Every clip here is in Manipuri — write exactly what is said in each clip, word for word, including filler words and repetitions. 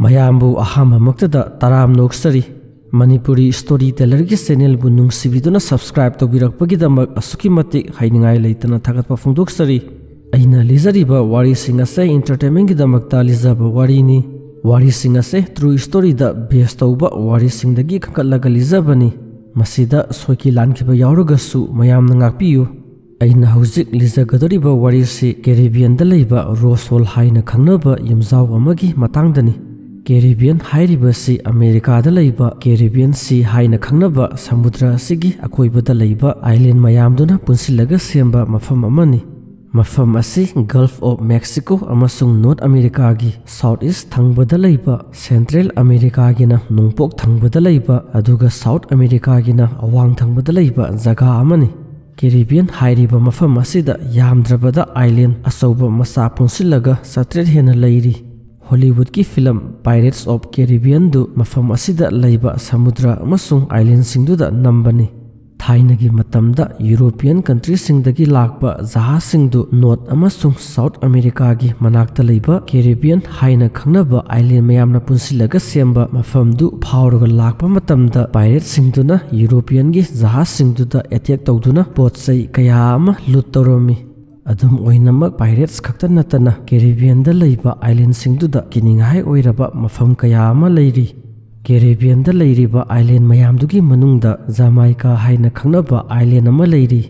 ꯃꯌꯥꯝꯕꯨ ꯑꯍꯥꯟꯕꯃꯛꯇꯗ ꯇꯔꯥꯝꯅ ꯑꯣꯛꯆꯔꯤ꯫ ꯃꯅꯤꯄꯨꯔꯤ ꯁ꯭ꯇꯣꯔꯤ ꯇꯦꯂꯔꯒꯤ ꯆꯦꯅꯦꯜꯕꯨ ꯅꯨꯡꯁꯤꯕꯤꯗꯨꯅ ꯁꯕꯁꯀ꯭ꯔꯥꯏꯕ ꯇꯧꯕꯤꯔꯛꯄꯒꯤꯗꯃꯛ ꯑꯁꯨꯛꯀꯤ ꯃꯇꯤꯛ ꯍꯩꯅꯤꯡꯉꯥꯏ ꯂꯩꯇꯅ ꯊꯥꯒꯠꯄ ꯐꯣꯡꯗꯣꯛꯆꯔꯤ꯫ ꯑꯩꯅ ꯂꯤꯖꯔꯤꯕ ꯋꯥꯔꯤꯁꯤꯡ ꯑꯁꯦ ꯏꯟꯇꯔꯇꯦꯟꯃꯦꯟꯒꯤꯗꯃꯛꯇ ꯂꯤꯖꯕ ꯋꯥꯔꯤꯅꯤ꯫ ꯋꯥꯔꯤꯁꯤꯡ ꯑꯁꯦ ꯇ꯭ꯔꯨ ꯁ꯭ꯇꯣꯔꯤꯗ ꯕꯦꯁ ꯇꯧꯕ ꯋꯥꯔꯤꯁꯤꯡꯗꯒꯤ ꯈꯟꯒꯠꯂꯒ ꯂꯤꯖꯕꯅꯤ꯫ ꯃꯁꯤꯗ ꯁꯣꯏꯈꯤ ꯂꯥꯟꯈꯤꯕ ꯌꯥꯎꯔꯒꯁꯨ ꯃꯌꯥꯝꯅ ꯉꯥꯛꯄꯤꯌꯨ꯫ ꯑꯩꯅ ꯍꯧꯖꯤꯛ ꯂꯤꯖꯒꯗꯧꯔꯤꯕ ꯋꯥꯔꯤꯁꯤ ꯀꯦꯔꯤꯕꯤꯌꯟꯗ ꯂꯩꯕ ꯔꯣꯁ ꯍꯣꯜ ꯍꯥꯏꯅ ꯈꯪꯅꯕ ꯌꯨꯝꯖꯥꯎ ꯑꯃꯒꯤ ꯃꯇꯥꯡꯗꯅꯤ꯫ ꯀꯦꯔꯤꯕꯤꯌꯟ ꯍꯥꯏꯔꯤꯕꯁꯤ ꯑꯃꯦꯔꯤꯀꯥꯗ ꯂꯩꯕ ꯀꯦꯔꯤꯕꯤꯌꯟ ꯁꯤ ꯍꯥꯏꯅ ꯈꯪꯅꯕ ꯁꯃꯨꯗ꯭ꯔ ꯑꯁꯤꯒꯤ ꯑꯀꯣꯏꯕꯗ ꯂꯩꯕ ꯑꯥꯏꯂꯦꯟ ꯃꯌꯥꯝꯗꯨꯅ ꯄꯨꯟꯁꯤꯜꯂꯒ ꯁꯦꯝꯕ ꯃꯐꯝ ꯑꯃꯅꯤ꯫ ꯃꯐꯝ ꯑꯁꯤ ꯒꯜꯐ ꯑꯣꯐ ꯃꯦꯛꯁꯤꯀꯣ ꯑꯃꯁꯨꯡ ꯅꯣꯔꯠ ꯑꯃꯦꯔꯤꯀꯥꯒꯤ ꯁꯥꯎꯠ ꯏꯁ ꯊꯪꯕꯗ ꯂꯩꯕ, ꯁꯦꯟꯇ꯭ꯔꯦꯜ ꯑꯃꯦꯔꯤꯀꯥꯒꯤꯅ ꯅꯣꯡꯄꯣꯛ ꯊꯪꯕꯗ ꯂꯩꯕ, ꯑꯗꯨꯒ ꯁꯥꯎꯠ ꯑꯃꯦꯔꯤꯀꯥꯒꯤꯅ ꯑꯋꯥꯡ ꯊꯪꯕꯗ ꯂꯩꯕ ꯖꯒꯥ ꯑꯃꯅꯤ꯫ ꯀꯦꯔꯤꯕꯤꯌꯟ ꯍꯥꯏꯔꯤꯕ ꯃꯐꯝ ꯑꯁꯤꯗ ꯌꯥꯝꯗ꯭ꯔꯕꯗ ꯑꯥꯏꯂꯦꯟ ꯑꯆꯧꯕ ꯃꯆꯥ ꯄꯨꯟꯁꯤꯜꯂꯒ ꯆꯥꯇ꯭ꯔꯦꯠ ꯍꯦꯟꯅ ꯂꯩꯔꯤ꯫ ꯍꯣꯂꯤꯋꯨꯗꯀꯤ ꯐꯤꯂꯝ ꯄꯥꯏꯔꯦꯠꯁ ꯑꯣꯐ ꯀꯦꯔꯤꯕꯤꯌꯟꯗꯨ ꯃꯐꯝ ꯑꯁꯤꯗ ꯂꯩꯕ ꯁꯃꯨꯗ꯭ꯔ ꯑꯃꯁꯨꯡ ꯑꯥꯏꯂꯦꯟꯁꯤꯡꯗꯨꯗ ꯅꯝꯕꯅꯤ꯫ ꯊꯥꯏꯅꯒꯤ ꯃꯇꯝꯗ ꯌꯨꯔꯣꯄꯤꯌꯟ ꯀꯟꯇ꯭ꯔꯤꯁꯤꯡꯗꯒꯤ ꯂꯥꯛꯄ ꯖꯍꯥꯖꯁꯤꯡꯗꯨ ꯅꯣꯔꯠ ꯑꯃꯁꯨꯡ ꯁꯥꯎꯠ ꯑꯃꯦꯔꯤꯀꯥꯒꯤ ꯃꯅꯥꯛꯇ ꯂꯩꯕ ꯀꯦꯔꯤꯕꯤꯌꯟ ꯍꯥꯏꯅ ꯈꯪꯅꯕ ꯑꯥꯏꯂꯦꯟ ꯃꯌꯥꯝꯅ ꯄꯨꯟꯁꯤꯜꯂꯒ ꯁꯦꯝꯕ ꯃꯐꯝꯗꯨ ꯐꯥꯎꯔꯒ ꯂꯥꯛꯄ ꯃꯇꯝꯗ ꯄꯥꯏꯔꯦꯠꯁꯤꯡꯗꯨꯅ ꯌꯨꯔꯣꯄꯤꯌꯟꯒꯤ ꯖꯍꯥꯖꯁꯤꯡꯗꯨꯗ ꯑꯦꯇꯦꯛ ꯇꯧꯗꯨꯅ ꯄꯣꯠ ꯆꯩ ꯀꯌꯥ ꯑꯃ ꯂꯨꯠ ꯇꯧꯔꯝꯃꯤ꯫ ꯑꯗꯨꯝ ꯑꯣꯏꯅꯃꯛ, ꯄꯥꯏꯔꯦꯠꯁ ꯈꯛꯇ ꯅꯠꯇꯅ ꯀꯦꯔꯤꯕꯤꯌꯟꯗ ꯂꯩꯕ ꯑꯥꯏꯂꯦꯟꯁꯤꯡꯗꯨꯗ ꯀꯤꯅꯤꯡꯉꯥꯏ ꯑꯣꯏꯔꯕ ꯃꯐꯝ ꯀꯌꯥ ꯑꯃ ꯂꯩꯔꯤ꯫ ꯀꯦꯔꯤꯕꯤꯌꯟꯗ ꯂꯩꯔꯤꯕ ꯑꯥꯏꯂꯦꯟ ꯃꯌꯥꯝꯗꯨꯒꯤ ꯃꯅꯨꯡꯗ ꯖꯃꯥꯏꯀꯥ ꯍꯥꯏꯅ ꯈꯪꯅꯕ ꯑꯥꯏꯂꯦꯟ ꯑꯃ ꯂꯩꯔꯤ꯫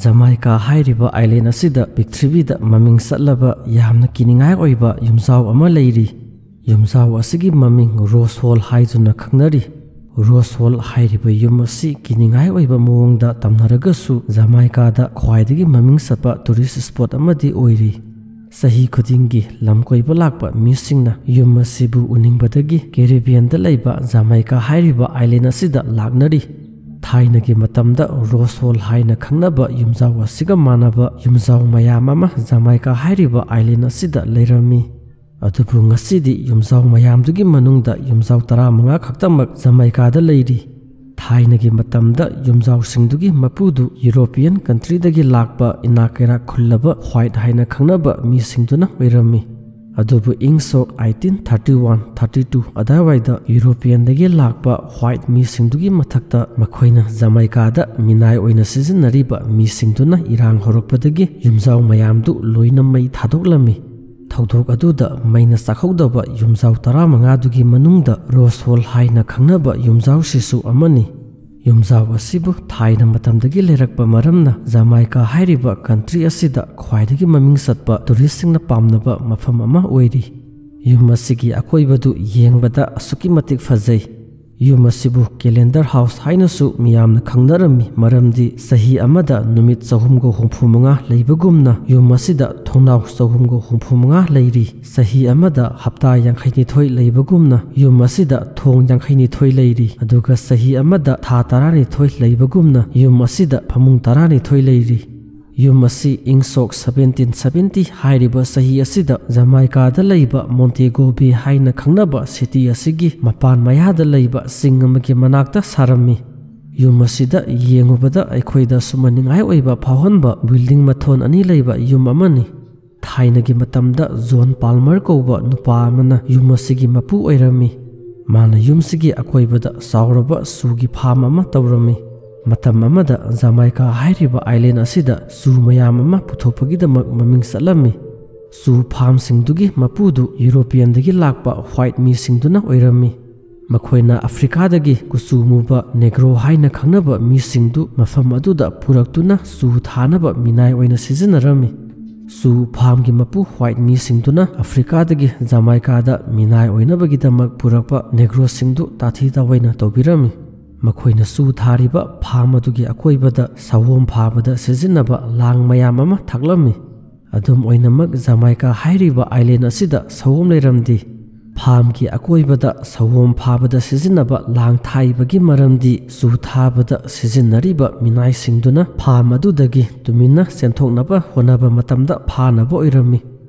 ꯖꯃꯥꯏꯀꯥ ꯍꯥꯏꯔꯤꯕ ꯑꯥꯏꯂꯦꯟ ꯑꯁꯤꯗ ꯄ꯭ꯔꯤꯊꯤꯕꯤꯗ ꯃꯃꯤꯡ ꯆꯠꯂꯕ ꯌꯥꯝꯅ ꯀꯤꯅꯤꯡꯉꯥꯏ ꯑꯣꯏꯕ ꯌꯨꯝꯖꯥꯎ ꯑꯃ ꯂꯩꯔꯤ꯫ ꯌꯨꯝꯖꯥꯎ ꯑꯁꯤꯒꯤ ꯃꯃꯤꯡ ꯔꯣꯁ ꯍꯣꯜ ꯍꯥꯏꯗꯨꯅ ꯈꯪꯅꯔꯤ꯫ ꯔꯣꯁ ꯍꯣꯜ ꯍꯥꯏꯔꯤꯕ ꯌꯨꯝ ꯑꯁꯤ ꯀꯤꯅꯤꯡꯉꯥꯏ ꯑꯣꯏꯕ ꯃꯑꯣꯡꯗ ꯇꯝꯅꯔꯒꯁꯨ ꯖꯃꯥꯏꯀꯥꯗ ꯈ꯭ꯋꯥꯏꯗꯒꯤ ꯃꯃꯤꯡ ꯆꯠꯄ ꯇꯨꯔꯤꯁ ꯁ꯭ꯄꯣꯠ ꯑꯃꯗꯤ ꯑꯣꯏꯔꯤ꯫ ꯆꯍꯤ ꯈꯨꯗꯤꯡꯒꯤ ꯂꯝ ꯀꯣꯏꯕ ꯂꯥꯛꯄ ꯃꯤꯁꯤꯡꯅ ꯌꯨꯝ ꯑꯁꯤꯕꯨ ꯎꯅꯤꯡꯕꯗꯒꯤ ꯀꯦꯔꯤꯕꯤꯌꯟꯗ ꯂꯩꯕ ꯖꯃꯥꯏꯀꯥ ꯍꯥꯏꯔꯤꯕ ꯑꯥꯏꯂꯦꯟ ꯑꯁꯤꯗ ꯂꯥꯛꯅꯔꯤ꯫ ꯊꯥꯏꯅꯒꯤ ꯃꯇꯝꯗ ꯔꯣꯁ ꯍꯣꯜ ꯍꯥꯏꯅ ꯈꯪꯅꯕ ꯌꯨꯝꯖꯥꯎ ꯑꯁꯤꯒ ꯃꯥꯟꯅꯕ ꯌꯨꯝꯖꯥꯎ ꯃꯌꯥꯝ ꯑꯃ ꯖꯃꯥꯏꯀꯥ ꯍꯥꯏꯔꯤꯕ ꯑꯥꯏꯂꯦꯟ ꯑꯁꯤꯗ ꯂꯩꯔꯝꯃꯤ꯫ ꯑꯗꯨꯕꯨ ꯉꯁꯤꯗꯤ ꯌꯨꯝꯖꯥꯎ ꯃꯌꯥꯝꯗꯨꯒꯤ ꯃꯅꯨꯡꯗ ꯌꯨꯝꯖꯥꯎ ꯇꯔꯥꯃꯉꯥ ꯈꯛꯇꯃꯛ ꯖꯃꯥꯏꯀꯥꯗ ꯂꯩꯔꯤ꯫ ꯊꯥꯏꯅꯒꯤ ꯃꯇꯝꯗ ꯌꯨꯝꯖꯥꯎꯁꯤꯡꯗꯨꯒꯤ ꯃꯄꯨꯗꯨ ꯌꯨꯔꯣꯄꯤꯌꯟ ꯀꯟꯇ꯭ꯔꯤꯗꯒꯤ ꯂꯥꯛꯄ ꯏꯅꯥꯛ ꯀꯩꯔꯥꯛ ꯈꯨꯜꯂꯕ ꯋꯥꯏꯠ ꯍꯥꯏꯅ ꯈꯪꯅꯕ ꯃꯤꯁꯤꯡꯗꯨꯅ ꯑꯣꯏꯔꯝꯃꯤ꯫ ꯑꯗꯨꯕꯨ ꯏꯪ ꯁꯣꯛ eighteen thirty one thirty two ꯑꯗꯥꯏꯋꯥꯏꯗ ꯌꯨꯔꯣꯄꯤꯌꯟꯗꯒꯤ ꯂꯥꯛꯄ ꯋꯥꯏꯠ ꯃꯤꯁꯤꯡꯗꯨꯒꯤ ꯃꯊꯛꯇ ꯃꯈꯣꯏꯅ ꯖꯃꯥꯏꯀꯥꯗ ꯃꯤꯅꯥꯏ ꯑꯣꯏꯅ ꯁꯤꯖꯤꯟꯅꯔꯤꯕ ꯃꯤꯁꯤꯡꯗꯨꯅ ꯏꯔꯥꯡ ꯍꯧꯔꯛꯄꯗꯒꯤ ꯌꯨꯝꯖꯥꯎ ꯃꯌꯥꯝꯗꯨ ꯂꯣꯏꯅ ꯃꯩ ꯊꯥꯗꯣꯛꯂꯝꯃꯤ꯫ ꯊꯧꯗꯣꯛ ꯑꯗꯨꯗ ꯃꯩꯅ ꯆꯥꯛꯍꯧꯗꯕ ꯌꯨꯝꯖꯥꯎ ꯇꯔꯥꯃꯉꯥꯗꯨꯒꯤ ꯃꯅꯨꯡꯗ ꯔꯣꯁ ꯍꯣꯜ ꯍꯥꯏꯅ ꯈꯪꯅꯕ ꯌꯨꯝꯖꯥꯎꯁꯤꯁꯨ ꯑꯃꯅꯤ꯫ ꯌꯨꯝꯖꯥꯎ ꯑꯁꯤꯕꯨ ꯊꯥꯏꯅ ꯃꯇꯝꯗꯒꯤ ꯂꯩꯔꯛꯄ ꯃꯔꯝꯅ ꯖꯃꯥꯏꯀꯥ ꯍꯥꯏꯔꯤꯕ ꯀꯟꯇ꯭ꯔꯤ ꯑꯁꯤꯗ ꯈ꯭ꯋꯥꯏꯗꯒꯤ ꯃꯃꯤꯡ ꯆꯠꯄ ꯇꯨꯔꯤꯁꯁꯤꯡꯅ ꯄꯥꯝꯅꯕ ꯃꯐꯝ ꯑꯃ ꯑꯣꯏꯔꯤ꯫ ꯌꯨꯝ ꯑꯁꯤꯒꯤ ꯑꯀꯣꯏꯕꯗꯨ ꯌꯦꯡꯕꯗ ꯑꯁꯨꯛꯀꯤ ꯃꯇꯤꯛ ꯐꯖꯩ꯫ ꯌꯨꯝ ꯑꯁꯤꯕꯨ ꯀꯦꯂꯦꯟꯗꯔ ꯍꯥꯎꯁ ꯍꯥꯏꯅꯁꯨ ꯃꯤꯌꯥꯝꯅ ꯈꯪꯅꯔꯝꯃꯤ, ꯃꯔꯝꯗꯤ ꯆꯍꯤ ꯑꯃꯗ ꯅꯨꯃꯤꯠ ꯆꯍꯨꯝꯒ ꯍꯨꯝꯐꯨ ꯃꯉꯥ ꯂꯩꯕꯒꯨꯝꯅ ꯌꯨꯝ ꯑꯁꯤꯗ ꯊꯣꯡꯅꯥꯎ ꯆꯍꯨꯝꯒ ꯍꯨꯝꯐꯨ ꯃꯉꯥ ꯂꯩꯔꯤ꯫ ꯆꯍꯤ ꯑꯃꯗ ꯍꯞꯇꯥ ꯌꯥꯡꯈꯩꯅꯤꯊꯣꯏ ꯂꯩꯕꯒꯨꯝꯅ ꯌꯨꯝ ꯑꯁꯤꯗ ꯊꯣꯡ ꯌꯥꯡꯈꯩꯅꯤꯊꯣꯏ ꯂꯩꯔꯤ꯫ ꯑꯗꯨꯒ ꯆꯍꯤ ꯑꯃꯗ ꯊꯥ ꯇꯔꯥꯅꯤꯊꯣꯏ ꯂꯩꯕꯒꯨꯝꯅ ꯌꯨꯝ ꯑꯁꯤꯗ ꯐꯃꯨꯡ ꯇꯔꯥꯅꯤꯊꯣꯏ ꯂꯩꯔꯤ꯫ ꯌꯨꯝ ꯑꯁꯤ ꯏꯪ ꯁꯣꯛ seventeen seventy ꯍꯥꯏꯔꯤꯕ ꯆꯍꯤ ꯑꯁꯤꯗ ꯖꯃꯥꯏꯀꯥꯗ ꯂꯩꯕ ꯃꯣꯟꯇꯦꯒꯣ ꯕꯦ ꯍꯥꯏꯅ ꯈꯪꯅꯕ ꯁꯤꯇꯤ ꯑꯁꯤꯒꯤ ꯃꯄꯥꯟ ꯃꯌꯥꯗ ꯂꯩꯕ ꯆꯤꯡ ꯑꯃꯒꯤ ꯃꯅꯥꯛꯇ ꯁꯥꯔꯝꯃꯤ꯫ ꯌꯨꯝ ꯑꯁꯤꯗ ꯌꯦꯡꯉꯨꯕꯗ ꯑꯩꯈꯣꯏꯗ ꯁꯨꯝꯍꯠꯅꯤꯡꯉꯥꯏ ꯑꯣꯏꯕ ꯐꯥꯎꯍꯟꯕ ꯕꯤꯜꯗꯤꯡ ꯃꯊꯣꯟ ꯑꯅꯤ ꯂꯩꯕ ꯌꯨꯝ ꯑꯃꯅꯤ꯫ ꯊꯥꯏꯅꯒꯤ ꯃꯇꯝꯗ ꯖꯣꯟ ꯄꯥꯜꯃꯔ ꯀꯧꯕ ꯅꯨꯄꯥ ꯑꯃꯅ ꯌꯨꯝ ꯑꯁꯤꯒꯤ ꯃꯄꯨ ꯑꯣꯏꯔꯝꯃꯤ꯫ ꯃꯥꯅ ꯌꯨꯝꯁꯤꯒꯤ ꯑꯀꯣꯏꯕꯗ ꯆꯥꯎꯔꯕ ꯆꯨꯒꯤ ꯐꯥꯝ ꯑꯃ ꯇꯧꯔꯝꯃꯤ꯫ ꯃꯇꯝ ꯑꯃꯗ ꯖꯃꯥꯏꯀꯥ ꯍꯥꯏꯔꯤꯕ ꯑꯥꯏꯂꯦꯟ ꯑꯁꯤꯗ ꯆꯨ ꯃꯌꯥꯝ ꯑꯃ ꯄꯨꯊꯣꯛꯄꯒꯤꯗꯃꯛ ꯃꯃꯤꯡ ꯆꯠꯂꯝꯃꯤ꯫ ꯆꯨ ꯐꯥꯝꯁꯤꯡꯗꯨꯒꯤ ꯃꯄꯨꯗꯨ ꯌꯨꯔꯣꯄꯤꯌꯟꯗꯒꯤ ꯂꯥꯛꯄ ꯋꯥꯏꯠ ꯃꯤꯁꯤꯡꯗꯨꯅ ꯑꯣꯏꯔꯝꯃꯤ꯫ ꯃꯈꯣꯏꯅ ꯑꯐ꯭ꯔꯤꯀꯥꯗꯒꯤ ꯀꯨꯆꯨ ꯃꯨꯕ ꯅꯦꯒ꯭ꯔꯣ ꯍꯥꯏꯅ ꯈꯪꯅꯕ ꯃꯤꯁꯤꯡꯗꯨ ꯃꯐꯝ ꯑꯗꯨꯗ ꯄꯨꯔꯛꯇꯨꯅ ꯆꯨ ꯊꯥꯅꯕ ꯃꯤꯅꯥꯏ ꯑꯣꯏꯅ ꯁꯤꯖꯤꯟꯅꯔꯝꯃꯤ꯫ ꯆꯨ ꯐꯥꯝꯒꯤ ꯃꯄꯨ ꯋꯥꯏꯠ ꯃꯤꯁꯤꯡꯗꯨꯅ ꯑꯐ꯭ꯔꯤꯀꯥꯗꯒꯤ ꯖꯃꯥꯏꯀꯥꯗ ꯃꯤꯅꯥꯏ ꯑꯣꯏꯅꯕꯒꯤꯗꯃꯛ ꯄꯨꯔꯛꯄ ꯅꯦꯒ꯭ꯔꯣꯁꯤꯡꯗꯨ ꯇꯥꯊꯤ ꯇꯥꯑꯣꯏꯅ ꯇꯧꯕꯤꯔꯝꯃꯤ꯫ ꯃꯈꯣꯏꯅ ꯆꯨ ꯊꯥꯔꯤꯕ ꯐꯥꯝ ꯑꯗꯨꯒꯤ ꯑꯀꯣꯏꯕꯗ ꯁꯑꯣꯝ ꯐꯥꯕꯗ ꯁꯤꯖꯤꯟꯅꯕ ꯂꯥꯡ ꯃꯌꯥꯝ ꯑꯃ ꯊꯥꯛꯂꯝꯃꯤ꯫ ꯑꯗꯨꯝ ꯑꯣꯏꯅꯃꯛ, ꯖꯃꯥꯏꯀꯥ ꯍꯥꯏꯔꯤꯕ ꯑꯥꯏꯂꯦꯟ ꯑꯁꯤꯗ ꯁꯑꯣꯝ ꯂꯩꯔꯝꯗꯦ꯫ ꯐꯥꯝꯒꯤ ꯑꯀꯣꯏꯕꯗ ꯁꯑꯣꯝ ꯐꯥꯕꯗ ꯁꯤꯖꯤꯟꯅꯕ ꯂꯥꯡ ꯊꯥꯛꯏꯕꯒꯤ ꯃꯔꯝꯗꯤ ꯆꯨ ꯊꯥꯕꯗ ꯁꯤꯖꯤꯟꯅꯔꯤꯕ ꯃꯤꯅꯥꯏꯁꯤꯡꯗꯨꯅ ꯐꯥꯝ ꯑꯗꯨꯗꯒꯤ ꯇꯨꯃꯤꯟꯅ ꯆꯦꯟꯊꯣꯛꯅꯕ ꯍꯣꯠꯅꯕ ꯃꯇꯝꯗ ꯐꯥꯅꯕ ꯑꯣꯏꯔꯝꯃꯤ꯫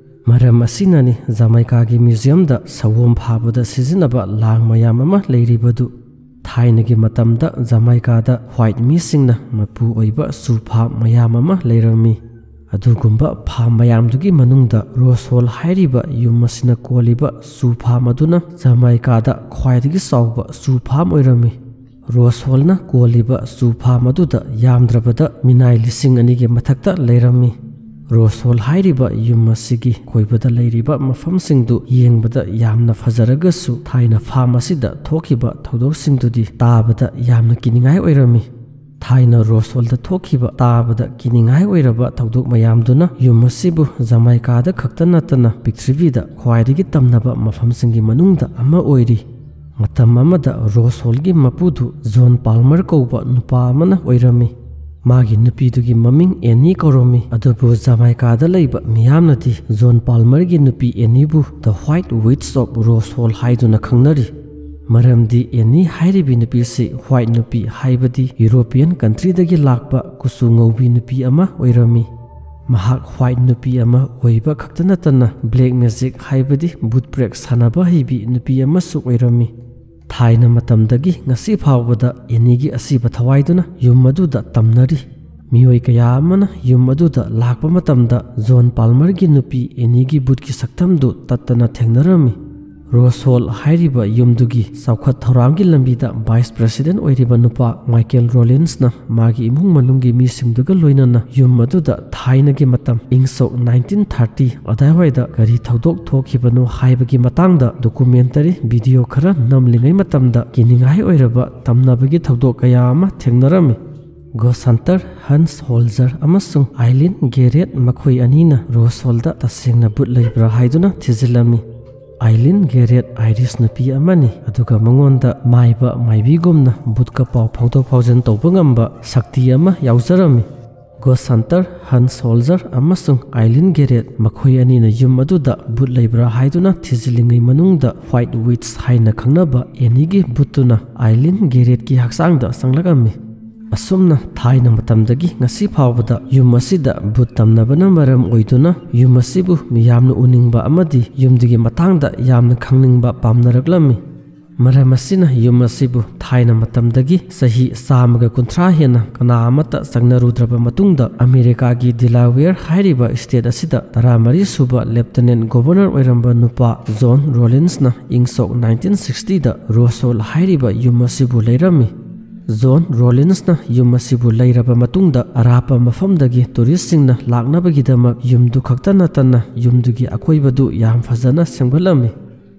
ꯃꯔꯝ ꯑꯁꯤꯅꯅꯤ ꯖꯃꯥꯏꯀꯥꯒꯤ ꯃ꯭ꯌꯨꯖꯤꯌꯝꯗ ꯁꯑꯣꯝ ꯐꯥꯕꯗ ꯁꯤꯖꯤꯟꯅꯕ ꯂꯥꯡ ꯃꯌꯥꯝ ꯑꯃ ꯂꯩꯔꯤꯕꯗꯨ꯫ ꯊꯥꯏꯅꯒꯤ ꯃꯇꯝꯗ ꯖꯃꯥꯏꯀꯥꯗ ꯋꯥꯏꯠ ꯃꯤꯁꯤꯡꯅ ꯃꯄꯨ ꯑꯣꯏꯕ ꯆꯨ ꯐꯥꯝ ꯃꯌꯥꯝ ꯑꯃ ꯂꯩꯔꯝꯃꯤ꯫ ꯑꯗꯨꯒꯨꯝꯕ ꯐꯥꯝ ꯃꯌꯥꯝꯗꯨꯒꯤ ꯃꯅꯨꯡꯗ ꯔꯣꯁ ꯍꯣꯜ ꯍꯥꯏꯔꯤꯕ ꯌꯨꯝ ꯑꯁꯤꯅ ꯀꯣꯜꯂꯤꯕ ꯆꯨ ꯐꯥꯝ ꯑꯗꯨꯅ ꯖꯃꯥꯏꯀꯥꯗ ꯈ꯭ꯋꯥꯏꯗꯒꯤ ꯆꯥꯎꯕ ꯆꯨ ꯐꯥꯝ ꯑꯣꯏꯔꯝꯃꯤ꯫ ꯔꯣꯁ ꯍꯣꯜꯅ ꯀꯣꯜꯂꯤꯕ ꯆꯨ ꯐꯥꯝ ꯑꯗꯨꯗ ꯌꯥꯝꯗ꯭ꯔꯕꯗ ꯃꯤꯅꯥꯏ ꯂꯤꯁꯤꯡ ꯑꯅꯤꯒꯤ ꯃꯊꯛꯇ ꯂꯩꯔꯝꯃꯤ꯫ ꯔꯣꯁ ꯍꯣꯜ ꯍꯥꯏꯔꯤꯕ ꯌꯨꯝ ꯑꯁꯤꯒꯤ ꯀꯣꯏꯕꯗ ꯂꯩꯔꯤꯕ ꯃꯐꯝꯁꯤꯡꯗꯨ ꯌꯦꯡꯕꯗ ꯌꯥꯝꯅ ꯐꯖꯔꯒꯁꯨ, ꯊꯥꯏꯅ ꯐꯥꯝ ꯑꯁꯤꯗ ꯊꯣꯛꯈꯤꯕ ꯊꯧꯗꯣꯛꯁꯤꯡꯗꯨꯗꯤ ꯇꯥꯕꯗ ꯌꯥꯝꯅ ꯀꯤꯅꯤꯡꯉꯥꯏ ꯑꯣꯏꯔꯝꯃꯤ꯫ ꯊꯥꯏꯅ ꯔꯣꯁ ꯍꯣꯜꯗ ꯊꯣꯛꯈꯤꯕ ꯇꯥꯕꯗ ꯀꯤꯅꯤꯡꯉꯥꯏ ꯑꯣꯏꯔꯕ ꯊꯧꯗꯣꯛ ꯃꯌꯥꯝꯗꯨꯅ ꯌꯨꯝ ꯑꯁꯤꯕꯨ ꯖꯃꯥꯏꯀꯥꯗ ꯈꯛꯇ ꯅꯠꯇꯅ ꯄ꯭ꯔꯤꯊꯤꯕꯤꯗ ꯈ꯭ꯋꯥꯏꯗꯒꯤ ꯇꯝꯅꯕ ꯃꯐꯝꯁꯤꯡꯒꯤ ꯃꯅꯨꯡꯗ ꯑꯃ ꯑꯣꯏꯔꯤ꯫ ꯃꯇꯝ ꯑꯃꯗ ꯔꯣꯁ ꯍꯣꯜꯒꯤ ꯃꯄꯨꯗꯨ ꯖꯣꯟ ꯄꯥꯜꯃꯔ ꯀꯧꯕ ꯅꯨꯄꯥ ꯑꯃꯅ ꯑꯣꯏꯔꯝꯃꯤ꯫ ꯃꯥꯒꯤ ꯅꯨꯄꯤꯗꯨꯒꯤ ꯃꯃꯤꯡ ꯑꯦꯅꯤ ꯀꯧꯔꯝꯃꯤ꯫ ꯑꯗꯨꯕꯨ ꯖꯃꯥꯏꯀꯥꯗ ꯂꯩꯕ ꯃꯤꯌꯥꯝꯅꯗꯤ ꯖꯣꯟ ꯄꯥꯜꯃꯔꯒꯤ ꯅꯨꯄꯤ ꯑꯦꯅꯤꯕꯨ The White Witch of Rose Hall ꯍꯥꯏꯗꯨꯅ ꯈꯪꯅꯔꯤ꯫ ꯃꯔꯝꯗꯤ ꯑꯦꯅꯤ ꯍꯥꯏꯔꯤꯕꯤ ꯅꯨꯄꯤꯁꯤ ꯋꯥꯏꯠ ꯅꯨꯄꯤ, ꯍꯥꯏꯕꯗꯤ ꯌꯨꯔꯣꯄꯤꯌꯟ ꯀꯟꯇ꯭ꯔꯤꯗꯒꯤ ꯂꯥꯛꯄ ꯀꯨꯆꯨ ꯉꯧꯕꯤ ꯅꯨꯄꯤ ꯑꯃ ꯑꯣꯏꯔꯝꯃꯤ꯫ ꯃꯍꯥꯛ ꯋꯥꯏꯠ ꯅꯨꯄꯤ ꯑꯃ ꯑꯣꯏꯕ ꯈꯛꯇ ꯅꯠꯇꯅ ꯕ꯭ꯂꯦꯛ ꯃꯦꯖꯤꯛ, ꯍꯥꯏꯕꯗꯤ ꯕꯨꯠ ꯄ꯭ꯔꯦꯛ ꯁꯥꯟꯅꯕ ꯍꯩꯕꯤ ꯅꯨꯄꯤ ꯑꯃꯁꯨ ꯑꯣꯏꯔꯝꯃꯤ꯫ ꯊꯥꯏꯅ ꯃꯇꯝꯗꯒꯤ ꯉꯁꯤ ꯐꯥꯎꯕꯗ ꯑꯦꯅꯤꯒꯤ ꯑꯁꯤꯕ ꯊꯋꯥꯏꯗꯨꯅ ꯌꯨꯝ ꯑꯗꯨꯗ ꯇꯝꯅꯔꯤ꯫ ꯃꯤꯑꯣꯏ ꯀꯌꯥ ꯑꯃꯅ ꯌꯨꯝ ꯑꯗꯨꯗ ꯂꯥꯛꯄ ꯃꯇꯝꯗ ꯖꯣꯟ ꯄꯥꯜꯃꯔꯒꯤ ꯅꯨꯄꯤ ꯑꯦꯅꯤꯒꯤ ꯕꯨꯠꯀꯤ ꯁꯛꯇꯝꯗꯨ ꯇꯠꯇꯅ ꯊꯦꯡꯅꯔꯝꯃꯤ꯫ ꯔꯣꯁ ꯍꯣꯜ ꯍꯥꯏꯔꯤꯕ ꯌꯨꯝꯗꯨꯒꯤ ꯆꯥꯎꯈꯠ ꯊꯧꯔꯥꯡꯒꯤ ꯂꯝꯕꯤꯗ ꯚꯥꯏꯁ ꯄ꯭ꯔꯦꯁꯤꯗꯦꯟꯠ ꯑꯣꯏꯔꯤꯕ ꯅꯨꯄꯥ ꯃꯥꯏꯀꯦꯜ ꯔꯣꯂꯤꯟꯁꯅ ꯃꯥꯒꯤ ꯏꯃꯨꯡ ꯃꯅꯨꯡꯒꯤ ꯃꯤꯁꯤꯡꯗꯨꯒ ꯂꯣꯏꯅꯅ ꯌꯨꯝ ꯑꯗꯨꯗ ꯊꯥꯏꯅꯒꯤ ꯃꯇꯝ, ꯏꯪ ꯁꯣꯛ ꯅꯥꯏꯟꯇꯤꯟ ꯊꯥꯔꯇꯤ ꯑꯗꯥꯏꯋꯥꯏꯗ ꯀꯔꯤ ꯊꯧꯗꯣꯛ ꯊꯣꯛꯈꯤꯕꯅꯣ ꯍꯥꯏꯕꯒꯤ ꯃꯇꯥꯡꯗ ꯗꯣꯀꯨꯃꯦꯟꯇꯔꯤ ꯚꯤꯗꯤꯑꯣ ꯈꯔ ꯅꯝꯂꯤꯉꯩ ꯃꯇꯝꯗ ꯀꯤꯅꯤꯡꯉꯥꯏ ꯑꯣꯏꯔꯕ ꯇꯝꯅꯕꯒꯤ ꯊꯧꯗꯣꯛ ꯀꯌꯥ ꯑꯃ ꯊꯦꯡꯅꯔꯝꯃꯤ꯫ ꯒꯣꯁ ꯍꯟꯇꯔ ꯍꯟꯁ ꯍꯣꯜꯖꯔ ꯑꯃꯁꯨꯡ ꯑꯥꯏꯂꯤꯟ ꯒꯦꯔꯦꯠ, ꯃꯈꯣꯏ ꯑꯅꯤꯅ ꯔꯣꯁ ꯍꯣꯜꯗ ꯇꯁꯦꯡꯅ ꯕꯨꯠ ꯂꯩꯕ꯭ꯔꯥ ꯍꯥꯏꯗꯨꯅ ꯊꯤꯖꯤꯜꯂꯝꯃꯤ꯫ ꯑꯥꯏꯂꯤꯟ ꯒꯦꯔꯦꯠ ꯑꯥꯏꯔꯤꯁ ꯅꯨꯄꯤ ꯑꯃꯅꯤ, ꯑꯗꯨꯒ ꯃꯉꯣꯟꯗ ꯃꯥꯏꯕ ꯃꯥꯏꯕꯤꯒꯨꯝꯅ ꯕꯨꯠꯀ ꯄꯥꯎ ꯐꯥꯎꯗꯣꯛ ꯐꯥꯎꯖꯤꯟ ꯇꯧꯕ ꯉꯝꯕ ꯁꯛꯇꯤ ꯑꯃ ꯌꯥꯎꯖꯔꯝꯃꯤ꯫ ꯒꯣꯁ ꯍꯟꯇꯔ ꯍꯟꯁ ꯍꯣꯜꯖꯔ ꯑꯃꯁꯨꯡ ꯑꯥꯏꯂꯤꯟ ꯒꯦꯔꯦꯠ, ꯃꯈꯣꯏ ꯑꯅꯤꯅ ꯌꯨꯝ ꯑꯗꯨꯗ ꯕꯨꯠ ꯂꯩꯕ꯭ꯔꯥ ꯍꯥꯏꯗꯨꯅ ꯊꯤꯖꯤꯜꯂꯤꯉꯩ ꯃꯅꯨꯡꯗ ꯋꯥꯏꯠ ꯋꯤꯠꯆ ꯍꯥꯏꯅ ꯈꯪꯅꯕ ꯑꯦꯅꯤꯒꯤ ꯕꯨꯠꯇꯨꯅ ꯑꯥꯏꯂꯤꯟ ꯒꯦꯔꯦꯠꯀꯤ ꯍꯛꯆꯥꯡꯗ ꯆꯪꯂꯛꯂꯝꯃꯤ꯫ ꯑꯁꯨꯝꯅ ꯊꯥꯏꯅ ꯃꯇꯝꯗꯒꯤ ꯉꯁꯤ ꯐꯥꯎꯕꯗ ꯌꯨꯝ ꯑꯁꯤꯗ ꯕꯨꯠ ꯇꯝꯅꯕꯅ ꯃꯔꯝ ꯑꯣꯏꯗꯨꯅ ꯌꯨꯝ ꯑꯁꯤꯕꯨ ꯃꯤꯌꯥꯝꯅ ꯎꯅꯤꯡꯕ ꯑꯃꯗꯤ ꯌꯨꯝꯗꯨꯒꯤ ꯃꯇꯥꯡꯗ ꯌꯥꯝꯅ ꯈꯪꯅꯤꯡꯕ ꯄꯥꯝꯅꯔꯛꯂꯝꯃꯤ꯫ ꯃꯔꯝ ꯑꯁꯤꯅ ꯌꯨꯝ ꯑꯁꯤꯕꯨ ꯊꯥꯏꯅ ꯃꯇꯝꯗꯒꯤ ꯆꯍꯤ ꯆꯥꯝꯃꯒ ꯀꯨꯟꯊ꯭ꯔꯥ ꯍꯦꯟꯅ ꯀꯅꯥ ꯑꯃꯠꯇ ꯆꯪꯅꯔꯨꯗ꯭ꯔꯕ ꯃꯇꯨꯡꯗ, ꯑꯃꯦꯔꯤꯀꯥꯒꯤ ꯗꯤꯂꯥꯋꯦꯌꯔ ꯍꯥꯏꯔꯤꯕ ꯁ꯭ꯇꯦꯠ ꯑꯁꯤꯗ ꯇꯔꯥꯃꯔꯤ ꯁꯨꯕ ꯂꯦꯐꯇꯤꯅꯦꯟ ꯒꯣꯚꯔꯅꯔ ꯑꯣꯏꯔꯝꯕ ꯅꯨꯄꯥ ꯖꯣꯟ ꯔꯣꯂꯤꯟꯁꯅ ꯏꯪ ꯁꯣꯛ ꯅꯥꯏꯟꯇꯤꯟ ꯁꯤꯛꯁꯇꯤꯗ ꯔꯣꯁ ꯍꯣꯜ ꯍꯥꯏꯔꯤꯕ ꯌꯨꯝ ꯑꯁꯤꯕꯨ ꯂꯩꯔꯝꯃꯤ꯫ ꯖꯣꯟ ꯔꯣꯂꯤꯟꯁꯅ ꯌꯨꯝ ꯑꯁꯤꯕꯨ ꯂꯩꯔꯕ ꯃꯇꯨꯡꯗ, ꯑꯔꯥꯞꯄ ꯃꯐꯝꯗꯒꯤ ꯇꯨꯔꯤꯁꯁꯤꯡꯅ ꯂꯥꯛꯅꯕꯒꯤꯗꯃꯛ ꯌꯨꯝꯗꯨ ꯈꯛꯇ ꯅꯠꯇꯅ ꯌꯨꯝꯗꯨꯒꯤ ꯑꯀꯣꯏꯕꯗꯨ ꯌꯥꯝ ꯐꯖꯅ ꯁꯦꯝꯒꯠꯂꯝꯃꯤ꯫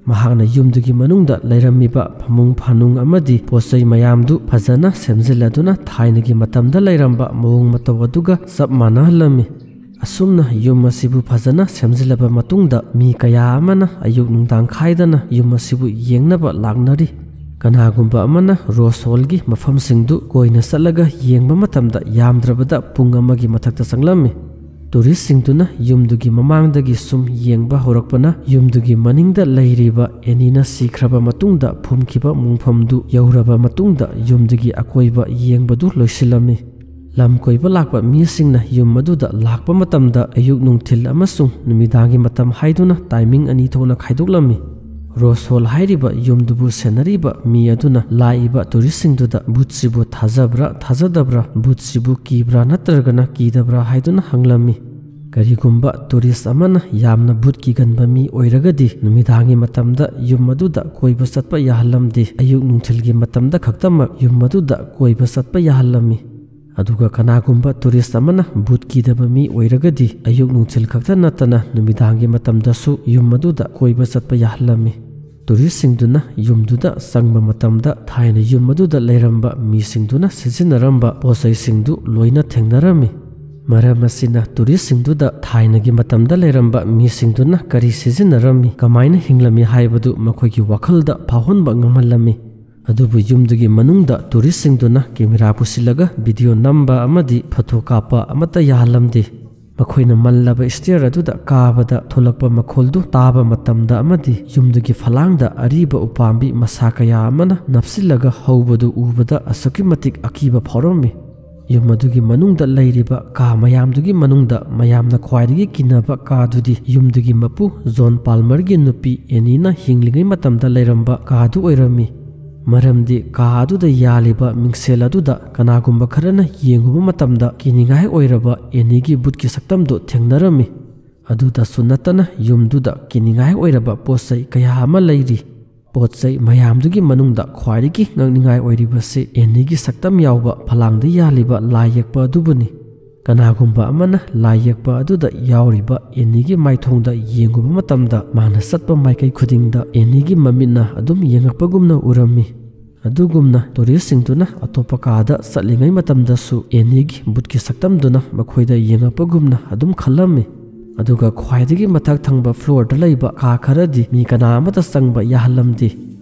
ꯃꯍꯥꯛꯅ ꯌꯨꯝꯗꯨꯒꯤ ꯃꯅꯨꯡꯗ ꯂꯩꯔꯝꯃꯤꯕ ꯐꯃꯨꯡ ꯐꯥꯅꯨꯡ ꯑꯃꯗꯤ ꯄꯣꯠꯆꯩ ꯃꯌꯥꯝꯗꯨ ꯐꯖꯅ ꯁꯦꯝꯖꯤꯜꯂꯗꯨꯅ ꯊꯥꯏꯅꯒꯤ ꯃꯇꯝꯗ ꯂꯩꯔꯝꯕ ꯃꯑꯣꯡ ꯃꯇꯧ ꯑꯗꯨꯒ ꯆꯞ ꯃꯥꯟꯅꯍꯜꯂꯝꯃꯤ꯫ ꯑꯁꯨꯝꯅ ꯌꯨꯝ ꯑꯁꯤꯕꯨ ꯐꯖꯅ ꯁꯦꯝꯖꯤꯜꯂꯕ ꯃꯇꯨꯡꯗ, ꯃꯤ ꯀꯌꯥ ꯑꯃꯅ ꯑꯌꯨꯛ ꯅꯨꯡꯗꯥꯡ ꯈꯥꯏꯗꯅ ꯌꯨꯝ ꯑꯁꯤꯕꯨ ꯌꯦꯡꯅꯕ ꯂꯥꯛꯅꯔꯤ꯫ ꯀꯅꯥꯒꯨꯝꯕ ꯑꯃꯅ ꯔꯣꯁ ꯍꯣꯜꯒꯤ ꯃꯐꯝꯁꯤꯡꯗꯨ ꯀꯣꯏꯅ ꯆꯠꯂꯒ ꯌꯦꯡꯕ ꯃꯇꯝꯗ ꯌꯥꯝꯗ꯭ꯔꯕꯗ ꯄꯨꯡ ꯑꯃꯒꯤ ꯃꯊꯛꯇ ꯆꯪꯂꯝꯃꯤ꯫ ꯇꯨꯔꯤꯁꯁꯤꯡꯗꯨꯅ ꯌꯨꯝꯗꯨꯒꯤ ꯃꯃꯥꯡꯗꯒꯤ ꯁꯨꯝ ꯌꯦꯡꯕ ꯍꯧꯔꯛꯄꯅ, ꯌꯨꯝꯗꯨꯒꯤ ꯃꯅꯤꯡꯗ ꯂꯩꯔꯤꯕ ꯑꯦꯅꯤꯅ ꯁꯤꯈ꯭ꯔꯕ ꯃꯇꯨꯡꯗ ꯐꯨꯝꯈꯤꯕ ꯃꯣꯡꯐꯝꯗꯨ ꯌꯧꯔꯕ ꯃꯇꯨꯡꯗ, ꯌꯨꯝꯗꯨꯒꯤ ꯑꯀꯣꯏꯕ ꯌꯦꯡꯕꯗꯨ ꯂꯣꯏꯁꯤꯜꯂꯝꯃꯤ꯫ ꯂꯝ ꯀꯣꯏꯕ ꯂꯥꯛꯄ ꯃꯤꯁꯤꯡꯅ ꯌꯨꯝ ꯑꯗꯨꯗ ꯂꯥꯛꯄ ꯃꯇꯝꯗ, ꯑꯌꯨꯛ ꯅꯨꯡꯊꯤꯜ ꯑꯃꯁꯨꯡ ꯅꯨꯃꯤꯗꯥꯡꯒꯤ ꯃꯇꯝ ꯍꯥꯏꯗꯨꯅ ꯇꯥꯏꯃꯤꯡ ꯑꯅꯤ ꯊꯣꯛꯅ ꯈꯥꯏꯗꯣꯛꯂꯝꯃꯤ꯫ ꯔꯣꯁ ꯍꯣꯜ ꯍꯥꯏꯔꯤꯕ ꯌꯨꯝꯗꯨꯕꯨ ꯁꯦꯟꯅꯔꯤꯕ ꯃꯤ ꯑꯗꯨꯅ ꯂꯥꯛꯏꯕ ꯇꯨꯔꯤꯁꯁꯤꯡꯗꯨꯗ ꯚꯨꯠꯁꯤꯕꯨ ꯊꯥꯖꯕ꯭ꯔꯥ ꯊꯥꯖꯗꯕ꯭ꯔꯥ, ꯚꯨꯠꯁꯤꯕꯨ ꯀꯤꯕ꯭ꯔꯥ ꯅꯠꯇ꯭ꯔꯒꯅ ꯀꯤꯗꯕ꯭ꯔꯥ ꯍꯥꯏꯗꯨꯅ ꯍꯪꯂꯝꯃꯤ꯫ ꯀꯔꯤꯒꯨꯝꯕ ꯇꯨꯔꯤꯁ ꯑꯃꯅ ꯌꯥꯝꯅ ꯚꯨꯠ ꯀꯤꯒꯟꯕ ꯃꯤ ꯑꯣꯏꯔꯒꯗꯤ, ꯅꯨꯃꯤꯗꯥꯡꯒꯤ ꯃꯇꯝꯗ ꯌꯨꯝ ꯑꯗꯨꯗ ꯀꯣꯏꯕ ꯆꯠꯄ ꯌꯥꯍꯜꯂꯝꯗꯦ꯫ ꯑꯌꯨꯛ ꯅꯨꯡꯊꯤꯜꯒꯤ ꯃꯇꯝꯗ ꯈꯛꯇꯃꯛ ꯌꯨꯝ ꯑꯗꯨꯗ ꯀꯣꯏꯕ ꯆꯠꯄ ꯌꯥꯍꯜꯂꯝꯃꯤ꯫ ꯑꯗꯨꯒ ꯀꯅꯥꯒꯨꯝꯕ ꯇꯨꯔꯤꯁ ꯑꯃꯅ ꯚꯨꯠ ꯀꯤꯗꯕ ꯃꯤ ꯑꯣꯏꯔꯒꯗꯤ, ꯑꯌꯨꯛ ꯅꯨꯡꯊꯤꯜ ꯈꯛꯇ ꯅꯠꯇꯅ ꯅꯨꯃꯤꯗꯥꯡꯒꯤ ꯃꯇꯝꯗꯁꯨ ꯌꯨꯝ ꯑꯗꯨꯗ ꯀꯣꯏꯕ ꯆꯠꯄ ꯌꯥꯍꯜꯂꯝꯃꯤ꯫ ꯇꯨꯔꯤꯁꯁꯤꯡꯗꯨꯅ ꯌꯨꯝꯗꯨꯗ ꯆꯪꯕ ꯃꯇꯝꯗ, ꯊꯥꯏꯅ ꯌꯨꯝ ꯑꯗꯨꯗ ꯂꯩꯔꯝꯕ ꯃꯤꯁꯤꯡꯗꯨꯅ ꯁꯤꯖꯤꯟꯅꯔꯝꯕ ꯄꯣꯠꯆꯩꯁꯤꯡꯗꯨ ꯂꯣꯏꯅ ꯊꯦꯡꯅꯔꯝꯃꯤ꯫ ꯃꯔꯝ ꯑꯁꯤꯅ ꯇꯨꯔꯤꯁꯁꯤꯡꯗꯨꯗ ꯊꯥꯏꯅꯒꯤ ꯃꯇꯝꯗ ꯂꯩꯔꯝꯕ ꯃꯤꯁꯤꯡꯗꯨꯅ ꯀꯔꯤ ꯁꯤꯖꯤꯟꯅꯔꯝꯃꯤ, ꯀꯃꯥꯏꯅ ꯍꯤꯡꯂꯝꯃꯤ ꯍꯥꯏꯕꯗꯨ ꯃꯈꯣꯏꯒꯤ ꯋꯥꯈꯜꯗ ꯐꯥꯎꯍꯟꯕ ꯉꯝꯍꯜꯂꯝꯃꯤ꯫ ꯑꯗꯨꯕꯨ ꯌꯨꯝꯗꯨꯒꯤ ꯃꯅꯨꯡꯗ ꯇꯨꯔꯤꯁꯁꯤꯡꯗꯨꯅ ꯀꯦꯃꯦꯔꯥ ꯄꯨꯁꯤꯜꯂꯒ ꯚꯤꯗꯤꯑꯣ ꯅꯝꯕ ꯑꯃꯗꯤ ꯐꯣꯇꯣ ꯀꯥꯞꯄ ꯑꯃꯠꯇ ꯌꯥꯍꯜꯂꯝꯗꯦ꯫ ꯃꯈꯣꯏꯅ ꯃꯜꯂꯕ ꯁ꯭ꯇꯦꯌꯔ ꯑꯗꯨꯗ ꯀꯥꯕꯗ ꯊꯣꯛꯂꯛꯄ ꯃꯈꯣꯜꯗꯨ ꯇꯥꯕ ꯃꯇꯝꯗ ꯑꯃꯗꯤ ꯌꯨꯝꯗꯨꯒꯤ ꯐꯂꯥꯡꯗ ꯑꯔꯤꯕ ꯎꯄꯥꯝꯕꯤ ꯃꯁꯥ ꯀꯌꯥ ꯑꯃꯅ ꯅꯞꯁꯤꯜꯂꯒ ꯍꯧꯕꯗꯨ ꯎꯕꯗ ꯑꯁꯨꯛꯀꯤ ꯃꯇꯤꯛ ꯑꯀꯤꯕ ꯐꯥꯎꯔꯝꯃꯤ꯫ ꯌꯨꯝ ꯑꯗꯨꯒꯤ ꯃꯅꯨꯡꯗ ꯂꯩꯔꯤꯕ ꯀꯥ ꯃꯌꯥꯝꯗꯨꯒꯤ ꯃꯅꯨꯡꯗ ꯃꯌꯥꯝꯅ ꯈ꯭ꯋꯥꯏꯗꯒꯤ ꯀꯤꯅꯕ ꯀꯥꯗꯨꯗꯤ ꯌꯨꯝꯗꯨꯒꯤ ꯃꯄꯨ ꯖꯣꯟ ꯄꯥꯜꯃꯔꯒꯤ ꯅꯨꯄꯤ ꯑꯦꯅꯤꯅ ꯍꯤꯡꯂꯤꯉꯩ ꯃꯇꯝꯗ ꯂꯩꯔꯝꯕ ꯀꯥꯗꯨ ꯑꯣꯏꯔꯝꯃꯤ꯫ ꯃꯔꯝꯗꯤ ꯀꯥ ꯑꯗꯨꯗ ꯌꯥꯜꯂꯤꯕ ꯃꯤꯡꯁꯦꯜ ꯑꯗꯨꯗ ꯀꯅꯥꯒꯨꯝꯕ ꯈꯔꯅ ꯌꯦꯡꯉꯨꯕ ꯃꯇꯝꯗ ꯀꯤꯅꯤꯡꯉꯥꯏ ꯑꯣꯏꯔꯕ ꯑꯦꯅꯤꯒꯤ ꯕꯨꯠꯀꯤ ꯁꯛꯇꯝꯗꯨ ꯊꯦꯡꯅꯔꯝꯃꯤ꯫ ꯑꯗꯨꯗꯁꯨ ꯅꯠꯇꯅ ꯌꯨꯝꯗꯨꯗ ꯀꯤꯅꯤꯡꯉꯥꯏ ꯑꯣꯏꯔꯕ ꯄꯣꯠ ꯆꯩ ꯀꯌꯥ ꯑꯃ ꯂꯩꯔꯤ꯫ ꯄꯣꯠ ꯆꯩ ꯃꯌꯥꯝꯗꯨꯒꯤ ꯃꯅꯨꯡꯗ ꯈ꯭ꯋꯥꯏꯗꯒꯤ ꯉꯛꯅꯤꯡꯉꯥꯏ ꯑꯣꯏꯔꯤꯕꯁꯤ ꯑꯦꯅꯤꯒꯤ ꯁꯛꯇꯝ ꯌꯥꯎꯕ ꯐꯂꯥꯡꯗ ꯌꯥꯜꯂꯤꯕ ꯂꯥꯏ ꯌꯦꯛꯄ ꯑꯗꯨꯕꯨꯅꯤ꯫ ꯀꯅꯥꯒꯨꯝꯕ ꯑꯃꯅ ꯂꯥꯏ ꯌꯦꯛꯄ ꯑꯗꯨꯗ ꯌꯥꯎꯔꯤꯕ ꯑꯦꯅꯤꯒꯤ ꯃꯥꯏꯊꯣꯡꯗ ꯌꯦꯡꯉꯨꯕ ꯃꯇꯝꯗ, ꯃꯥꯅ ꯆꯠꯄ ꯃꯥꯏꯀꯩ ꯈꯨꯗꯤꯡꯗ ꯑꯦꯅꯤꯒꯤ ꯃꯃꯤꯠꯅ ꯑꯗꯨꯝ ꯌꯦꯡꯉꯛꯄꯒꯨꯝꯅ ꯎꯔꯝꯃꯤ꯫ ꯑꯗꯨꯒꯨꯝꯅ ꯇꯨꯔꯤꯁꯁꯤꯡꯗꯨꯅ ꯑꯇꯣꯞꯄ ꯀꯥꯗ ꯆꯠꯂꯤꯉꯩ ꯃꯇꯝꯗꯁꯨ ꯑꯦꯅꯤꯒꯤ ꯕꯨꯠꯀꯤ ꯁꯛꯇꯝꯗꯨꯅ ꯃꯈꯣꯏꯗ ꯌꯦꯡꯉꯛꯄꯒꯨꯝꯅ ꯑꯗꯨꯝ ꯈꯜꯂꯝꯃꯤ꯫ ꯑꯗꯨꯒ ꯈ꯭ꯋꯥꯏꯗꯒꯤ ꯃꯊꯛ ꯊꯪꯕ ꯐ꯭ꯂꯣꯔꯗ ꯂꯩꯕ ꯀꯥ ꯈꯔꯗꯤ ꯃꯤ ꯀꯅꯥ ꯑꯃꯠꯇ ꯆꯪꯕ ꯌꯥꯍꯜꯂꯝꯗꯦ꯫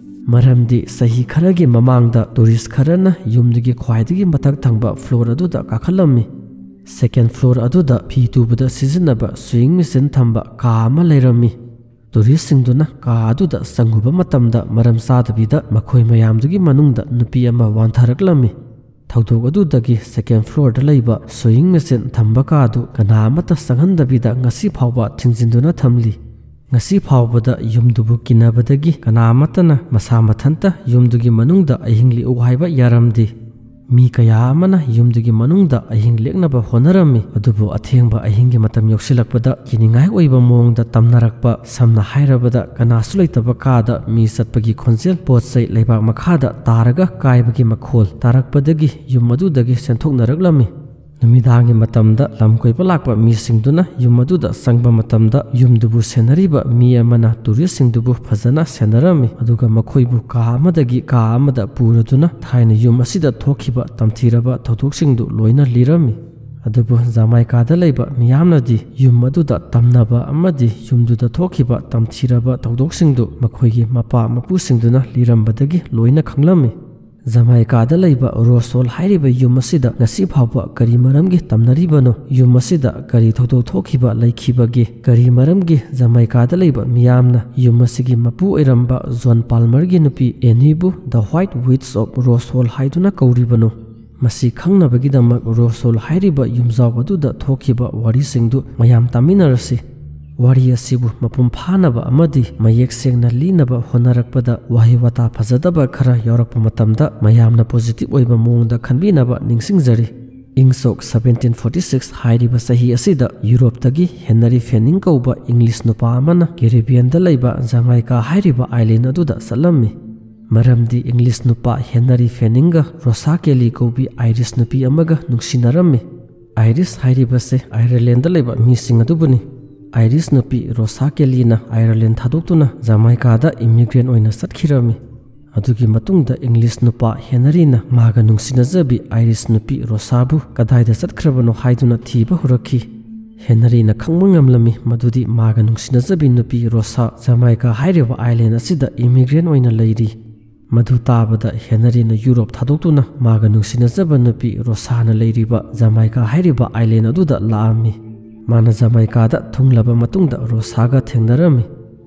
ꯃꯔꯝꯗꯤ ꯆꯍꯤ ꯈꯔꯒꯤ ꯃꯃꯥꯡꯗ ꯇꯨꯔꯤꯁ ꯈꯔꯅ ꯌꯨꯝꯗꯨꯒꯤ ꯈ꯭ꯋꯥꯏꯗꯒꯤ ꯃꯊꯛ ꯊꯪꯕ ꯐ꯭ꯂꯣꯔ ꯑꯗꯨꯗ ꯀꯥꯈꯠꯂꯝꯃꯤ꯫ ꯁꯦꯀꯦꯟ ꯐ꯭ꯂꯣꯔ ꯑꯗꯨꯗ ꯐꯤ ꯇꯨꯕꯗ ꯁꯤꯖꯤꯟꯅꯕ ꯁꯨꯋꯤꯡ ꯃꯦꯆꯤꯟ ꯊꯝꯕ ꯀꯥ ꯑꯃ ꯂꯩꯔꯝꯃꯤ꯫ ꯇꯨꯔꯤꯁꯁꯤꯡꯗꯨꯅ ꯀꯥ ꯑꯗꯨꯗ ꯆꯪꯉꯨꯕ ꯃꯇꯝꯗ ꯃꯔꯝ ꯆꯥꯗꯕꯤꯗ ꯃꯈꯣꯏ ꯃꯌꯥꯝꯗꯨꯒꯤ ꯃꯅꯨꯡꯗ ꯅꯨꯄꯤ ꯑꯃ ꯋꯥꯟꯊꯔꯛꯂꯝꯃꯤ꯫ ꯊꯧꯗꯣꯛ ꯑꯗꯨꯗꯒꯤ ꯁꯦꯀꯦꯟ ꯐ꯭ꯂꯣꯔꯗ ꯂꯩꯕ ꯁꯨꯋꯤꯡ ꯃꯦꯆꯤꯟ ꯊꯝꯕ ꯀꯥꯗꯨ ꯀꯅꯥ ꯑꯃꯠꯇ ꯆꯪꯍꯟꯗꯕꯤꯗ ꯉꯁꯤ ꯐꯥꯎꯕ ꯊꯤꯡꯖꯤꯟꯗꯨꯅ ꯊꯝꯂꯤ꯫ ꯉꯁꯤ ꯐꯥꯎꯕꯗ ꯌꯨꯝꯗꯨꯕꯨ ꯀꯤꯅꯕꯗꯒꯤ ꯀꯅꯥ ꯑꯃꯠꯇꯅ ꯃꯁꯥ ꯃꯊꯟꯇ ꯌꯨꯝꯗꯨꯒꯤ ꯃꯅꯨꯡꯗ ꯑꯍꯤꯡ ꯂꯦꯛꯎ ꯍꯥꯏꯕ ꯌꯥꯔꯝꯗꯦ꯫ ꯃꯤ ꯀꯌꯥ ꯑꯃꯅ ꯌꯨꯝꯗꯨꯒꯤ ꯃꯅꯨꯡꯗ ꯑꯍꯤꯡ ꯂꯦꯛꯅꯕ ꯍꯣꯠꯅꯔꯝꯃꯤ, ꯑꯗꯨꯕꯨ ꯑꯊꯦꯡꯕ ꯑꯍꯤꯡꯒꯤ ꯃꯇꯝ ꯌꯧꯁꯤꯜꯂꯛꯄꯗ ꯀꯤꯅꯤꯡꯉꯥꯏ ꯑꯣꯏꯕ ꯃꯑꯣꯡꯗ ꯇꯝꯅꯔꯛꯄ, ꯁꯝꯅ ꯍꯥꯏꯔꯕꯗ ꯀꯅꯥꯁꯨ ꯂꯩꯇꯕ ꯀꯥꯗ ꯃꯤ ꯆꯠꯄꯒꯤ ꯈꯣꯟꯖꯦꯜ, ꯄꯣꯠ ꯆꯩ ꯂꯩꯕꯥꯛ ꯃꯈꯥꯗ ꯇꯥꯔꯒ ꯀꯥꯏꯕꯒꯤ ꯃꯈꯣꯜ ꯇꯥꯔꯛꯄꯗꯒꯤ ꯌꯨꯝ ꯑꯗꯨꯗꯒꯤ ꯆꯦꯟꯊꯣꯛꯅꯔꯛꯂꯝꯃꯤ꯫ ꯅꯨꯃꯤꯗꯥꯡꯒꯤ ꯃꯇꯝꯗ ꯂꯝ ꯀꯣꯏꯕ ꯂꯥꯛꯄ ꯃꯤꯁꯤꯡꯗꯨꯅ ꯌꯨꯝ ꯑꯗꯨꯗ ꯆꯪꯕ ꯃꯇꯝꯗ ꯌꯨꯝꯗꯨꯕꯨ ꯁꯦꯟꯅꯔꯤꯕ ꯃꯤ ꯑꯃꯅ ꯇꯨꯔꯤꯁꯁꯤꯡꯗꯨꯕꯨ ꯐꯖꯅ ꯁꯦꯟꯅꯔꯝꯃꯤ, ꯑꯗꯨꯒ ꯃꯈꯣꯏꯕꯨ ꯀꯥ ꯑꯃꯗꯒꯤ ꯀꯥ ꯑꯃꯗ ꯄꯨꯔꯗꯨꯅ ꯊꯥꯏꯅ ꯌꯨꯝ ꯑꯁꯤꯗ ꯊꯣꯛꯈꯤꯕ ꯇꯝꯊꯤꯔꯕ ꯊꯧꯗꯣꯛꯁꯤꯡꯗꯨ ꯂꯣꯏꯅ ꯂꯤꯔꯝꯃꯤ꯫ ꯑꯗꯨꯕꯨ ꯖꯃꯥꯏꯀꯥꯗ ꯂꯩꯕ ꯃꯤꯌꯥꯝꯅꯗꯤ ꯌꯨꯝ ꯑꯗꯨꯗ ꯇꯝꯅꯕ ꯑꯃꯗꯤ ꯌꯨꯝꯗꯨꯗ ꯊꯣꯛꯈꯤꯕ ꯇꯝꯊꯤꯔꯕ ꯊꯧꯗꯣꯛꯁꯤꯡꯗꯨ ꯃꯈꯣꯏꯒꯤ ꯃꯄꯥ ꯃꯄꯨꯁꯤꯡꯗꯨꯅ ꯂꯤꯔꯝꯕꯗꯒꯤ ꯂꯣꯏꯅ ꯈꯪꯂꯝꯃꯤ꯫ ꯖꯃꯥꯏꯀꯥꯗ ꯂꯩꯕ ꯔꯣꯁ ꯍꯣꯜ ꯍꯥꯏꯔꯤꯕ ꯌꯨꯝ ꯑꯁꯤꯗ ꯉꯁꯤ ꯐꯥꯎꯕ ꯀꯔꯤ ꯃꯔꯝꯒꯤ ꯇꯝꯅꯔꯤꯕꯅꯣ? ꯌꯨꯝ ꯑꯁꯤꯗ ꯀꯔꯤ ꯊꯧꯗꯣꯛ ꯊꯣꯛꯈꯤꯕ ꯂꯩꯈꯤꯕꯒꯦ? ꯀꯔꯤ ꯃꯔꯝꯒꯤ ꯖꯃꯥꯏꯀꯥꯗ ꯂꯩꯕ ꯃꯤꯌꯥꯝꯅ ꯌꯨꯝ ꯑꯁꯤꯒꯤ ꯃꯄꯨ ꯑꯣꯏꯔꯝꯕ ꯖꯣꯟ ꯄꯥꯜꯃꯔꯒꯤ ꯅꯨꯄꯤ ꯑꯦꯅꯤꯕꯨ The White Witch of Rose Hall ꯍꯥꯏꯗꯨꯅ ꯀꯧꯔꯤꯕꯅꯣ? ꯃꯁꯤ ꯈꯪꯅꯕꯒꯤꯗꯃꯛ ꯔꯣꯁꯣꯜ ꯍꯥꯏꯔꯤꯕ ꯌꯨꯝꯖꯥꯎ ꯑꯗꯨꯗ ꯊꯣꯛꯈꯤꯕ ꯋꯥꯔꯤꯁꯤꯡꯗꯨ ꯃꯌꯥꯝ ꯇꯥꯃꯤꯟꯅꯔꯁꯤ꯫ ꯋꯥꯔꯤ ꯑꯁꯤꯕꯨ ꯃꯄꯨꯡ ꯐꯥꯅꯕ ꯑꯃꯗꯤ ꯃꯌꯦꯛ ꯁꯦꯡꯅ ꯂꯤꯅꯕ ꯍꯣꯠꯅꯔꯛꯄꯗ ꯋꯥꯍꯩ ꯋꯥꯇꯥ ꯐꯖꯗꯕ ꯈꯔ ꯌꯥꯎꯔꯛꯄ ꯃꯇꯝꯗ ꯃꯌꯥꯝꯅ ꯄꯣꯖꯤꯇꯤꯚ ꯑꯣꯏꯕ ꯃꯑꯣꯡꯗ ꯈꯟꯕꯤꯅꯕ ꯅꯤꯡꯁꯤꯡꯖꯔꯤ꯫ ꯏꯪ ꯁꯣꯛ ꯁꯚꯦꯟꯇꯤꯟ ꯐꯣꯔꯇꯤ ꯁꯤꯛꯁ ꯍꯥꯏꯔꯤꯕ ꯆꯍꯤ ꯑꯁꯤꯗ ꯌꯨꯔꯣꯞꯇꯒꯤ ꯍꯦꯅꯔꯤ ꯐꯦꯅꯤꯡ ꯀꯧꯕ ꯏꯪꯂꯤꯁ ꯅꯨꯄꯥ ꯑꯃꯅ ꯀꯦꯔꯤꯕꯤꯌꯟꯗ ꯂꯩꯕ ꯖꯃꯥꯏꯀꯥ ꯍꯥꯏꯔꯤꯕ ꯑꯥꯏꯂꯦꯟ ꯑꯗꯨꯗ ꯆꯠꯂꯝꯃꯤ꯫ ꯃꯔꯝꯗꯤ ꯏꯪꯂꯤꯁ ꯅꯨꯄꯥ ꯍꯦꯅꯔꯤ ꯐꯦꯅꯤꯡꯒ ꯔꯣꯁꯥ ꯀꯦꯂꯤ ꯀꯧꯕꯤ ꯑꯥꯏꯔꯤꯁ ꯅꯨꯄꯤ ꯑꯃꯒ ꯅꯨꯡꯁꯤꯅꯔꯝꯃꯤ꯫ ꯑꯥꯏꯔꯤꯁ ꯍꯥꯏꯔꯤꯕꯁꯦ ꯑꯥꯌꯔꯂꯦꯟꯗ ꯂꯩꯕ ꯃꯤꯁꯤꯡ ꯑꯗꯨꯕꯨꯅꯤ꯫ ꯑꯥꯏꯔꯤꯁ ꯅꯨꯄꯤ ꯔꯣꯁꯥ ꯀꯦꯂꯤꯅ ꯑꯥꯌꯔꯂꯦꯟ ꯊꯥꯗꯣꯛꯇꯨꯅ ꯖꯃꯥꯏꯀꯥꯗ ꯏꯃꯤꯒ꯭ꯔꯦꯟ ꯑꯣꯏꯅ ꯆꯠꯈꯤꯔꯝꯃꯤ꯫ ꯑꯗꯨꯒꯤ ꯃꯇꯨꯡꯗ ꯏꯪꯂꯤꯁ ꯅꯨꯄꯥ ꯍꯦꯅꯔꯤꯅ ꯃꯥꯒ ꯅꯨꯡꯁꯤꯅꯖꯕꯤ ꯑꯥꯏꯔꯤꯁ ꯅꯨꯄꯤ ꯔꯣꯁꯥꯕꯨ ꯀꯗꯥꯏꯗ ꯆꯠꯈ꯭ꯔꯕꯅꯣ ꯍꯥꯏꯗꯨꯅ ꯊꯤꯕ ꯍꯧꯔꯛꯈꯤ꯫ ꯍꯦꯅꯔꯤꯅ ꯈꯪꯕ ꯉꯝꯂꯝꯃꯤ ꯃꯗꯨꯗꯤ ꯃꯥꯒ ꯅꯨꯡꯁꯤꯅꯖꯕꯤ ꯅꯨꯄꯤ ꯔꯣꯁꯥ ꯖꯃꯥꯏꯀꯥ ꯍꯥꯏꯔꯤꯕ ꯑꯥꯏꯂꯦꯟ ꯑꯁꯤꯗ ꯏꯃꯤꯒ꯭ꯔꯦꯟ ꯑꯣꯏꯅ ꯂꯩꯔꯤ꯫ ꯃꯗꯨ ꯇꯥꯕꯗ ꯍꯦꯅꯔꯤꯅ ꯌꯨꯔꯣꯞ ꯊꯥꯗꯣꯛꯇꯨꯅ ꯃꯥꯒ ꯅꯨꯡꯁꯤꯅꯖꯕ ꯅꯨꯄꯤ ꯔꯣꯁꯥꯅ ꯂꯩꯔꯤꯕ ꯖꯃꯥꯏꯀꯥ ꯍꯥꯏꯔꯤꯕ ꯑꯥꯏꯂꯦꯟ ꯑꯗꯨꯗ ꯂꯥꯛꯑꯝꯃꯤ꯫ ꯃꯥꯅ ꯖꯃꯥꯏꯀꯥꯗ ꯊꯨꯡꯂꯕ ꯃꯇꯨꯡꯗ ꯔꯣꯁꯥꯒ ꯊꯦꯡꯅꯔꯝꯃꯤ꯫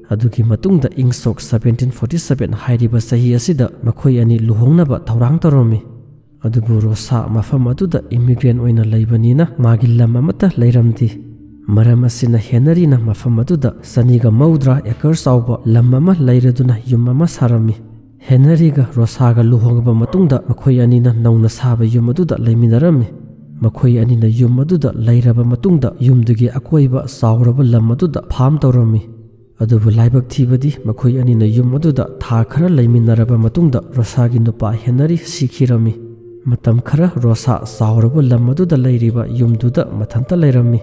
ꯑꯗꯨꯒꯤ ꯃꯇꯨꯡꯗ ꯏꯪ ꯁꯣꯛ ꯁꯚꯦꯟꯇꯤꯟ ꯐꯣꯔꯇꯤ ꯁꯚꯦꯟ ꯍꯥꯏꯔꯤꯕ ꯆꯍꯤ ꯑꯁꯤꯗ ꯃꯈꯣꯏ ꯑꯅꯤ ꯂꯨꯍꯣꯡꯅꯕ ꯊꯧꯔꯥꯡ ꯇꯧꯔꯝꯃꯤ꯫ ꯑꯗꯨꯕꯨ ꯔꯣꯁꯥ ꯃꯐꯝ ꯑꯗꯨꯗ ꯏꯃꯤꯒ꯭ꯔꯦꯟ ꯑꯣꯏꯅ ꯂꯩꯕꯅꯤꯅ ꯃꯥꯒꯤ ꯂꯝ ꯑꯃꯠꯇ ꯂꯩꯔꯝꯗꯦ꯫ ꯃꯔꯝ ꯑꯁꯤꯅ ꯍꯦꯅꯔꯤꯅ ꯃꯐꯝ ꯑꯗꯨꯗ ꯆꯅꯤꯒ ꯃꯧꯗ꯭ꯔꯥ ꯑꯦꯀꯔ ꯆꯥꯎꯕ ꯂꯝ ꯑꯃ ꯂꯩꯔꯗꯨꯅ ꯌꯨꯝ ꯑꯃ ꯁꯥꯔꯝꯃꯤ꯫ ꯍꯦꯅꯔꯤꯒ ꯔꯣꯁꯥꯒ ꯂꯨꯍꯣꯡꯂꯕ ꯃꯇꯨꯡꯗ ꯃꯈꯣꯏ ꯑꯅꯤꯅ ꯅꯧꯅ ꯁꯥꯕ ꯌꯨꯝ ꯑꯗꯨꯗ ꯂꯩꯃꯤꯟꯅꯔꯝꯃꯤ꯫ ꯃꯈꯣꯏ ꯑꯅꯤꯅ ꯌꯨꯝ ꯑꯗꯨꯗ ꯂꯩꯔꯕ ꯃꯇꯨꯡꯗ ꯌꯨꯝꯗꯨꯒꯤ ꯑꯀꯣꯏꯕ ꯆꯥꯎꯔꯕ ꯂꯝ ꯑꯗꯨꯗ ꯐꯥꯔꯝ ꯇꯧꯔꯝꯃꯤ꯫ ꯑꯗꯨꯕꯨ ꯂꯥꯏꯕꯛ ꯊꯤꯕꯗꯤ ꯃꯈꯣꯏ ꯑꯅꯤꯅ ꯌꯨꯝ ꯑꯗꯨꯗ ꯊꯥ ꯈꯔ ꯂꯩꯃꯤꯟꯅꯔꯕ ꯃꯇꯨꯡꯗ ꯔꯣꯁꯥꯒꯤ ꯅꯨꯄꯥ ꯍꯦꯅꯔꯤ ꯁꯤꯈꯤꯔꯝꯃꯤ꯫ ꯃꯇꯝ ꯈꯔ ꯔꯣꯁꯥ ꯆꯥꯎꯔꯕ ꯂꯝ ꯑꯗꯨꯗ ꯂꯩꯔꯤꯕ ꯌꯨꯝꯗꯨꯗ ꯃꯊꯟꯇ ꯂꯩꯔꯝꯃꯤ꯫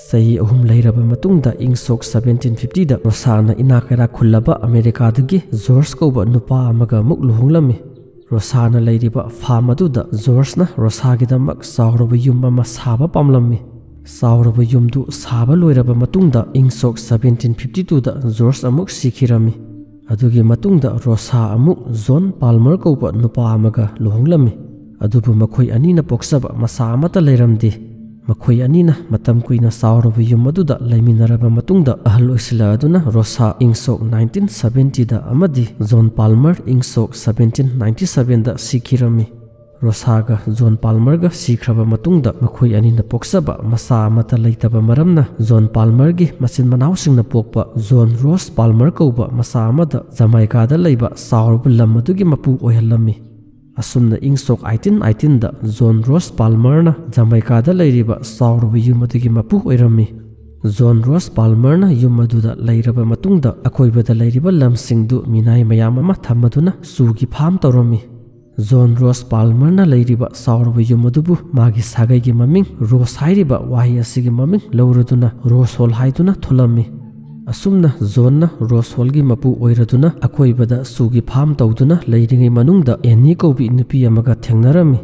ꯆꯍꯤ ꯑꯍꯨꯝ ꯂꯩꯔꯕ ꯃꯇꯨꯡꯗ ꯏꯪ ꯁꯣꯛ ꯁꯚꯦꯟꯇꯤꯟ ꯐꯤꯐꯇꯤꯗ ꯔꯣꯁꯥꯅ ꯏꯅꯥꯛ ꯀꯩꯔꯥꯛ ꯈꯨꯜꯂꯕ ꯑꯃꯦꯔꯤꯀꯥꯗꯒꯤ ꯖꯣꯔꯖ ꯀꯧꯕ ꯅꯨꯄꯥ ꯑꯃꯒ ꯑꯃꯨꯛ ꯂꯨꯍꯣꯡꯂꯝꯃꯤ꯫ ꯔꯣꯁꯥꯅ ꯂꯩꯔꯤꯕ ꯐꯥꯔꯝ ꯑꯗꯨꯗ ꯖꯣꯔꯖꯅ ꯔꯣꯁꯥꯒꯤꯗꯃꯛ ꯆꯥꯎꯔꯕ ꯌꯨꯝ ꯑꯃ ꯁꯥꯕ ꯄꯥꯝꯂꯝꯃꯤ꯫ ꯆꯥꯎꯔꯕ ꯌꯨꯝꯗꯨ ꯁꯥꯕ ꯂꯣꯏꯔꯕ ꯃꯇꯨꯡꯗ ꯏꯪ ꯁꯣꯛ ꯁꯚꯦꯟꯇꯤꯟ ꯐꯤꯐꯇꯤ ꯇꯨꯗ ꯖꯣꯔꯖ ꯑꯃꯨꯛ ꯁꯤꯈꯤꯔꯝꯃꯤ꯫ ꯑꯗꯨꯒꯤ ꯃꯇꯨꯡꯗ ꯔꯣꯁꯥ ꯑꯃꯨꯛ ꯖꯣꯟ ꯄꯥꯜꯃꯔ ꯀꯧꯕ ꯅꯨꯄꯥ ꯑꯃꯒ ꯂꯨꯍꯣꯡꯂꯝꯃꯤ꯫ ꯑꯗꯨꯕꯨ ꯃꯈꯣꯏ ꯑꯅꯤꯅ ꯄꯣꯛꯆꯕ ꯃꯆꯥ ꯑꯃꯠꯇ ꯂꯩꯔꯝꯗꯦ꯫ ꯃꯈꯣꯏ ꯑꯅꯤꯅ ꯃꯇꯝ ꯀꯨꯏꯅ ꯆꯥꯎꯔꯕ ꯌꯨꯝ ꯑꯗꯨꯗ ꯂꯩꯃꯤꯟꯅꯔꯕ ꯃꯇꯨꯡꯗ ꯑꯍꯜ ꯑꯣꯏꯁꯤꯜꯂꯛꯑꯗꯨꯅ ꯔꯣꯁꯥ ꯏꯪ ꯁꯣꯛ ꯅꯥꯏꯟꯇꯤꯟ ꯁꯚꯦꯟꯇꯤꯗ ꯑꯃꯗꯤ ꯖꯣꯟ ꯄꯥꯜꯃꯔ ꯏꯪ ꯁꯣꯛ ꯁꯚꯦꯟꯇꯤꯟ ꯅꯥꯏꯟꯇꯤ ꯁꯚꯦꯟꯗ ꯁꯤꯈꯤꯔꯝꯃꯤ꯫ ꯔꯣꯁꯥꯒ ꯖꯣꯟ ꯄꯥꯜꯃꯔꯒ ꯁꯤꯈ꯭ꯔꯕ ꯃꯇꯨꯡꯗ ꯃꯈꯣꯏ ꯑꯅꯤꯅ ꯄꯣꯛꯆꯕ ꯃꯆꯥ ꯑꯃꯠꯇ ꯂꯩꯇꯕ ꯃꯔꯝꯅ ꯖꯣꯟ ꯄꯥꯜꯃꯔꯒꯤ ꯃꯆꯤꯟ ꯃꯅꯥꯎꯁꯤꯡꯅ ꯄꯣꯛꯄ ꯖꯣꯟ ꯔꯣꯁ ꯄꯥꯜꯃꯔ ꯀꯧꯕ ꯃꯆꯥ ꯑꯃꯗ ꯖꯃꯥꯏꯀꯥꯗ ꯂꯩꯕ ꯆꯥꯎꯔꯕ ꯂꯝ ꯑꯗꯨꯒꯤ ꯃꯄꯨ ꯑꯣꯏꯍꯜꯂꯝꯃꯤ꯫ ꯑꯁꯨꯝꯅ ꯏꯪ ꯁꯣꯛ ꯑꯩꯇꯤꯟ ꯑꯩꯇꯤꯟꯗ ꯖꯣꯟ ꯔꯣꯁ ꯄꯥꯜꯃꯔꯅ ꯖꯃꯥꯏꯀꯥꯗ ꯂꯩꯔꯤꯕ ꯆꯥꯎꯔꯕ ꯌꯨꯝ ꯑꯗꯨꯒꯤ ꯃꯄꯨ ꯑꯣꯏꯔꯝꯃꯤ꯫ ꯖꯣꯟ ꯔꯣꯁ ꯄꯥꯜꯃꯔꯅ ꯌꯨꯝ ꯑꯗꯨꯗ ꯂꯩꯔꯕ ꯃꯇꯨꯡꯗ ꯑꯀꯣꯏꯕꯗ ꯂꯩꯔꯤꯕ ꯂꯝꯁꯤꯡꯗꯨ ꯃꯤꯅꯥꯏ ꯃꯌꯥꯝ ꯑꯃ ꯊꯝꯃꯗꯨꯅ ꯆꯨꯒꯤ ꯐꯥꯝ ꯇꯧꯔꯝꯃꯤ꯫ ꯖꯣꯟ ꯔꯣꯁ ꯄꯥꯜꯃꯔꯅ ꯂꯩꯔꯤꯕ ꯆꯥꯎꯔꯕ ꯌꯨꯝ ꯑꯗꯨꯕꯨ ꯃꯥꯒꯤ ꯁꯥꯒꯩꯒꯤ ꯃꯃꯤꯡ ꯔꯣꯁ ꯍꯥꯏꯔꯤꯕ ꯋꯥꯍꯩ ꯑꯁꯤꯒꯤ ꯃꯃꯤꯡ ꯂꯧꯔꯗꯨꯅ ꯔꯣꯁ ꯍꯣꯜ ꯍꯥꯏꯗꯨꯅ ꯊꯣꯜꯂꯝꯃꯤ꯫ ꯑꯁꯨꯝꯅ ꯖꯣꯟꯅ ꯔꯣꯁ ꯍꯣꯜꯒꯤ ꯃꯄꯨ ꯑꯣꯏꯔꯗꯨꯅ ꯑꯀꯣꯏꯕꯗ ꯆꯨꯒꯤ ꯐꯥꯝ ꯇꯧꯗꯨꯅ ꯂꯩꯔꯤꯉꯩ ꯃꯅꯨꯡꯗ ꯑꯦꯅꯤ ꯀꯧꯕꯤ ꯅꯨꯄꯤ ꯑꯃꯒ ꯊꯦꯡꯅꯔꯝꯃꯤ꯫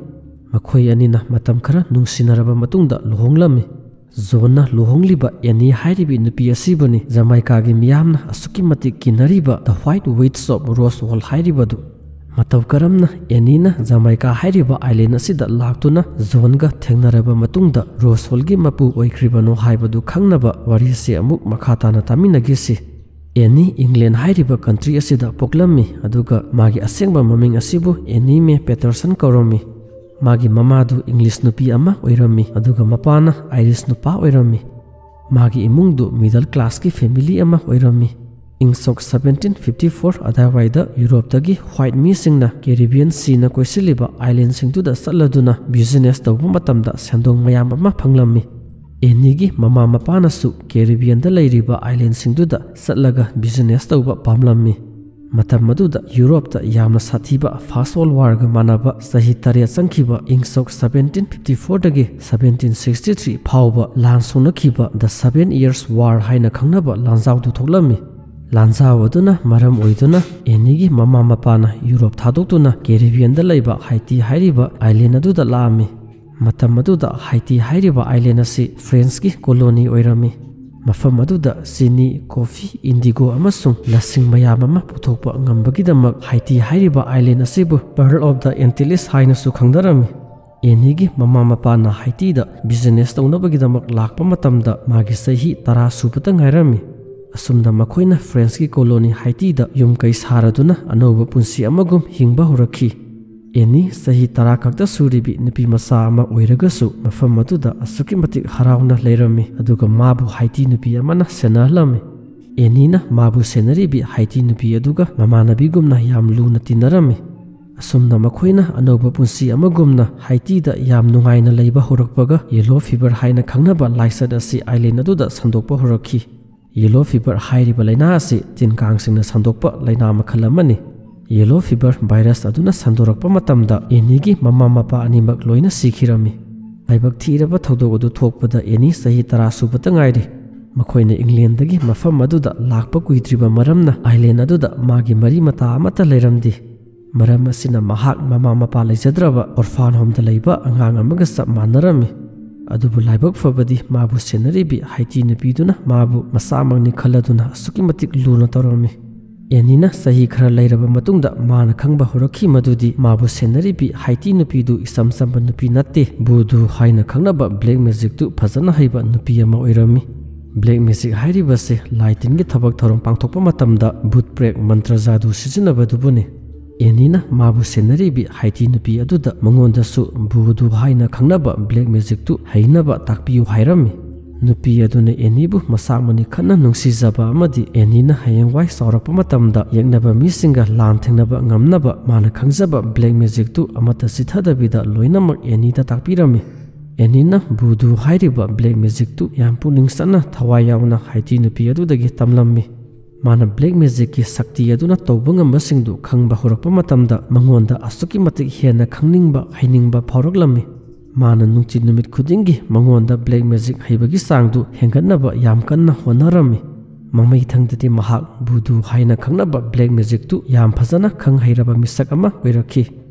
ꯃꯈꯣꯏ ꯑꯅꯤꯅ ꯃꯇꯝ ꯈꯔ ꯅꯨꯡꯁꯤꯅꯔꯕ ꯃꯇꯨꯡꯗ ꯂꯨꯍꯣꯡꯂꯝꯃꯤ꯫ ꯖꯣꯟꯅ ꯂꯨꯍꯣꯡꯂꯤꯕ ꯑꯦꯅꯤ ꯍꯥꯏꯔꯤꯕꯤ ꯅꯨꯄꯤ ꯑꯁꯤꯕꯨꯅꯤ ꯖꯃꯥꯏꯀꯥꯒꯤ ꯃꯤꯌꯥꯝꯅ ꯑꯁꯨꯛꯀꯤ ꯃꯇꯤꯛ ꯀꯤꯅꯔꯤꯕ The White Witch of Rose Hall ꯍꯥꯏꯔꯤꯕꯗꯨ꯫ ꯃꯇꯧ ꯀꯔꯝꯅ ꯑꯦꯅꯤꯅ ꯖꯃꯥꯏꯀꯥ ꯍꯥꯏꯔꯤꯕ ꯑꯥꯏꯂꯦꯟ ꯑꯁꯤꯗ ꯂꯥꯛꯇꯨꯅ ꯖꯣꯟꯒ ꯊꯦꯡꯅꯔꯕ ꯃꯇꯨꯡꯗ ꯔꯣꯁ ꯍꯣꯜꯒꯤ ꯃꯄꯨ ꯑꯣꯏꯈ꯭ꯔꯤꯕꯅꯣ ꯍꯥꯏꯕꯗꯨ ꯈꯪꯅꯕ ꯋꯥꯔꯤꯁꯦ ꯑꯃꯨꯛ ꯃꯈꯥ ꯇꯥꯅ ꯇꯥꯃꯤꯟꯅꯈꯤꯁꯤ꯫ ꯑꯦꯅꯤ ꯏꯪꯂꯦꯟ ꯍꯥꯏꯔꯤꯕ ꯀꯟꯇ꯭ꯔꯤ ꯑꯁꯤꯗ ꯄꯣꯛꯂꯝꯃꯤ, ꯑꯗꯨꯒ ꯃꯥꯒꯤ ꯑꯁꯦꯡꯕ ꯃꯃꯤꯡ ꯑꯁꯤꯕꯨ ꯑꯦꯅꯤ ꯃꯦ ꯄꯦꯇꯔꯁꯟ ꯀꯧꯔꯝꯃꯤ꯫ ꯃꯥꯒꯤ ꯃꯃꯥꯗꯨ ꯏꯪꯂꯤꯁ ꯅꯨꯄꯤ ꯑꯃ ꯑꯣꯏꯔꯝꯃꯤ, ꯑꯗꯨꯒ ꯃꯄꯥꯅ ꯑꯥꯏꯔꯤꯁ ꯅꯨꯄꯥ ꯑꯣꯏꯔꯝꯃꯤ꯫ ꯃꯥꯒꯤ ꯏꯃꯨꯡꯗꯨ ꯃꯤꯗꯜ ꯀ꯭ꯂꯥꯁꯀꯤ ꯐꯦꯃꯤꯂꯤ ꯑꯃ ꯑꯣꯏꯔꯝꯃꯤ꯫ ꯏꯪ ꯁꯣꯛ ꯁꯕꯦꯟꯇꯤꯟ ꯐꯤꯐꯇꯤ ꯐꯣꯔ ꯑꯗꯥꯏꯋꯥꯏꯗ ꯌꯨꯔꯣꯞꯇꯒꯤ ꯋꯥꯏꯠ ꯃꯤꯁꯤꯡꯅ ꯀꯦꯔꯤꯕꯤꯌꯟ ꯁꯤꯅ ꯀꯣꯏꯁꯤꯜꯂꯤꯕ ꯑꯥꯏꯂꯦꯟꯁꯤꯡꯗꯨꯗ ꯆꯠꯂꯗꯨꯅ ꯕꯤꯖꯤꯅꯦꯁ ꯇꯧꯕ ꯃꯇꯝꯗ ꯁꯦꯟꯗꯣꯡ ꯃꯌꯥꯝ ꯑꯃ ꯐꯪꯂꯝꯃꯤ꯫ ꯑꯦꯅꯤꯒꯤ ꯃꯃꯥ ꯃꯄꯥꯅꯁꯨ ꯀꯦꯔꯤꯕꯤꯌꯟꯗ ꯂꯩꯔꯤꯕ ꯑꯥꯏꯂꯦꯟꯁꯤꯡꯗꯨꯗ ꯆꯠꯂꯒ ꯕꯤꯖꯤꯅꯦꯁ ꯇꯧꯕ ꯄꯥꯝꯂꯝꯃꯤ꯫ ꯃꯇꯝ ꯑꯗꯨꯗ ꯌꯨꯔꯣꯞꯇ ꯌꯥꯝꯅ ꯁꯥꯊꯤꯕ ꯐꯥꯔꯁ ꯋꯥꯔꯜ ꯋꯥꯔꯒ ꯃꯥꯟꯅꯕ ꯆꯍꯤ ꯇꯔꯦꯠ ꯆꯪꯈꯤꯕ ꯏꯪ ꯁꯣꯛ ꯁꯕꯦꯟꯇꯤꯟ ꯐꯤꯐꯇꯤ ꯐꯣꯔꯗꯒꯤ ꯁꯕꯦꯟꯇꯤꯟ ꯁꯤꯛꯁꯇꯤ ꯊ꯭ꯔꯤ ꯐꯥꯎꯕ ꯂꯥꯟ ꯁꯣꯛꯅꯈꯤꯕ The Seven Years War ꯍꯥꯏꯅ ꯈꯪꯅꯕ ꯂꯥꯟꯖꯥꯎꯗꯨ ꯊꯣꯛꯂꯝꯃꯤ꯫ ꯂꯥꯟꯖꯥꯎ ꯑꯗꯨꯅ ꯃꯔꯝ ꯑꯣꯏꯗꯨꯅ ꯑꯦꯅꯤꯒꯤ ꯃꯃꯥ ꯃꯄꯥꯅ ꯌꯨꯔꯣꯞ ꯊꯥꯗꯣꯛꯇꯨꯅ ꯀꯦꯔꯤꯕꯤꯌꯟꯗ ꯂꯩꯕ ꯍꯥꯏꯇꯤ ꯍꯥꯏꯔꯤꯕ ꯑꯥꯏꯂꯦꯟ ꯑꯗꯨꯗ ꯂꯥꯛꯑꯝꯃꯤ꯫ ꯃꯇꯝ ꯑꯗꯨꯗ ꯍꯥꯏꯇꯤ ꯍꯥꯏꯔꯤꯕ ꯑꯥꯏꯂꯦꯟ ꯑꯁꯤ ꯐ꯭ꯔꯦꯟꯁꯀꯤ ꯀꯣꯂꯣꯅꯤ ꯑꯣꯏꯔꯝꯃꯤ꯫ ꯃꯐꯝ ꯑꯗꯨꯗ ꯆꯤꯅꯤ, ꯀꯣꯐꯤ, ꯏꯟꯗꯤꯒꯣ ꯑꯃꯁꯨꯡ ꯂꯁꯤꯡ ꯃꯌꯥꯝ ꯑꯃ ꯄꯨꯊꯣꯛꯄ ꯉꯝꯕꯒꯤꯗꯃꯛ ꯍꯥꯏꯇꯤ ꯍꯥꯏꯔꯤꯕ ꯑꯥꯏꯂꯦꯟ ꯑꯁꯤꯕꯨ Pearl of the Antilles ꯍꯥꯏꯅꯁꯨ ꯈꯪꯅꯔꯝꯃꯤ꯫ ꯑꯦꯅꯤꯒꯤ ꯃꯃꯥ ꯃꯄꯥꯅ ꯍꯥꯏꯇꯤꯗ ꯕꯤꯖꯤꯅꯦꯁ ꯇꯧꯅꯕꯒꯤꯗꯃꯛ ꯂꯥꯛꯄ ꯃꯇꯝꯗ ꯃꯥꯒꯤ ꯆꯍꯤ ꯇꯔꯥ ꯁꯨꯕꯇ ꯉꯥꯏꯔꯝꯃꯤ꯫ ꯑꯁꯨꯝꯅ ꯃꯈꯣꯏꯅ ꯐ꯭ꯔꯦꯟꯁꯀꯤ ꯀꯣꯂꯣꯅꯤ ꯍꯥꯏꯇꯤꯗ ꯌꯨꯝ ꯀꯩ ꯁꯥꯔꯗꯨꯅ ꯑꯅꯧꯕ ꯄꯨꯟꯁꯤ ꯑꯃꯒꯨꯝ ꯍꯤꯡꯕ ꯍꯧꯔꯛꯈꯤ꯫ ꯑꯦꯅꯤ ꯆꯍꯤ ꯇꯔꯥ ꯈꯛꯇ ꯁꯨꯔꯤꯕꯤ ꯅꯨꯄꯤ ꯃꯆꯥ ꯑꯃ ꯑꯣꯏꯔꯒꯁꯨ ꯃꯐꯝ ꯑꯗꯨꯗ ꯑꯁꯨꯛꯀꯤ ꯃꯇꯤꯛ ꯍꯔꯥꯎꯅ ꯂꯩꯔꯝꯃꯤ, ꯑꯗꯨꯒ ꯃꯥꯕꯨ ꯍꯥꯏꯇꯤ ꯅꯨꯄꯤ ꯑꯃꯅ ꯁꯦꯟꯅꯍꯜꯂꯝꯃꯤ꯫ ꯑꯦꯅꯤꯅ ꯃꯥꯕꯨ ꯁꯦꯟꯅꯔꯤꯕꯤ ꯍꯥꯏꯇꯤ ꯅꯨꯄꯤ ꯑꯗꯨꯒ ꯃꯃꯥꯟꯅꯕꯤꯒꯨꯝꯅ ꯌꯥꯝ ꯂꯨꯅ ꯇꯤꯟꯅꯔꯝꯃꯤ꯫ ꯑꯁꯨꯝꯅ ꯃꯈꯣꯏꯅ ꯑꯅꯧꯕ ꯄꯨꯟꯁꯤ ꯑꯃꯒꯨꯝꯅ ꯍꯥꯏꯇꯤꯗ ꯌꯥꯝ ꯅꯨꯡꯉꯥꯏꯅ ꯂꯩꯕ ꯍꯧꯔꯛꯄꯒ, ꯌꯦꯂꯣ ꯐꯤꯚꯔ ꯍꯥꯏꯅ ꯈꯪꯅꯕ ꯂꯥꯏꯆꯠ ꯑꯁꯤ ꯑꯥꯏꯂꯦꯟ ꯑꯗꯨꯗ ꯁꯟꯗꯣꯛꯄ ꯍꯧꯔꯛꯈꯤ꯫ ꯌꯦꯂꯣ ꯐꯤꯚꯔ ꯍꯥꯏꯔꯤꯕ ꯂꯥꯏꯅꯥ ꯑꯁꯤ ꯇꯤꯟ ꯀꯥꯡꯁꯤꯡꯅ ꯁꯟꯗꯣꯛꯄ ꯂꯥꯏꯅꯥ ꯃꯈꯜ ꯑꯃꯅꯤ꯫ ꯌꯦꯂꯣ ꯐꯤꯚꯔ ꯚꯥꯏꯔꯁ ꯑꯗꯨꯅ ꯁꯟꯗꯣꯔꯛꯄ ꯃꯇꯝꯗ ꯑꯦꯅꯤꯒꯤ ꯃꯃꯥ ꯃꯄꯥ ꯑꯅꯤꯃꯛ ꯂꯣꯏꯅ ꯁꯤꯈꯤꯔꯝꯃꯤ꯫ ꯂꯥꯏꯕꯛ ꯊꯤꯔꯕ ꯊꯧꯗꯣꯛ ꯑꯗꯨ ꯊꯣꯛꯄꯗ ꯑꯦꯅꯤ ꯆꯍꯤ ꯇꯔꯥ ꯁꯨꯕꯇ ꯉꯥꯏꯔꯤ꯫ ꯃꯈꯣꯏꯅ ꯏꯪꯂꯦꯟꯗꯒꯤ ꯃꯐꯝ ꯑꯗꯨꯗ ꯂꯥꯛꯄ ꯀꯨꯏꯗ꯭ꯔꯤꯕ ꯃꯔꯝꯅ, ꯑꯥꯏꯂꯦꯟ ꯑꯗꯨꯗ ꯃꯥꯒꯤ ꯃꯔꯤ ꯃꯇꯥ ꯑꯃꯠꯇ ꯂꯩꯔꯝꯗꯦ꯫ ꯃꯔꯝ ꯑꯁꯤꯅ ꯃꯍꯥꯛ ꯃꯃꯥ ꯃꯄꯥ ꯂꯩꯖꯗ꯭ꯔꯕ ꯑꯣꯔꯐꯥꯟ ꯍꯣꯝꯗ ꯂꯩꯕ ꯑꯉꯥꯡ ꯑꯃꯒ ꯆꯞ ꯃꯥꯟꯅꯔꯝꯃꯤ꯫ ꯑꯗꯨꯕꯨ ꯂꯥꯏꯕꯛ ꯐꯕꯗꯤ, ꯃꯥꯕꯨ ꯁꯦꯟꯅꯔꯤꯕꯤ ꯍꯥꯏꯇꯤ ꯅꯨꯄꯤꯗꯨꯅ ꯃꯥꯕꯨ ꯃꯆꯥꯃꯛꯅꯤ ꯈꯜꯂꯗꯨꯅ ꯑꯁꯨꯛꯀꯤ ꯃꯇꯤꯛ ꯂꯨꯅ ꯇꯧꯔꯝꯃꯤ꯫ ꯑꯦꯅꯤꯅ ꯆꯍꯤ ꯈꯔ ꯂꯩꯔꯕ ꯃꯇꯨꯡꯗ ꯃꯥꯅ ꯈꯪꯕ ꯍꯧꯔꯛꯈꯤ ꯃꯗꯨꯗꯤ, ꯃꯥꯕꯨ ꯁꯦꯟꯅꯔꯤꯕꯤ ꯍꯥꯏꯇꯤ ꯅꯨꯄꯤꯗꯨ ꯏꯆꯝ ꯆꯝꯕ ꯅꯨꯄꯤ ꯅꯠꯇꯦ, ꯚꯨꯗꯨ ꯍꯥꯏꯅ ꯈꯪꯅꯕ ꯕ꯭ꯂꯦꯛ ꯃꯦꯖꯤꯛꯇꯨ ꯐꯖꯅ ꯍꯩꯕ ꯅꯨꯄꯤ ꯑꯃ ꯑꯣꯏꯔꯝꯃꯤ꯫ ꯕ꯭ꯂꯦꯛ ꯃꯦꯖꯤꯛ ꯍꯥꯏꯔꯤꯕꯁꯤ ꯂꯥꯏ ꯇꯤꯟꯒꯤ ꯊꯕꯛ ꯊꯧꯔꯝ ꯄꯥꯡꯊꯣꯛꯄ ꯃꯇꯝꯗ ꯚꯨꯠ ꯄ꯭ꯔꯦꯛ ꯃꯟꯇ꯭ꯔ ꯖꯥꯗꯨ ꯁꯤꯖꯤꯟꯅꯕꯗꯨꯕꯨꯅꯤ꯫ ꯑꯦꯅꯤꯅ ꯃꯥꯕꯨ ꯁꯦꯟꯅꯔꯤꯕꯤ ꯍꯥꯏꯇꯤ ꯅꯨꯄꯤ ꯑꯗꯨꯗ ꯃꯉꯣꯟꯗꯁꯨ ꯚꯨꯗꯨ ꯍꯥꯏꯅ ꯈꯪꯅꯕ ꯕ꯭ꯂꯦꯛ ꯃꯦꯖꯤꯛꯇꯨ ꯍꯩꯅꯕ ꯇꯥꯛꯄꯤꯌꯨ ꯍꯥꯏꯔꯝꯃꯤ꯫ ꯅꯨꯄꯤ ꯑꯗꯨꯅ ꯑꯦꯅꯤꯕꯨ ꯃꯁꯥꯃꯛꯅꯤ ꯈꯟꯅ ꯅꯨꯡꯁꯤꯖꯕ ꯑꯃꯗꯤ ꯑꯦꯅꯤꯅ ꯍꯌꯦꯡꯋꯥꯏ ꯆꯥꯎꯔꯛꯄ ꯃꯇꯝꯗ ꯌꯦꯛꯅꯕ ꯃꯤꯁꯤꯡꯒ ꯂꯥꯟ ꯊꯦꯡꯅꯕ ꯉꯝꯅꯕ ꯃꯥꯅ ꯈꯪꯖꯕ ꯕ꯭ꯂꯦꯛ ꯃꯦꯖꯤꯛꯇꯨ ꯑꯃꯠꯇ ꯆꯤꯊꯗꯕꯤꯗ ꯂꯣꯏꯅꯃꯛ ꯑꯦꯅꯤꯗ ꯇꯥꯛꯄꯤꯔꯝꯃꯤ꯫ ꯑꯦꯅꯤꯅ ꯚꯨꯗꯨ ꯍꯥꯏꯔꯤꯕ ꯕ꯭ꯂꯦꯛ ꯃꯦꯖꯤꯛꯇꯨ ꯌꯥꯝ ꯄꯨꯛꯅꯤꯡ ꯆꯪꯅ ꯊꯋꯥꯏ ꯌꯥꯎꯅ ꯍꯥꯏꯇꯤ ꯅꯨꯄꯤ ꯑꯗꯨꯗꯒꯤ ꯇꯝꯂꯝꯃꯤ꯫ ꯃꯥꯅ ꯕ꯭ꯂꯦꯛ ꯃꯦꯖꯤꯛꯀꯤ ꯁꯛꯇꯤ ꯑꯗꯨꯅ ꯇꯧꯕ ꯉꯝꯕꯁꯤꯡꯗꯨ ꯈꯪꯕ ꯍꯧꯔꯛꯄ ꯃꯇꯝꯗ ꯃꯉꯣꯟꯗ ꯑꯁꯨꯛꯀꯤ ꯃꯇꯤꯛ ꯍꯦꯟꯅ ꯈꯪꯅꯤꯡꯕ, ꯍꯩꯅꯤꯡꯕ ꯐꯥꯎꯔꯛꯂꯝꯃꯤ꯫ ꯃꯥꯅ ꯅꯨꯡꯇꯤ ꯅꯨꯃꯤꯠ ꯈꯨꯗꯤꯡꯒꯤ ꯃꯉꯣꯟꯗ ꯕ꯭ꯂꯦꯛ ꯃꯦꯖꯤꯛ ꯍꯩꯕꯒꯤ ꯆꯥꯡꯗꯨ ꯍꯦꯟꯒꯠꯅꯕ ꯌꯥꯝ ꯀꯟꯅ ꯍꯣꯠꯅꯔꯝꯃꯤ꯫ ꯃꯃꯩꯊꯪꯗꯗꯤ ꯃꯍꯥꯛ ꯚꯨꯗꯨ ꯍꯥꯏꯅ ꯈꯪꯅꯕ ꯕ꯭ꯂꯦꯛ ꯃꯦꯖꯤꯛꯇꯨ ꯌꯥꯝ ꯐꯖꯅ ꯈꯪ ꯍꯩꯔꯕ ꯃꯤꯁꯛ ꯑꯃ ꯑꯣꯏꯔꯛꯈꯤ꯫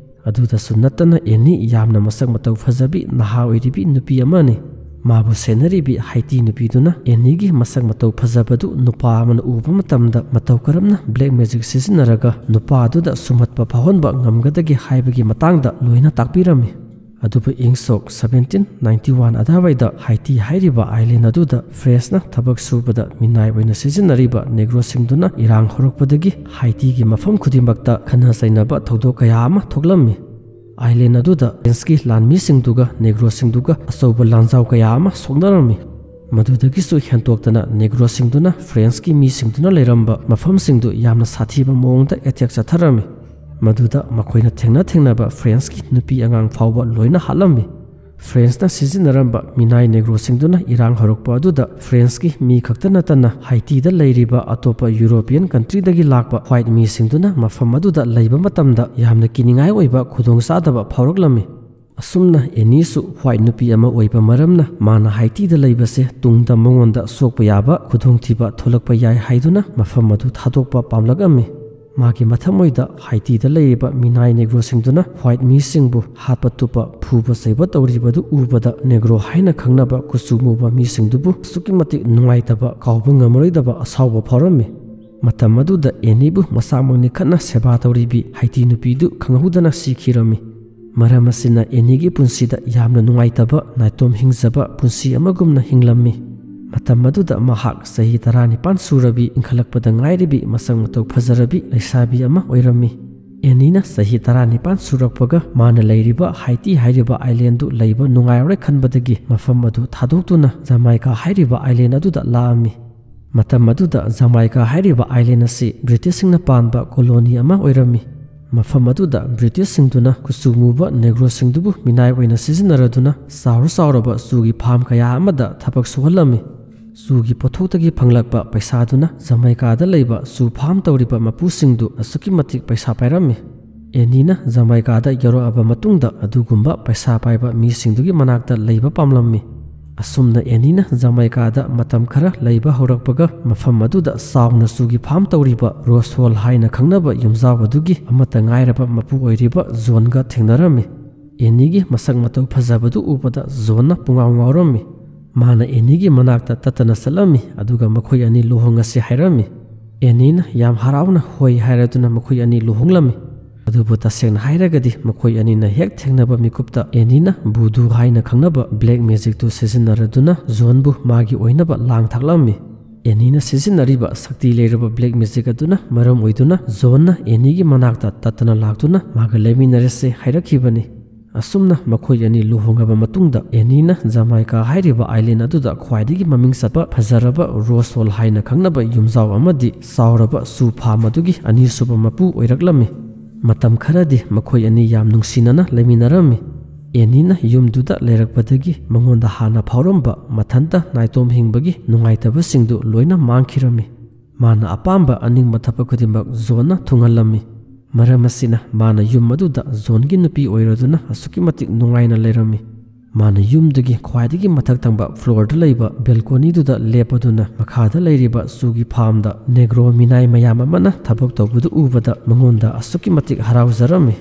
ꯑꯗꯨꯗꯁꯨ ꯅꯠꯇꯅ ꯑꯦꯅꯤ ꯌꯥꯝꯅ ꯃꯁꯛ ꯃꯇꯧ ꯐꯖꯕꯤ ꯅꯍꯥ ꯑꯣꯏꯔꯤꯕꯤ ꯅꯨꯄꯤ ꯑꯃꯅꯤ꯫ ꯃꯥꯕꯨ ꯁꯦꯟꯅꯔꯤꯕꯤ ꯍꯥꯏꯇꯤ ꯅꯨꯄꯤꯗꯨꯅ ꯑꯦꯅꯤꯒꯤ ꯃꯁꯛ ꯃꯇꯧ ꯐꯖꯕꯗꯨ ꯅꯨꯄꯥ ꯑꯃꯅ ꯎꯕ ꯃꯇꯝꯗ ꯃꯇꯧ ꯀꯔꯝꯅ ꯕ꯭ꯂꯦꯛ ꯃꯦꯖꯤꯛ ꯁꯤꯖꯤꯟꯅꯔꯒ ꯅꯨꯄꯥ ꯑꯗꯨꯗ ꯁꯨꯝꯍꯠꯄ ꯐꯥꯎꯍꯟꯕ ꯉꯝꯒꯗꯒꯦ ꯍꯥꯏꯕꯒꯤ ꯃꯇꯥꯡꯗ ꯂꯣꯏꯅ ꯇꯥꯛꯄꯤꯔꯝꯃꯤ꯫ ꯑꯗꯨꯕꯨ ꯏꯪ ꯁꯣꯛ ꯁꯚꯦꯟꯇꯤꯟ ꯅꯥꯏꯟꯇꯤ ꯋꯥꯟ ꯑꯗꯨꯋꯥꯏꯗ ꯍꯥꯏꯇꯤ ꯍꯥꯏꯔꯤꯕ ꯑꯥꯏꯂꯦꯟ ꯑꯗꯨꯗ ꯐ꯭ꯔꯦꯟꯁꯅ ꯊꯕꯛ ꯁꯨꯕꯗ ꯃꯤꯅꯥꯏ ꯑꯣꯏꯅ ꯁꯤꯖꯤꯟꯅꯔꯤꯕ ꯅꯦꯒ꯭ꯔꯣꯁꯤꯡꯗꯨꯅ ꯏꯔꯥꯡ ꯍꯧꯔꯛꯄꯗꯒꯤ ꯍꯥꯏꯇꯤꯒꯤ ꯃꯐꯝ ꯈꯨꯗꯤꯡꯃꯛꯇ ꯈꯠꯅ ꯆꯩꯅꯕ ꯊꯧꯗꯣꯛ ꯀꯌꯥ ꯑꯃ ꯊꯣꯛꯂꯝꯃꯤ꯫ ꯑꯥꯏꯂꯦꯟ ꯑꯗꯨꯗ ꯐ꯭ꯔꯦꯟꯁꯀꯤ ꯂꯥꯟꯃꯤꯁꯤꯡꯗꯨꯒ ꯅꯦꯒ꯭ꯔꯣꯁꯤꯡꯗꯨꯒ ꯑꯆꯧꯕ ꯂꯥꯟꯖꯥꯎ ꯀꯌꯥ ꯑꯃ ꯁꯣꯛꯅꯔꯝꯃꯤ꯫ ꯃꯗꯨꯗꯒꯤꯁꯨ ꯍꯦꯟꯇꯣꯛꯇꯅ ꯅꯦꯒ꯭ꯔꯣꯁꯤꯡꯗꯨꯅ ꯐ꯭ꯔꯦꯟꯁꯀꯤ ꯃꯤꯁꯤꯡꯗꯨꯅ ꯂꯩꯔꯝꯕ ꯃꯐꯝꯁꯤꯡꯗꯨ ꯌꯥꯝꯅ ꯁꯥꯊꯤꯕ ꯃꯑꯣꯡꯗ ꯑꯦꯇꯦꯛ ꯆꯠꯊꯔꯝꯃꯤ꯫ ꯃꯗꯨꯗ ꯃꯈꯣꯏꯅ ꯊꯦꯡꯅ ꯊꯦꯡꯅꯕ ꯐ꯭ꯔꯦꯟꯁꯀꯤ ꯅꯨꯄꯤ ꯑꯉꯥꯡ ꯐꯥꯎꯕ ꯂꯣꯏꯅ ꯍꯥꯠꯂꯝꯃꯤ꯫ ꯐ꯭ꯔꯦꯟꯁꯅ ꯁꯤꯖꯤꯟꯅꯔꯝꯕ ꯃꯤꯅꯥꯏ ꯅꯦꯒ꯭ꯔꯣꯁꯤꯡꯗꯨꯅ ꯏꯔꯥꯡ ꯍꯧꯔꯛꯄ ꯑꯗꯨꯗ ꯐ꯭ꯔꯦꯟꯁꯀꯤ ꯃꯤ ꯈꯛꯇ ꯅꯠꯇꯅ ꯍꯥꯏꯇꯤꯗ ꯂꯩꯔꯤꯕ ꯑꯇꯣꯞꯄ ꯌꯨꯔꯣꯄꯤꯌꯟ ꯀꯟꯇ꯭ꯔꯤꯗꯒꯤ ꯂꯥꯛꯄ ꯋꯥꯏꯠ ꯃꯤꯁꯤꯡꯗꯨꯅ ꯃꯐꯝ ꯑꯗꯨꯗ ꯂꯩꯕ ꯃꯇꯝꯗ ꯌꯥꯝꯅ ꯀꯤꯅꯤꯡꯉꯥꯏ ꯑꯣꯏꯕ ꯈꯨꯗꯣꯡꯆꯥꯗꯕ ꯐꯥꯎꯔꯛꯂꯝꯃꯤ꯫ ꯑꯁꯨꯝꯅ ꯑꯦꯅꯤꯁꯨ ꯋꯥꯏꯠ ꯅꯨꯄꯤ ꯑꯃ ꯑꯣꯏꯕ ꯃꯔꯝꯅ ꯃꯥꯅ ꯍꯥꯏꯇꯤꯗ ꯂꯩꯕꯁꯦ ꯇꯨꯡꯗ ꯃꯉꯣꯟꯗ ꯁꯣꯛꯄ ꯌꯥꯕ ꯈꯨꯗꯣꯡꯊꯤꯕ ꯊꯣꯛꯂꯛꯄ ꯌꯥꯏ ꯍꯥꯏꯗꯨꯅ ꯃꯐꯝ ꯑꯗꯨ ꯊꯥꯗꯣꯛꯄ ꯄꯥꯝꯂꯛꯑꯝꯃꯤ꯫ ꯃꯥꯒꯤ ꯃꯊꯃꯣꯏꯗ ꯍꯥꯏꯇꯤꯗ ꯂꯩꯔꯤꯕ ꯃꯤꯅꯥꯏ ꯅꯦꯒ꯭ꯔꯣꯁꯤꯡꯗꯨꯅ ꯋꯥꯏꯠ ꯃꯤꯁꯤꯡꯕꯨ ꯍꯥꯠꯄ ꯇꯨꯞꯄ ꯐꯨꯕ ꯆꯩꯕ ꯇꯧꯔꯤꯕꯗꯨ ꯎꯕꯗ ꯅꯦꯒ꯭ꯔꯣ ꯍꯥꯏꯅ ꯈꯪꯅꯕ ꯀꯨꯆꯨ ꯃꯨꯕ ꯃꯤꯁꯤꯡꯗꯨꯕꯨ ꯑꯁꯨꯛꯀꯤ ꯃꯇꯤꯛ ꯅꯨꯡꯉꯥꯏꯇꯕ, ꯀꯥꯎꯕ ꯉꯝꯃꯔꯣꯏꯗꯕ ꯑꯁꯥꯎꯕ ꯐꯥꯎꯔꯝꯃꯤ꯫ ꯃꯇꯝ ꯑꯗꯨꯗ ꯑꯦꯅꯤꯕꯨ ꯃꯁꯥꯃꯛꯅꯤ ꯈꯠꯅ ꯁꯦꯕꯥ ꯇꯧꯔꯤꯕꯤ ꯍꯥꯏꯇꯤ ꯅꯨꯄꯤꯗꯨ ꯈꯪꯍꯧꯗꯅ ꯁꯤꯈꯤꯔꯝꯃꯤ꯫ ꯃꯔꯝ ꯑꯁꯤꯅ ꯑꯦꯅꯤꯒꯤ ꯄꯨꯟꯁꯤꯗ ꯌꯥꯝꯅ ꯅꯨꯡꯉꯥꯏꯇꯕ, ꯅꯥꯏꯇꯣꯝ ꯍꯤꯡꯖꯕ ꯄꯨꯟꯁꯤ ꯑꯃꯒꯨꯝꯅ ꯍꯤꯡꯂꯝꯃꯤ꯫ ꯃꯇꯝ ꯑꯗꯨꯗ ꯃꯍꯥꯛ ꯆꯍꯤ ꯇꯔꯥꯅꯤꯄꯥꯟ ꯁꯨꯔꯕꯤ, ꯏꯟꯈꯠꯂꯛꯄꯗ ꯉꯥꯏꯔꯤꯕꯤ, ꯃꯁꯛ ꯃꯇꯧ ꯐꯖꯔꯕꯤ ꯂꯩꯁꯥꯕꯤ ꯑꯃ ꯑꯣꯏꯔꯝꯃꯤ꯫ ꯑꯦꯅꯤꯅ ꯆꯍꯤ ꯇꯔꯥꯅꯤꯄꯥꯟ ꯁꯨꯔꯛꯄꯒ ꯃꯥꯅ ꯂꯩꯔꯤꯕ ꯍꯥꯏꯇꯤ ꯍꯥꯏꯔꯤꯕ ꯑꯥꯏꯂꯦꯟꯗꯨ ꯂꯩꯕ ꯅꯨꯡꯉꯥꯏꯔꯔꯣꯏ ꯈꯟꯕꯗꯒꯤ ꯃꯐꯝ ꯑꯗꯨ ꯊꯥꯗꯣꯛꯇꯨꯅ ꯖꯃꯥꯏꯀꯥ ꯍꯥꯏꯔꯤꯕ ꯑꯥꯏꯂꯦꯟ ꯑꯗꯨꯗ ꯂꯥꯛꯑꯝꯃꯤ꯫ ꯃꯇꯝ ꯑꯗꯨꯗ ꯖꯃꯥꯏꯀꯥ ꯍꯥꯏꯔꯤꯕ ꯑꯥꯏꯂꯦꯟ ꯑꯁꯤ ꯕ꯭ꯔꯤꯇꯤꯁꯁꯤꯡꯅ ꯄꯥꯟꯕ ꯀꯣꯂꯣꯅꯤ ꯑꯃ ꯑꯣꯏꯔꯝꯃꯤ꯫ ꯃꯐꯝ ꯑꯗꯨꯗ ꯕ꯭ꯔꯤꯇꯤꯁꯁꯤꯡꯗꯨꯅ ꯀꯨꯆꯨ ꯃꯨꯕ ꯅꯦꯒ꯭ꯔꯣꯁꯤꯡꯗꯨꯕꯨ ꯃꯤꯅꯥꯏ ꯑꯣꯏꯅ ꯁꯤꯖꯤꯟꯅꯔꯗꯨꯅ ꯆꯥꯎꯔ ꯆꯥꯎꯔꯕ ꯆꯨꯒꯤ ꯐꯥꯔꯝ ꯀꯌꯥ ꯑꯃꯗ ꯊꯕꯛ ꯁꯨꯍꯜꯂꯝꯃꯤ꯫ ꯆꯨꯒꯤ ꯄꯣꯠꯊꯣꯛꯇꯒꯤ ꯐꯪꯂꯛꯄ ꯄꯩꯁꯥꯗꯨꯅ ꯖꯃꯥꯏꯀꯥꯗ ꯂꯩꯕ ꯆꯨ ꯐꯥꯔꯝ ꯇꯧꯔꯤꯕ ꯃꯄꯨꯁꯤꯡꯗꯨ ꯑꯁꯨꯛꯀꯤ ꯃꯇꯤꯛ ꯄꯩꯁꯥ ꯄꯥꯏꯔꯝꯃꯤ꯫ ꯑꯦꯅꯤꯅ ꯖꯃꯥꯏꯀꯥꯗ ꯌꯧꯔꯛꯑꯕ ꯃꯇꯨꯡꯗ ꯑꯗꯨꯒꯨꯝꯕ ꯄꯩꯁꯥ ꯄꯥꯏꯕ ꯃꯤꯁꯤꯡꯗꯨꯒꯤ ꯃꯅꯥꯛꯇ ꯂꯩꯕ ꯄꯥꯝꯂꯝꯃꯤ꯫ ꯑꯁꯨꯝꯅ ꯑꯦꯅꯤꯅ ꯖꯃꯥꯏꯀꯥꯗ ꯃꯇꯝ ꯈꯔ ꯂꯩꯕ ꯍꯧꯔꯛꯄꯒ ꯃꯐꯝ ꯑꯗꯨꯗ ꯆꯥꯎꯅ ꯆꯨꯒꯤ ꯐꯥꯔꯝ ꯇꯧꯔꯤꯕ ꯔꯣꯁ ꯍꯣꯜ ꯍꯥꯏꯅ ꯈꯪꯅꯕ ꯌꯨꯝꯖꯥꯎ ꯑꯗꯨꯒꯤ ꯑꯃꯠꯇ ꯉꯥꯏꯔꯕ ꯃꯄꯨ ꯑꯣꯏꯔꯤꯕ ꯖꯣꯟꯒ ꯊꯦꯡꯅꯔꯝꯃꯤ꯫ ꯑꯦꯅꯤꯒꯤ ꯃꯁꯛ ꯃꯇꯧ ꯐꯖꯕꯗꯨ ꯎꯕꯗ ꯖꯣꯟꯅ ꯄꯨꯡꯉꯥꯎ ꯉꯥꯎꯔꯝꯃꯤ꯫ ꯃꯥꯅ ꯑꯦꯅꯤꯒꯤ ꯃꯅꯥꯛꯇ ꯇꯠꯇꯅ ꯆꯠꯂꯝꯃꯤ, ꯑꯗꯨꯒ ꯃꯈꯣꯏ ꯑꯅꯤ ꯂꯨꯍꯣꯡꯉꯁꯤ ꯍꯥꯏꯔꯝꯃꯤ꯫ ꯑꯦꯅꯤꯅ ꯌꯥꯝ ꯍꯔꯥꯎꯅ ꯍꯣꯏ ꯍꯥꯏꯔꯗꯨꯅ ꯃꯈꯣꯏ ꯑꯅꯤ ꯂꯨꯍꯣꯡꯂꯝꯃꯤ꯫ ꯑꯗꯨꯕꯨ ꯇꯁꯦꯡꯅ ꯍꯥꯏꯔꯒꯗꯤ ꯃꯈꯣꯏ ꯑꯅꯤꯅ ꯍꯦꯛ ꯊꯦꯡꯅꯕ ꯃꯤꯀꯨꯞꯇ ꯑꯦꯅꯤꯅ ꯚꯨꯗꯨ ꯍꯥꯏꯅ ꯈꯪꯅꯕ ꯕ꯭ꯂꯦꯛ ꯃꯦꯖꯤꯛꯇꯨ ꯁꯤꯖꯤꯟꯅꯔꯗꯨꯅ ꯖꯣꯟꯕꯨ ꯃꯥꯒꯤ ꯑꯣꯏꯅꯕ ꯂꯥꯡ ꯊꯥꯛꯂꯝꯃꯤ꯫ ꯑꯦꯅꯤꯅ ꯁꯤꯖꯤꯟꯅꯔꯤꯕ ꯁꯛꯇꯤ ꯂꯩꯔꯕ ꯕ꯭ꯂꯦꯛ ꯃꯦꯖꯤꯛ ꯑꯗꯨꯅ ꯃꯔꯝ ꯑꯣꯏꯗꯨꯅ ꯖꯣꯟꯅ ꯑꯦꯅꯤꯒꯤ ꯃꯅꯥꯛꯇ ꯇꯠꯇꯅ ꯂꯥꯛꯇꯨꯅ ꯃꯥꯒ ꯂꯩꯃꯤꯟꯅꯔꯁꯦ ꯍꯥꯏꯔꯛꯈꯤꯕꯅꯤ꯫ ꯑꯁꯨꯝꯅ ꯃꯈꯣꯏ ꯑꯅꯤ ꯂꯨꯍꯣꯡꯂꯕ ꯃꯇꯨꯡꯗ ꯑꯦꯅꯤꯅ ꯖꯃꯥꯏꯀꯥ ꯍꯥꯏꯔꯤꯕ ꯑꯥꯏꯂꯦꯟ ꯑꯗꯨꯗ ꯈ꯭ꯋꯥꯏꯗꯒꯤ ꯃꯃꯤꯡ ꯆꯠꯄ ꯐꯖꯔꯕ ꯔꯣꯁ ꯍꯣꯜ ꯍꯥꯏꯅ ꯈꯪꯅꯕ ꯌꯨꯝꯖꯥꯎ ꯑꯃꯗꯤ ꯆꯥꯎꯔꯕ ꯆꯨ ꯐꯥꯝ ꯑꯗꯨꯒꯤ ꯑꯅꯤꯁꯨꯕ ꯃꯄꯨ ꯑꯣꯏꯔꯛꯂꯝꯃꯤ꯫ ꯃꯇꯝ ꯈꯔꯗꯤ ꯃꯈꯣꯏ ꯑꯅꯤ ꯌꯥꯝ ꯅꯨꯡꯁꯤꯅꯅ ꯂꯩꯃꯤꯟꯅꯔꯝꯃꯤ꯫ ꯑꯦꯅꯤꯅ ꯌꯨꯝꯗꯨꯗ ꯂꯩꯔꯛꯄꯗꯒꯤ ꯃꯉꯣꯟꯗ ꯍꯥꯟꯅ ꯐꯥꯎꯔꯝꯕ ꯃꯊꯟꯇ ꯅꯥꯏꯇꯣꯝ ꯍꯤꯡꯕꯒꯤ ꯅꯨꯡꯉꯥꯏꯇꯕꯁꯤꯡꯗꯨ ꯂꯣꯏꯅ ꯃꯥꯡꯈꯤꯔꯝꯃꯤ꯫ ꯃꯥꯅ ꯑꯄꯥꯝꯕ ꯑꯅꯤꯡꯕ ꯊꯕꯛ ꯈꯨꯗꯤꯡꯃꯛ ꯖꯣꯟꯅ ꯊꯨꯡꯍꯜꯂꯝꯃꯤ꯫ ꯃꯔꯝ ꯑꯁꯤꯅ ꯃꯥꯅ ꯌꯨꯝ ꯑꯗꯨꯗ ꯖꯣꯟꯒꯤ ꯅꯨꯄꯤ ꯑꯣꯏꯔꯗꯨꯅ ꯑꯁꯨꯛꯀꯤ ꯃꯇꯤꯛ ꯅꯨꯡꯉꯥꯏꯅ ꯂꯩꯔꯝꯃꯤ꯫ ꯃꯥꯅ ꯌꯨꯝꯗꯨꯒꯤ ꯈ꯭ꯋꯥꯏꯗꯒꯤ ꯃꯊꯛ ꯊꯪꯕ ꯐ꯭ꯂꯣꯔꯗ ꯂꯩꯕ ꯕꯦꯜꯀꯣꯅꯤꯗꯨꯗ ꯂꯦꯞꯄꯗꯨꯅ ꯃꯈꯥꯗ ꯂꯩꯔꯤꯕ ꯆꯨꯒꯤ ꯐꯥꯝꯗ ꯅꯦꯒ꯭ꯔꯣ ꯃꯤꯅꯥꯏ ꯃꯌꯥꯝ ꯑꯃꯅ ꯊꯕꯛ ꯇꯧꯕꯗꯨ ꯎꯕꯗ ꯃꯉꯣꯟꯗ ꯑꯁꯨꯛꯀꯤ ꯃꯇꯤꯛ ꯍꯔꯥꯎꯖꯔꯝꯃꯤ꯫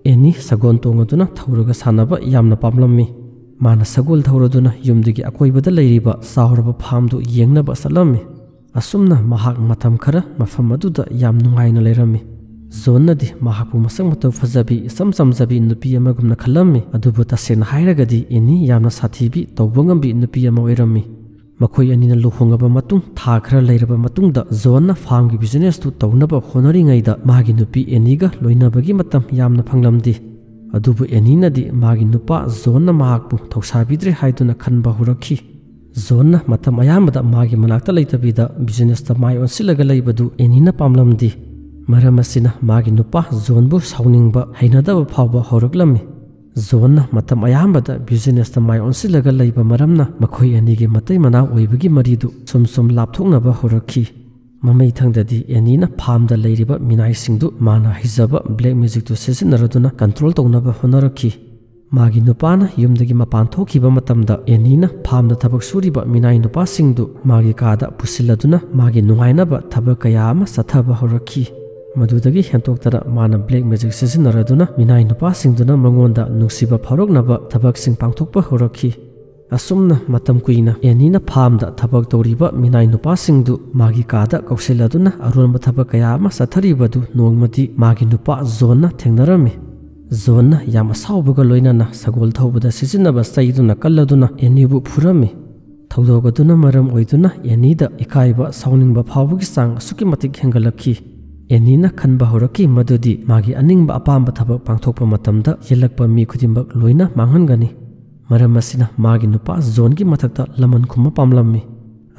ꯑꯦꯅꯤ ꯁꯒꯣꯜ ꯇꯣꯡꯉꯗꯨꯅ ꯊꯧꯔꯒ ꯁꯥꯟꯅꯕ ꯌꯥꯝꯅ ꯄꯥꯝꯂꯝꯃꯤ꯫ ꯃꯥꯅ ꯁꯒꯣꯜ ꯊꯧꯔꯗꯨꯅ ꯌꯨꯝꯗꯨꯒꯤ ꯑꯀꯣꯏꯕꯗ ꯂꯩꯔꯤꯕ ꯆꯥꯎꯔꯕ ꯐꯥꯝꯗꯨ ꯌꯦꯡꯅꯕ ꯆꯠꯂꯝꯃꯤ꯫ ꯑꯁꯨꯝꯅ ꯃꯍꯥꯛ ꯃꯇꯝ ꯈꯔ ꯃꯐꯝ ꯑꯗꯨꯗ ꯌꯥꯝ ꯅꯨꯡꯉꯥꯏꯅ ꯂꯩꯔꯝꯃꯤ꯫ ꯖꯣꯟꯅꯗꯤ ꯃꯍꯥꯛꯄꯨ ꯃꯁꯛ ꯃꯇꯧ ꯐꯖꯕꯤ, ꯏꯆꯝ ꯆꯝꯖꯕꯤ ꯅꯨꯄꯤ ꯑꯃꯒꯨꯝꯅ ꯈꯜꯂꯝꯃꯤ꯫ ꯑꯗꯨꯕꯨ ꯇꯁꯦꯡꯅ ꯍꯥꯏꯔꯒꯗꯤ ꯑꯦꯅꯤ ꯌꯥꯝꯅ ꯁꯥꯊꯤꯕꯤ, ꯇꯧꯕ ꯉꯝꯕꯤ ꯅꯨꯄꯤ ꯑꯃ ꯑꯣꯏꯔꯝꯃꯤ꯫ ꯃꯈꯣꯏ ꯑꯅꯤꯅ ꯂꯨꯍꯣꯡꯉꯕ ꯃꯇꯨꯡ ꯊꯥ ꯈꯔ ꯂꯩꯔꯕ ꯃꯇꯨꯡꯗ ꯖꯣꯟꯅ ꯐꯥꯝꯒꯤ ꯕꯤꯖꯤꯅꯦꯁꯇꯨ ꯇꯧꯅꯕ ꯍꯣꯠꯅꯔꯤꯉꯩꯗ ꯃꯥꯒꯤ ꯅꯨꯄꯤ ꯑꯦꯅꯤꯒ ꯂꯣꯏꯅꯕꯒꯤ ꯃꯇꯝ ꯌꯥꯝꯅ ꯐꯪꯂꯝꯗꯦ꯫ ꯑꯗꯨꯕꯨ ꯑꯦꯅꯤꯅꯗꯤ ꯃꯥꯒꯤ ꯅꯨꯄꯥ ꯖꯣꯟꯅ ꯃꯍꯥꯛꯄꯨ ꯊꯧꯁꯥꯕꯤꯗ꯭ꯔꯦ ꯍꯥꯏꯗꯨꯅ ꯈꯟꯕ ꯍꯧꯔꯛꯈꯤ꯫ ꯖꯣꯟꯅ ꯃꯇꯝ ꯑꯌꯥꯝꯕꯗ ꯃꯥꯒꯤ ꯃꯅꯥꯛꯇ ꯂꯩꯇꯕꯤꯗ ꯕꯤꯖꯤꯅꯦꯁꯇ ꯃꯥꯏ ꯑꯣꯟꯁꯤꯜꯂꯒ ꯂꯩꯕꯗꯨ ꯑꯦꯅꯤꯅ ꯄꯥꯝꯂꯝꯗꯦ꯫ ꯃꯔꯝ ꯑꯁꯤꯅ ꯃꯥꯒꯤ ꯅꯨꯄꯥ ꯖꯣꯟꯕꯨ ꯁꯥꯎꯅꯤꯡꯕ, ꯍꯩꯅꯗꯕ ꯐꯥꯎꯕ ꯍꯧꯔꯛꯂꯝꯃꯤ꯫ ꯖꯣꯟꯅ ꯃꯇꯝ ꯑꯌꯥꯝꯕꯗ ꯕꯤꯖꯤꯅꯦꯁꯇ ꯃꯥꯏ ꯑꯣꯟꯁꯤꯜꯂꯒ ꯂꯩꯕ ꯃꯔꯝꯅ ꯃꯈꯣꯏ ꯑꯅꯤꯒꯤ ꯃꯇꯩ ꯃꯅꯥꯎ ꯑꯣꯏꯕꯒꯤ ꯃꯔꯤꯗꯨ ꯁꯨꯝ ꯁꯨꯝ ꯂꯥꯞꯊꯣꯛꯅꯕ ꯍꯧꯔꯛꯈꯤ꯫ ꯃꯃꯩꯊꯪꯗꯗꯤ ꯑꯦꯅꯤꯅ ꯐꯥꯝꯗ ꯂꯩꯔꯤꯕ ꯃꯤꯅꯥꯏꯁꯤꯡꯗꯨ ꯃꯥꯅ ꯍꯩꯖꯕ ꯕ꯭ꯂꯦꯛ ꯃꯦꯖꯤꯛꯇꯨ ꯁꯤꯖꯤꯟꯅꯔꯗꯨꯅ ꯀꯟꯇ꯭ꯔꯣꯜ ꯇꯧꯅꯕ ꯍꯣꯠꯅꯔꯛꯈꯤ꯫ ꯃꯥꯒꯤ ꯅꯨꯄꯥꯅ ꯌꯨꯝꯗꯒꯤ ꯃꯄꯥꯟ ꯊꯣꯛꯈꯤꯕ ꯃꯇꯝꯗ ꯑꯦꯅꯤꯅ ꯐꯥꯝꯗ ꯊꯕꯛ ꯁꯨꯔꯤꯕ ꯃꯤꯅꯥꯏ ꯅꯨꯄꯥꯁꯤꯡꯗꯨ ꯃꯥꯒꯤ ꯀꯥꯗ ꯄꯨꯁꯤꯜꯂꯗꯨꯅ ꯃꯥꯒꯤ ꯅꯨꯡꯉꯥꯏꯅꯕ ꯊꯕꯛ ꯀꯌꯥ ꯑꯃ ꯆꯠꯊꯕ ꯍꯧꯔꯛꯈꯤ꯫ ꯃꯗꯨꯗꯒꯤ ꯍꯦꯟꯗꯣꯛꯇꯅ ꯃꯥꯅ ꯕ꯭ꯂꯦꯛ ꯃꯦꯖꯤꯛ ꯁꯤꯖꯤꯟꯅꯔꯗꯨꯅ ꯃꯤꯅꯥꯏ ꯅꯨꯄꯥꯁꯤꯡꯗꯨꯅ ꯃꯉꯣꯟꯗ ꯅꯨꯡꯁꯤꯕ ꯐꯥꯎꯔꯛꯅꯕ ꯊꯕꯛꯁꯤꯡ ꯄꯥꯡꯊꯣꯛꯄ ꯍꯧꯔꯛꯈꯤ꯫ ꯑꯁꯨꯝꯅ ꯃꯇꯝ ꯀꯨꯏꯅ ꯑꯦꯅꯤꯅ ꯐꯥꯝꯗ ꯊꯕꯛ ꯇꯧꯔꯤꯕ ꯃꯤꯅꯥꯏ ꯅꯨꯄꯥꯁꯤꯡꯗꯨ ꯃꯥꯒꯤ ꯀꯥꯗ ꯀꯧꯁꯤꯜꯂꯗꯨꯅ ꯑꯔꯣꯟꯕ ꯊꯕꯛ ꯀꯌꯥ ꯑꯃ ꯆꯠꯊꯔꯤꯕꯗꯨ ꯅꯣꯡꯃꯗꯤ ꯃꯥꯒꯤ ꯅꯨꯄꯥ ꯖꯣꯟꯅ ꯊꯦꯡꯅꯔꯝꯃꯤ꯫ ꯖꯣꯟꯅ ꯌꯥꯝ ꯑꯁꯥꯎꯕꯒ ꯂꯣꯏꯅꯅ ꯁꯒꯣꯜ ꯊꯧꯕꯗ ꯁꯤꯖꯤꯟꯅꯕ ꯆꯩꯗꯨꯅ ꯀꯜꯂꯗꯨꯅ ꯑꯦꯅꯤꯕꯨ ꯐꯨꯔꯝꯃꯤ꯫ ꯊꯧꯗꯣꯛ ꯑꯗꯨꯅ ꯃꯔꯝ ꯑꯣꯏꯗꯨꯅ ꯑꯦꯅꯤꯗ ꯏꯀꯥꯏꯕ, ꯁꯥꯎꯅꯤꯡꯕ ꯐꯥꯎꯕꯒꯤ ꯆꯥꯡ ꯑꯁꯨꯛꯀꯤ ꯃꯇꯤꯛ ꯍꯦꯟꯒꯠꯂꯛꯈꯤ꯫ ꯑꯦꯅꯤꯅ ꯈꯟꯕ ꯍꯧꯔꯛꯈꯤ ꯃꯗꯨꯗꯤ ꯃꯥꯒꯤ ꯑꯅꯤꯡꯕ ꯑꯄꯥꯝꯕ ꯊꯕꯛ ꯄꯥꯡꯊꯣꯛꯄ ꯃꯇꯝꯗ ꯌꯦꯜꯂꯛꯄ ꯃꯤ ꯈꯨꯗꯤꯡꯃꯛ ꯂꯣꯏꯅ ꯃꯥꯡꯍꯟꯒꯅꯤ꯫ ꯃꯔꯝ ꯑꯁꯤꯅ ꯃꯥꯒꯤ ꯅꯨꯄꯥ ꯖꯣꯟꯒꯤ ꯃꯊꯛꯇ ꯂꯃꯟ ꯈꯨꯝꯕ ꯄꯥꯝꯂꯝꯃꯤ꯫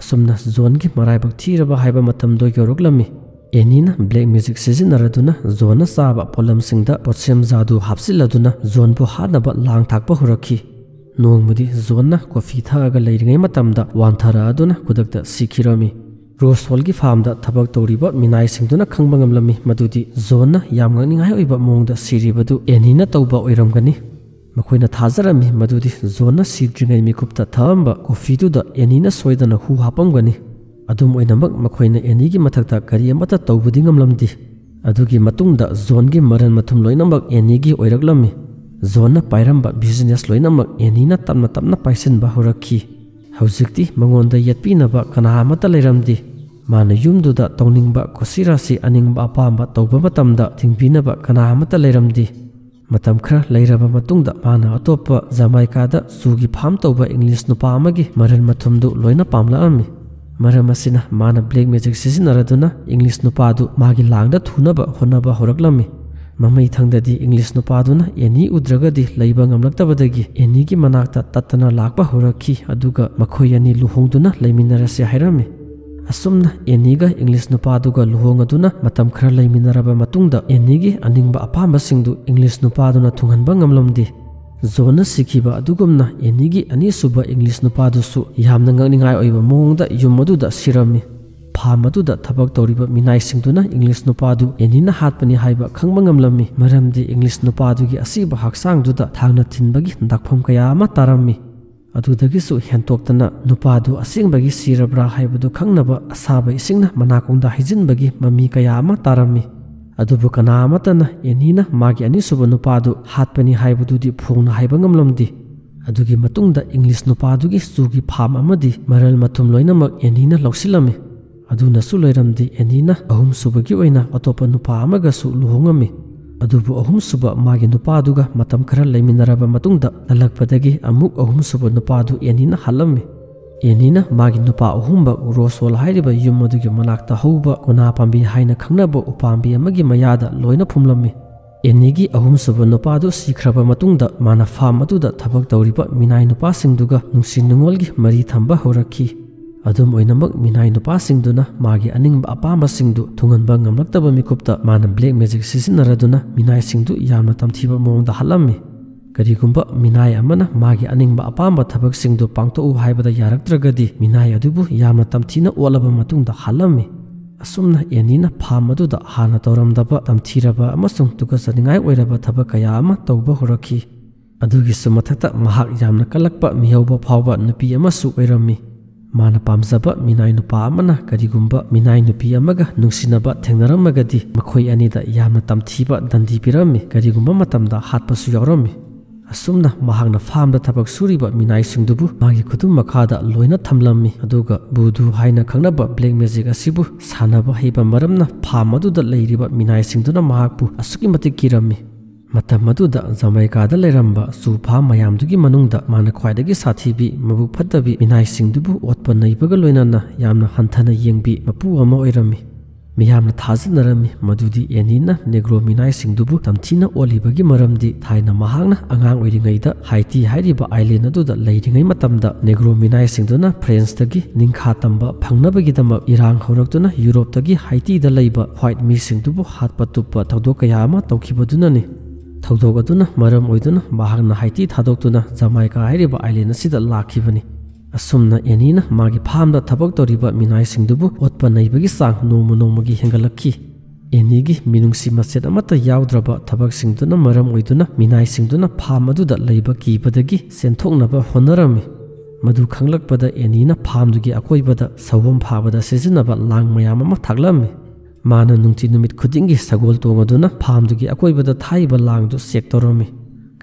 ꯑꯁꯨꯝꯅ ꯖꯣꯟꯒꯤ ꯃꯔꯥꯏꯕꯛ ꯊꯤꯔꯕ ꯍꯥꯏꯕ ꯃꯇꯝꯗꯣ ꯌꯧꯔꯛꯂꯝꯃꯤ꯫ ꯑꯦꯅꯤꯅ ꯕ꯭ꯂꯦꯛ ꯃꯦꯖꯤꯛ ꯁꯤꯖꯤꯟꯅꯔꯗꯨꯅ ꯖꯣꯟꯅ ꯆꯥꯕ ꯄꯣꯠꯂꯝꯁꯤꯡꯗ ꯄꯣꯠꯁꯦꯝ ꯖꯥꯗꯨ ꯍꯥꯞꯆꯤꯜꯂꯗꯨꯅ ꯖꯣꯟꯕꯨ ꯍꯥꯠꯅꯕ ꯂꯥꯡ ꯊꯥꯛꯄ ꯍꯧꯔꯛꯈꯤ꯫ ꯅꯣꯡꯃꯗꯤ ꯖꯣꯟꯅ ꯀꯣꯐꯤ ꯊꯛꯑꯒ ꯂꯩꯔꯤꯉꯩ ꯃꯇꯝꯗ ꯋꯥꯟꯊꯔꯛꯑꯗꯨꯅ ꯈꯨꯗꯛꯇ ꯁꯤꯈꯤꯔꯝꯃꯤ꯫ ꯔꯣꯁ ꯍꯣꯜꯒꯤ ꯐꯥꯔꯝꯗ ꯊꯕꯛ ꯇꯧꯔꯤꯕ ꯃꯤꯅꯥꯏꯁꯤꯡꯗꯨꯅ ꯈꯪꯕ ꯉꯝꯂꯝꯃꯤ ꯃꯗꯨꯗꯤ ꯖꯣꯟꯅ ꯌꯥꯝ ꯉꯛꯅꯤꯡꯉꯥꯏ ꯑꯣꯏꯕ ꯃꯑꯣꯡꯗ ꯁꯤꯔꯤꯕꯗꯨ ꯑꯦꯅꯤꯅ ꯇꯧꯕ ꯑꯣꯏꯔꯝꯒꯅꯤ꯫ ꯃꯈꯣꯏꯅ ꯊꯥꯖꯔꯝꯃꯤ ꯃꯗꯨꯗꯤ ꯖꯣꯟꯅ ꯁꯤꯗ꯭ꯔꯤꯉꯩ ꯃꯤꯀꯨꯞꯇ ꯊꯛꯑꯝꯕ ꯀꯣꯐꯤꯗꯨꯗ ꯑꯦꯅꯤꯅ ꯁꯣꯏꯗꯅ ꯍꯨ ꯍꯥꯞꯄꯝꯒꯅꯤ꯫ ꯑꯗꯨꯝ ꯑꯣꯏꯅꯃꯛ, ꯃꯈꯣꯏꯅ ꯑꯦꯅꯤꯒꯤ ꯃꯊꯛꯇ ꯀꯔꯤ ꯑꯃꯠꯇ ꯇꯧꯕꯗꯤ ꯉꯝꯂꯝꯗꯦ꯫ ꯑꯗꯨꯒꯤ ꯃꯇꯨꯡꯗ ꯖꯣꯟꯒꯤ ꯃꯔꯟ ꯃꯊꯨꯝ ꯂꯣꯏꯅꯃꯛ ꯑꯦꯅꯤꯒꯤ ꯑꯣꯏꯔꯛꯂꯝꯃꯤ꯫ ꯖꯣꯟꯅ ꯄꯥꯏꯔꯝꯕ ꯕꯤꯖꯤꯅꯦꯁ ꯂꯣꯏꯅꯃꯛ ꯑꯦꯅꯤꯅ ꯇꯞꯅ ꯇꯞꯅ ꯄꯥꯏꯁꯤꯟꯕ ꯍꯧꯔꯛꯈꯤ꯫ ꯍꯧꯖꯤꯛꯇꯤ ꯃꯉꯣꯟꯗ ꯌꯦꯠꯄꯤꯅꯕ ꯀꯅꯥ ꯑꯃꯠꯇ ꯂꯩꯔꯝꯗꯦ꯫ ꯃꯥꯅ ꯌꯨꯝꯗꯨꯗ ꯇꯧꯅꯤꯡꯕ ꯀꯨꯁꯤꯔꯥꯁꯤ, ꯑꯅꯤꯡꯕ ꯑꯄꯥꯝꯕ ꯇꯧꯕ ꯃꯇꯝꯗ ꯊꯤꯡꯕꯤꯅꯕ ꯀꯅꯥ ꯑꯃꯠꯇ ꯂꯩꯔꯝꯗꯦ꯫ ꯃꯇꯝ ꯈꯔ ꯂꯩꯔꯕ ꯃꯇꯨꯡꯗ ꯃꯥꯅ ꯑꯇꯣꯞꯄ ꯖꯃꯥꯏꯀꯥꯗ ꯆꯨꯒꯤ ꯐꯥꯔꯝ ꯇꯧꯕ ꯏꯪꯂꯤꯁ ꯅꯨꯄꯥ ꯑꯃꯒꯤ ꯃꯔꯟ ꯃꯊꯨꯝꯗꯨ ꯂꯣꯏꯅ ꯄꯥꯝꯂꯛꯂꯝꯃꯤ꯫ ꯃꯔꯝ ꯑꯁꯤꯅ ꯃꯥꯅ ꯕ꯭ꯂꯦꯛ ꯃꯦꯖꯤꯛ ꯁꯤꯖꯤꯟꯅꯔꯗꯨꯅ ꯏꯪꯂꯤꯁ ꯅꯨꯄꯥꯗꯨ ꯃꯥꯒꯤ ꯂꯥꯡꯗ ꯊꯨꯅꯕ ꯍꯣꯠꯅꯕ ꯍꯧꯔꯛꯂꯝꯃꯤ꯫ ꯃꯃꯩꯊꯪꯗꯗꯤ ꯏꯪꯂꯤꯁ ꯅꯨꯄꯥꯗꯨꯅ ꯑꯦꯅꯤ ꯎꯗ꯭ꯔꯒꯗꯤ ꯂꯩꯕ ꯉꯝꯂꯛꯇꯕꯗꯒꯤ ꯑꯦꯅꯤꯒꯤ ꯃꯅꯥꯛꯇ ꯇꯠꯇꯅ ꯂꯥꯛꯄ ꯍꯧꯔꯛꯈꯤ, ꯑꯗꯨꯒ ꯃꯈꯣꯏ ꯑꯅꯤ ꯂꯨꯍꯣꯡꯗꯨꯅ ꯂꯩꯃꯤꯟꯅꯔꯁꯤ ꯍꯥꯏꯔꯝꯃꯤ꯫ ꯑꯁꯨꯝꯅ ꯑꯦꯅꯤꯒ ꯏꯪꯂꯤꯁ ꯅꯨꯄꯥꯗꯨꯒ ꯂꯨꯍꯣꯡꯉꯗꯨꯅ ꯃꯇꯝ ꯈꯔ ꯂꯩꯃꯤꯟꯅꯔꯕ ꯃꯇꯨꯡꯗ ꯑꯦꯅꯤꯒꯤ ꯑꯅꯤꯡꯕ ꯑꯄꯥꯝꯕꯁꯤꯡꯗꯨ ꯏꯪꯂꯤꯁ ꯅꯨꯄꯥꯗꯨꯅ ꯊꯨꯡꯍꯟꯕ ꯉꯝꯂꯝꯗꯦ꯫ ꯖꯣꯟꯅ ꯁꯤꯈꯤꯕ ꯑꯗꯨꯒꯨꯝꯅ ꯑꯦꯅꯤꯒꯤ ꯑꯅꯤꯁꯨꯕ ꯏꯪꯂꯤꯁ ꯅꯨꯄꯥꯗꯨꯁꯨ ꯌꯥꯝꯅ ꯉꯛꯅꯤꯡꯉꯥꯏ ꯑꯣꯏꯕ ꯃꯑꯣꯡꯗ ꯌꯨꯝ ꯑꯗꯨꯗ ꯁꯤꯔꯝꯃꯤ꯫ ꯐꯥꯔꯝ ꯑꯗꯨꯗ ꯊꯕꯛ ꯇꯧꯔꯤꯕ ꯃꯤꯅꯥꯏꯁꯤꯡꯗꯨꯅ ꯏꯪꯂꯤꯁ ꯅꯨꯄꯥꯗꯨ ꯑꯦꯅꯤꯅ ꯍꯥꯠꯄꯅꯤ ꯍꯥꯏꯕ ꯈꯪꯕ ꯉꯝꯂꯝꯃꯤ, ꯃꯔꯝꯗꯤ ꯏꯪꯂꯤꯁ ꯅꯨꯄꯥꯗꯨꯒꯤ ꯑꯁꯤꯕ ꯍꯛꯆꯥꯡꯗꯨꯗ ꯊꯥꯡꯅ ꯊꯤꯟꯕꯒꯤ ꯗꯥꯛꯐꯝ ꯀꯌꯥ ꯑꯃ ꯇꯥꯔꯝꯃꯤ꯫ ꯑꯗꯨꯗꯒꯤꯁꯨ ꯍꯦꯟꯇꯣꯛꯇꯅ ꯅꯨꯄꯥꯗꯨ ꯑꯁꯦꯡꯕꯒꯤ ꯁꯤꯔꯕ꯭ꯔꯥ ꯍꯥꯏꯕꯗꯨ ꯈꯪꯅꯕ ꯑꯁꯥꯕ ꯏꯁꯤꯡꯅ ꯃꯅꯥꯀꯣꯡꯗ ꯍꯩꯖꯤꯟꯕꯒꯤ ꯃꯃꯤ ꯀꯌꯥ ꯑꯃ ꯇꯥꯔꯝꯃꯤ꯫ ꯑꯗꯨꯕꯨ ꯀꯅꯥ ꯑꯃꯠꯇꯅ ꯑꯦꯅꯤꯅ ꯃꯥꯒꯤ ꯑꯅꯤꯁꯨꯕ ꯅꯨꯄꯥꯗꯨ ꯍꯥꯠꯄꯅꯤ ꯍꯥꯏꯕꯗꯨꯗꯤ ꯐꯣꯡꯅ ꯍꯥꯏꯕ ꯉꯝꯂꯝꯗꯦ꯫ ꯑꯗꯨꯒꯤ ꯃꯇꯨꯡꯗ ꯏꯪꯂꯤꯁ ꯅꯨꯄꯥꯗꯨꯒꯤ ꯆꯨꯒꯤ ꯐꯥꯔꯝ ꯑꯃꯗꯤ ꯃꯔꯜ ꯃꯊꯨꯝ ꯂꯣꯏꯅꯃꯛ ꯑꯦꯅꯤꯅ ꯂꯧꯁꯤꯜꯂꯝꯃꯤ꯫ ꯑꯗꯨꯅꯁꯨ ꯂꯣꯏꯔꯝꯗꯦ, ꯑꯦꯅꯤꯅ ꯑꯍꯨꯝꯁꯨꯕꯒꯤ ꯑꯣꯏꯅ ꯑꯇꯣꯞꯄ ꯅꯨꯄꯥ ꯑꯃꯒꯁꯨ ꯂꯨꯍꯣꯡꯉꯝꯃꯤ꯫ ꯑꯗꯨꯕꯨ ꯑꯍꯨꯝꯁꯨꯕ ꯃꯥꯒꯤ ꯅꯨꯄꯥꯗꯨꯒ ꯃꯇꯝ ꯈꯔ ꯂꯩꯃꯤꯟꯅꯔꯕ ꯃꯇꯨꯡꯗ ꯅꯜꯂꯛꯄꯗꯒꯤ ꯑꯃꯨꯛ ꯑꯍꯨꯝꯁꯨꯕ ꯅꯨꯄꯥꯗꯨ ꯑꯦꯅꯤꯅ ꯍꯥꯠꯂꯝꯃꯤ꯫ ꯑꯦꯅꯤꯅ ꯃꯥꯒꯤ ꯅꯨꯄꯥ ꯑꯍꯨꯝꯃꯛ ꯔꯣꯁꯋꯣꯜ ꯍꯥꯏꯔꯤꯕ ꯌꯨꯝ ꯑꯗꯨꯒꯤ ꯃꯅꯥꯛꯇ ꯍꯧꯕ ꯀꯣꯅꯥ ꯄꯥꯝꯕꯤ ꯍꯥꯏꯅ ꯈꯪꯅꯕ ꯎꯄꯥꯝꯕꯤ ꯑꯃꯒꯤ ꯃꯌꯥꯗ ꯂꯣꯏꯅ ꯐꯨꯝꯂꯝꯃꯤ꯫ ꯑꯦꯅꯤꯒꯤ ꯑꯍꯨꯝꯁꯨꯕ ꯅꯨꯄꯥꯗꯨ ꯁꯤꯈ꯭ꯔꯕ ꯃꯇꯨꯡꯗ ꯃꯥꯅ ꯐꯥꯔꯝ ꯑꯗꯨꯗ ꯊꯕꯛ ꯇꯧꯔꯤꯕ ꯃꯤꯅꯥꯏ ꯅꯨꯄꯥꯁꯤꯡꯗꯨꯒ ꯅꯨꯡꯁꯤ ꯅꯨꯡꯉꯣꯜꯒꯤ ꯃꯔꯤ ꯊꯝꯕ ꯍꯧꯔꯛꯈꯤ꯫ ꯑꯗꯨꯝ ꯑꯣꯏꯅꯃꯛ, ꯃꯤꯅꯥꯏ ꯅꯨꯄꯥꯁꯤꯡꯗꯨꯅ ꯃꯥꯒꯤ ꯑꯅꯤꯡꯕ ꯑꯄꯥꯝꯕꯁꯤꯡꯗꯨ ꯊꯨꯡꯍꯟꯕ ꯉꯝꯂꯛꯇꯕ ꯃꯤꯀꯨꯞꯇ ꯃꯥꯅ ꯕ꯭ꯂꯦꯛ ꯃꯦꯖꯤꯛ ꯁꯤꯖꯤꯟꯅꯔꯗꯨꯅ ꯃꯤꯅꯥꯏꯁꯤꯡꯗꯨ ꯌꯥꯝꯅ ꯇꯝꯊꯤꯕ ꯃꯑꯣꯡꯗ ꯍꯥꯠꯂꯝꯃꯤ꯫ ꯀꯔꯤꯒꯨꯝꯕ ꯃꯤꯅꯥꯏ ꯑꯃꯅ ꯃꯥꯒꯤ ꯑꯅꯤꯡꯕ ꯑꯄꯥꯝꯕ ꯊꯕꯛꯁꯤꯡꯗꯨ ꯄꯥꯡꯊꯣꯛꯎ ꯍꯥꯏꯕꯗ ꯌꯥꯔꯛꯇ꯭ꯔꯒꯗꯤ, ꯃꯤꯅꯥꯏ ꯑꯗꯨꯕꯨ ꯌꯥꯝꯅ ꯇꯝꯊꯤꯅ ꯑꯣꯠꯂꯕ ꯃꯇꯨꯡꯗ ꯍꯥꯠꯂꯝꯃꯤ꯫ ꯑꯁꯨꯝꯅ ꯑꯦꯅꯤꯅ ꯐꯥꯔꯝ ꯑꯗꯨꯗ ꯍꯥꯟꯅ ꯇꯧꯔꯝꯗꯕ ꯇꯝꯊꯤꯔꯕ ꯑꯃꯁꯨꯡ ꯇꯨꯀꯠꯆꯅꯤꯡꯉꯥꯏ ꯑꯣꯏꯔꯕ ꯊꯕꯛ ꯀꯌꯥ ꯑꯃ ꯇꯧꯕ ꯍꯧꯔꯛꯈꯤ꯫ ꯑꯗꯨꯒꯤꯁꯨ ꯃꯊꯛꯇ, ꯃꯍꯥꯛ ꯌꯥꯝꯅ ꯀꯜꯂꯛꯄ, ꯃꯤꯍꯧꯕ ꯐꯥꯎꯕ ꯅꯨꯄꯤ ꯑꯃꯁꯨ ꯑꯣꯏꯔꯝꯃꯤ꯫ ꯃꯥꯅ ꯄꯥꯝꯖꯕ ꯃꯤꯅꯥꯏ ꯅꯨꯄꯥ ꯑꯃꯅ ꯀꯔꯤꯒꯨꯝꯕ ꯃꯤꯅꯥꯏ ꯅꯨꯄꯤ ꯑꯃꯒ ꯅꯨꯡꯁꯤꯅꯕ ꯊꯦꯡꯅꯔꯝꯃꯒꯗꯤ, ꯃꯈꯣꯏ ꯑꯅꯤꯗ ꯌꯥꯝꯅ ꯇꯝꯊꯤꯕ ꯗꯟꯗꯤ ꯄꯤꯔꯝꯃꯤ, ꯀꯔꯤꯒꯨꯝꯕ ꯃꯇꯝꯗ ꯍꯥꯠꯄꯁꯨ ꯌꯥꯎꯔꯝꯃꯤ꯫ ꯑꯁꯨꯝꯅ ꯃꯍꯥꯛꯅ ꯐꯥꯔꯝꯗ ꯊꯕꯛ ꯁꯨꯔꯤꯕ ꯃꯤꯅꯥꯏꯁꯤꯡꯗꯨꯕꯨ ꯃꯥꯒꯤ ꯈꯨꯗꯨꯝ ꯃꯈꯥꯗ ꯂꯣꯏꯅ ꯊꯝꯂꯝꯃꯤ, ꯑꯗꯨꯒ ꯚꯨꯗꯨ ꯍꯥꯏꯅ ꯈꯪꯅꯕ ꯕ꯭ꯂꯦꯛ ꯃꯦꯖꯤꯛ ꯑꯁꯤꯕꯨ ꯁꯥꯟꯅꯕ ꯍꯩꯕ ꯃꯔꯝꯅ ꯐꯥꯔꯝ ꯑꯗꯨꯗ ꯂꯩꯔꯤꯕ ꯃꯤꯅꯥꯏꯁꯤꯡꯗꯨꯅ ꯃꯍꯥꯛꯄꯨ ꯑꯁꯨꯛꯀꯤ ꯃꯇꯤꯛ ꯀꯤꯔꯝꯃꯤ꯫ ꯃꯇꯝ ꯑꯗꯨꯗ ꯖꯃꯥꯏꯀꯥꯗ ꯂꯩꯔꯝꯕ ꯆꯨ ꯐꯥꯔꯝ ꯃꯌꯥꯝꯗꯨꯒꯤ ꯃꯅꯨꯡꯗ ꯃꯥꯅ ꯈ꯭ꯋꯥꯏꯗꯒꯤ ꯁꯥꯊꯤꯕꯤ, ꯃꯕꯨꯛ ꯐꯠꯇꯕꯤ, ꯃꯤꯅꯥꯏꯁꯤꯡꯗꯨꯕꯨ ꯑꯣꯠꯄ ꯅꯩꯕꯒ ꯂꯣꯏꯅꯅ ꯌꯥꯝꯅ ꯍꯟꯊꯅ ꯌꯦꯡꯕꯤ ꯃꯄꯨ ꯑꯃ ꯑꯣꯏꯔꯝꯃꯤ꯫ ꯃꯤꯌꯥꯝꯅ ꯊꯥꯖꯅꯔꯝꯃꯤ ꯃꯗꯨꯗꯤ ꯑꯦꯅꯤꯅ ꯅꯦꯒ꯭ꯔꯣ ꯃꯤꯅꯥꯏꯁꯤꯡꯗꯨꯕꯨ ꯇꯝꯊꯤꯅ ꯑꯣꯠꯂꯤꯕꯒꯤ ꯃꯔꯝꯗꯤ ꯊꯥꯏꯅ ꯃꯍꯥꯛꯅ ꯑꯉꯥꯡ ꯑꯣꯏꯔꯤꯉꯩꯗ ꯍꯥꯏꯇꯤ ꯍꯥꯏꯔꯤꯕ ꯑꯥꯏꯂꯦꯟ ꯑꯗꯨꯗ ꯂꯩꯔꯤꯉꯩ ꯃꯇꯝꯗ ꯅꯦꯒ꯭ꯔꯣ ꯃꯤꯅꯥꯏꯁꯤꯡꯗꯨꯅ ꯐ꯭ꯔꯦꯟꯁꯇꯒꯤ ꯅꯤꯡꯈꯥ ꯇꯝꯕ ꯐꯪꯅꯕꯒꯤꯗꯃꯛ ꯏꯔꯥꯡ ꯍꯧꯔꯛꯇꯨꯅ ꯌꯨꯔꯣꯞꯇꯒꯤ ꯍꯥꯏꯇꯤꯗ ꯂꯩꯕ ꯋꯥꯏꯠ ꯃꯤꯁꯤꯡꯗꯨꯕꯨ ꯍꯥꯠꯄ ꯇꯨꯞꯄ ꯊꯧꯗꯣꯛ ꯀꯌꯥ ꯑꯃ ꯇꯧꯈꯤꯕꯗꯨꯅꯅꯤ꯫ ꯊꯧꯗꯣꯛ ꯑꯗꯨꯅ ꯃꯔꯝ ꯑꯣꯏꯗꯨꯅ ꯃꯍꯥꯛꯅ ꯍꯥꯏꯇꯤ ꯊꯥꯗꯣꯛꯇꯨꯅ ꯖꯃꯥꯏꯀꯥ ꯍꯥꯏꯔꯤꯕ ꯑꯥꯏꯂꯦꯟ ꯑꯁꯤꯗ ꯂꯥꯛꯈꯤꯕꯅꯤ꯫ ꯑꯁꯨꯝꯅ ꯑꯦꯅꯤꯅ ꯃꯥꯒꯤ ꯐꯥꯔꯝꯗ ꯊꯕꯛ ꯇꯧꯔꯤꯕ ꯃꯤꯅꯥꯏꯁꯤꯡꯗꯨꯕꯨ ꯑꯣꯠꯄ ꯅꯩꯕꯒꯤ ꯆꯥꯡ ꯅꯣꯡꯃ ꯅꯣꯡꯃꯒꯤ ꯍꯦꯟꯒꯠꯂꯛꯈꯤ꯫ ꯑꯦꯅꯤꯒꯤ ꯃꯤꯅꯨꯡꯁꯤ ꯃꯆꯦꯠ ꯑꯃꯠꯇ ꯌꯥꯎꯗ꯭ꯔꯕ ꯊꯕꯛꯁꯤꯡꯗꯨꯅ ꯃꯔꯝ ꯑꯣꯏꯗꯨꯅ ꯃꯤꯅꯥꯏꯁꯤꯡꯗꯨꯅ ꯐꯥꯔꯝ ꯑꯗꯨꯗ ꯂꯩꯕ ꯀꯤꯕꯗꯒꯤ ꯆꯦꯟꯊꯣꯛꯅꯕ ꯍꯣꯠꯅꯔꯝꯃꯤ꯫ ꯃꯗꯨ ꯈꯪꯂꯛꯄꯗ ꯑꯦꯅꯤꯅ ꯐꯥꯔꯝꯗꯨꯒꯤ ꯑꯀꯣꯏꯕꯗ ꯁꯑꯣꯝ ꯐꯥꯕꯗ ꯁꯤꯖꯤꯟꯅꯕ ꯂꯥꯡ ꯃꯌꯥꯝ ꯑꯃ ꯊꯥꯛꯂꯝꯃꯤ꯫ ꯃꯥꯅ ꯅꯨꯡꯇꯤ ꯅꯨꯃꯤꯠ ꯈꯨꯗꯤꯡꯒꯤ ꯁꯒꯣꯜ ꯇꯣꯡꯉꯗꯨꯅ ꯐꯥꯔꯝꯗꯨꯒꯤ ꯑꯀꯣꯏꯕꯗ ꯊꯥꯛꯏꯕ ꯂꯥꯡꯗꯨ ꯆꯦꯛ ꯇꯧꯔꯝꯃꯤ꯫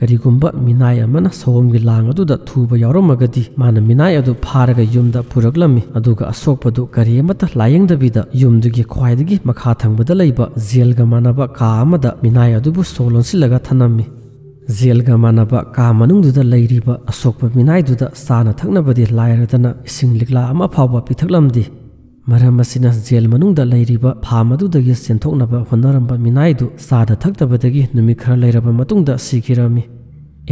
ꯀꯔꯤꯒꯨꯝꯕ ꯃꯤꯅꯥꯏ ꯑꯃꯅ ꯁꯑꯣꯝꯒꯤ ꯂꯥꯡ ꯑꯗꯨꯗ ꯊꯨꯕ ꯌꯥꯎꯔꯝꯃꯒꯗꯤ, ꯃꯥꯅ ꯃꯤꯅꯥꯏ ꯑꯗꯨ ꯐꯥꯔꯒ ꯌꯨꯝꯗ ꯄꯨꯔꯛꯂꯝꯃꯤ, ꯑꯗꯨꯒ ꯑꯁꯣꯛꯄꯗꯨ ꯀꯔꯤ ꯑꯃꯠꯇ ꯂꯥꯌꯦꯡꯗꯕꯤꯗ ꯌꯨꯝꯗꯨꯒꯤ ꯈ꯭ꯋꯥꯏꯗꯒꯤ ꯃꯈꯥ ꯊꯪꯕꯗ ꯂꯩꯕ ꯖꯦꯜꯒ ꯃꯥꯟꯅꯕ ꯀꯥ ꯑꯃꯗ ꯃꯤꯅꯥꯏ ꯑꯗꯨꯕꯨ ꯁꯣ ꯂꯣꯟꯁꯤꯜꯂꯒ ꯊꯅꯝꯃꯤ꯫ ꯖꯦꯜꯒ ꯃꯥꯟꯅꯕ ꯀꯥ ꯃꯅꯨꯡꯗꯨꯗ ꯂꯩꯔꯤꯕ ꯑꯁꯣꯛꯄ ꯃꯤꯅꯥꯏꯗꯨꯗ ꯆꯥꯅ ꯊꯛꯅꯕꯗꯤ ꯂꯥꯏꯔꯗꯅ ꯏꯁꯤꯡ ꯂꯤꯛꯂꯥ ꯑꯃ ꯐꯥꯎꯕ ꯄꯤꯊꯛꯂꯝꯗꯦ꯫ ꯃꯔꯝ ꯑꯁꯤꯅ ꯖꯦꯜ ꯃꯅꯨꯡꯗ ꯂꯩꯔꯤꯕ ꯐꯥꯝ ꯑꯗꯨꯗꯒꯤ ꯆꯦꯟꯊꯣꯛꯅꯕ ꯍꯣꯠꯅꯔꯝꯕ ꯃꯤꯅꯥꯏꯗꯨ ꯆꯥꯗ ꯊꯛꯇꯕꯗꯒꯤ ꯅꯨꯃꯤꯠ ꯈꯔ ꯂꯩꯔꯕ ꯃꯇꯨꯡꯗ ꯁꯤꯈꯤꯔꯝꯃꯤ꯫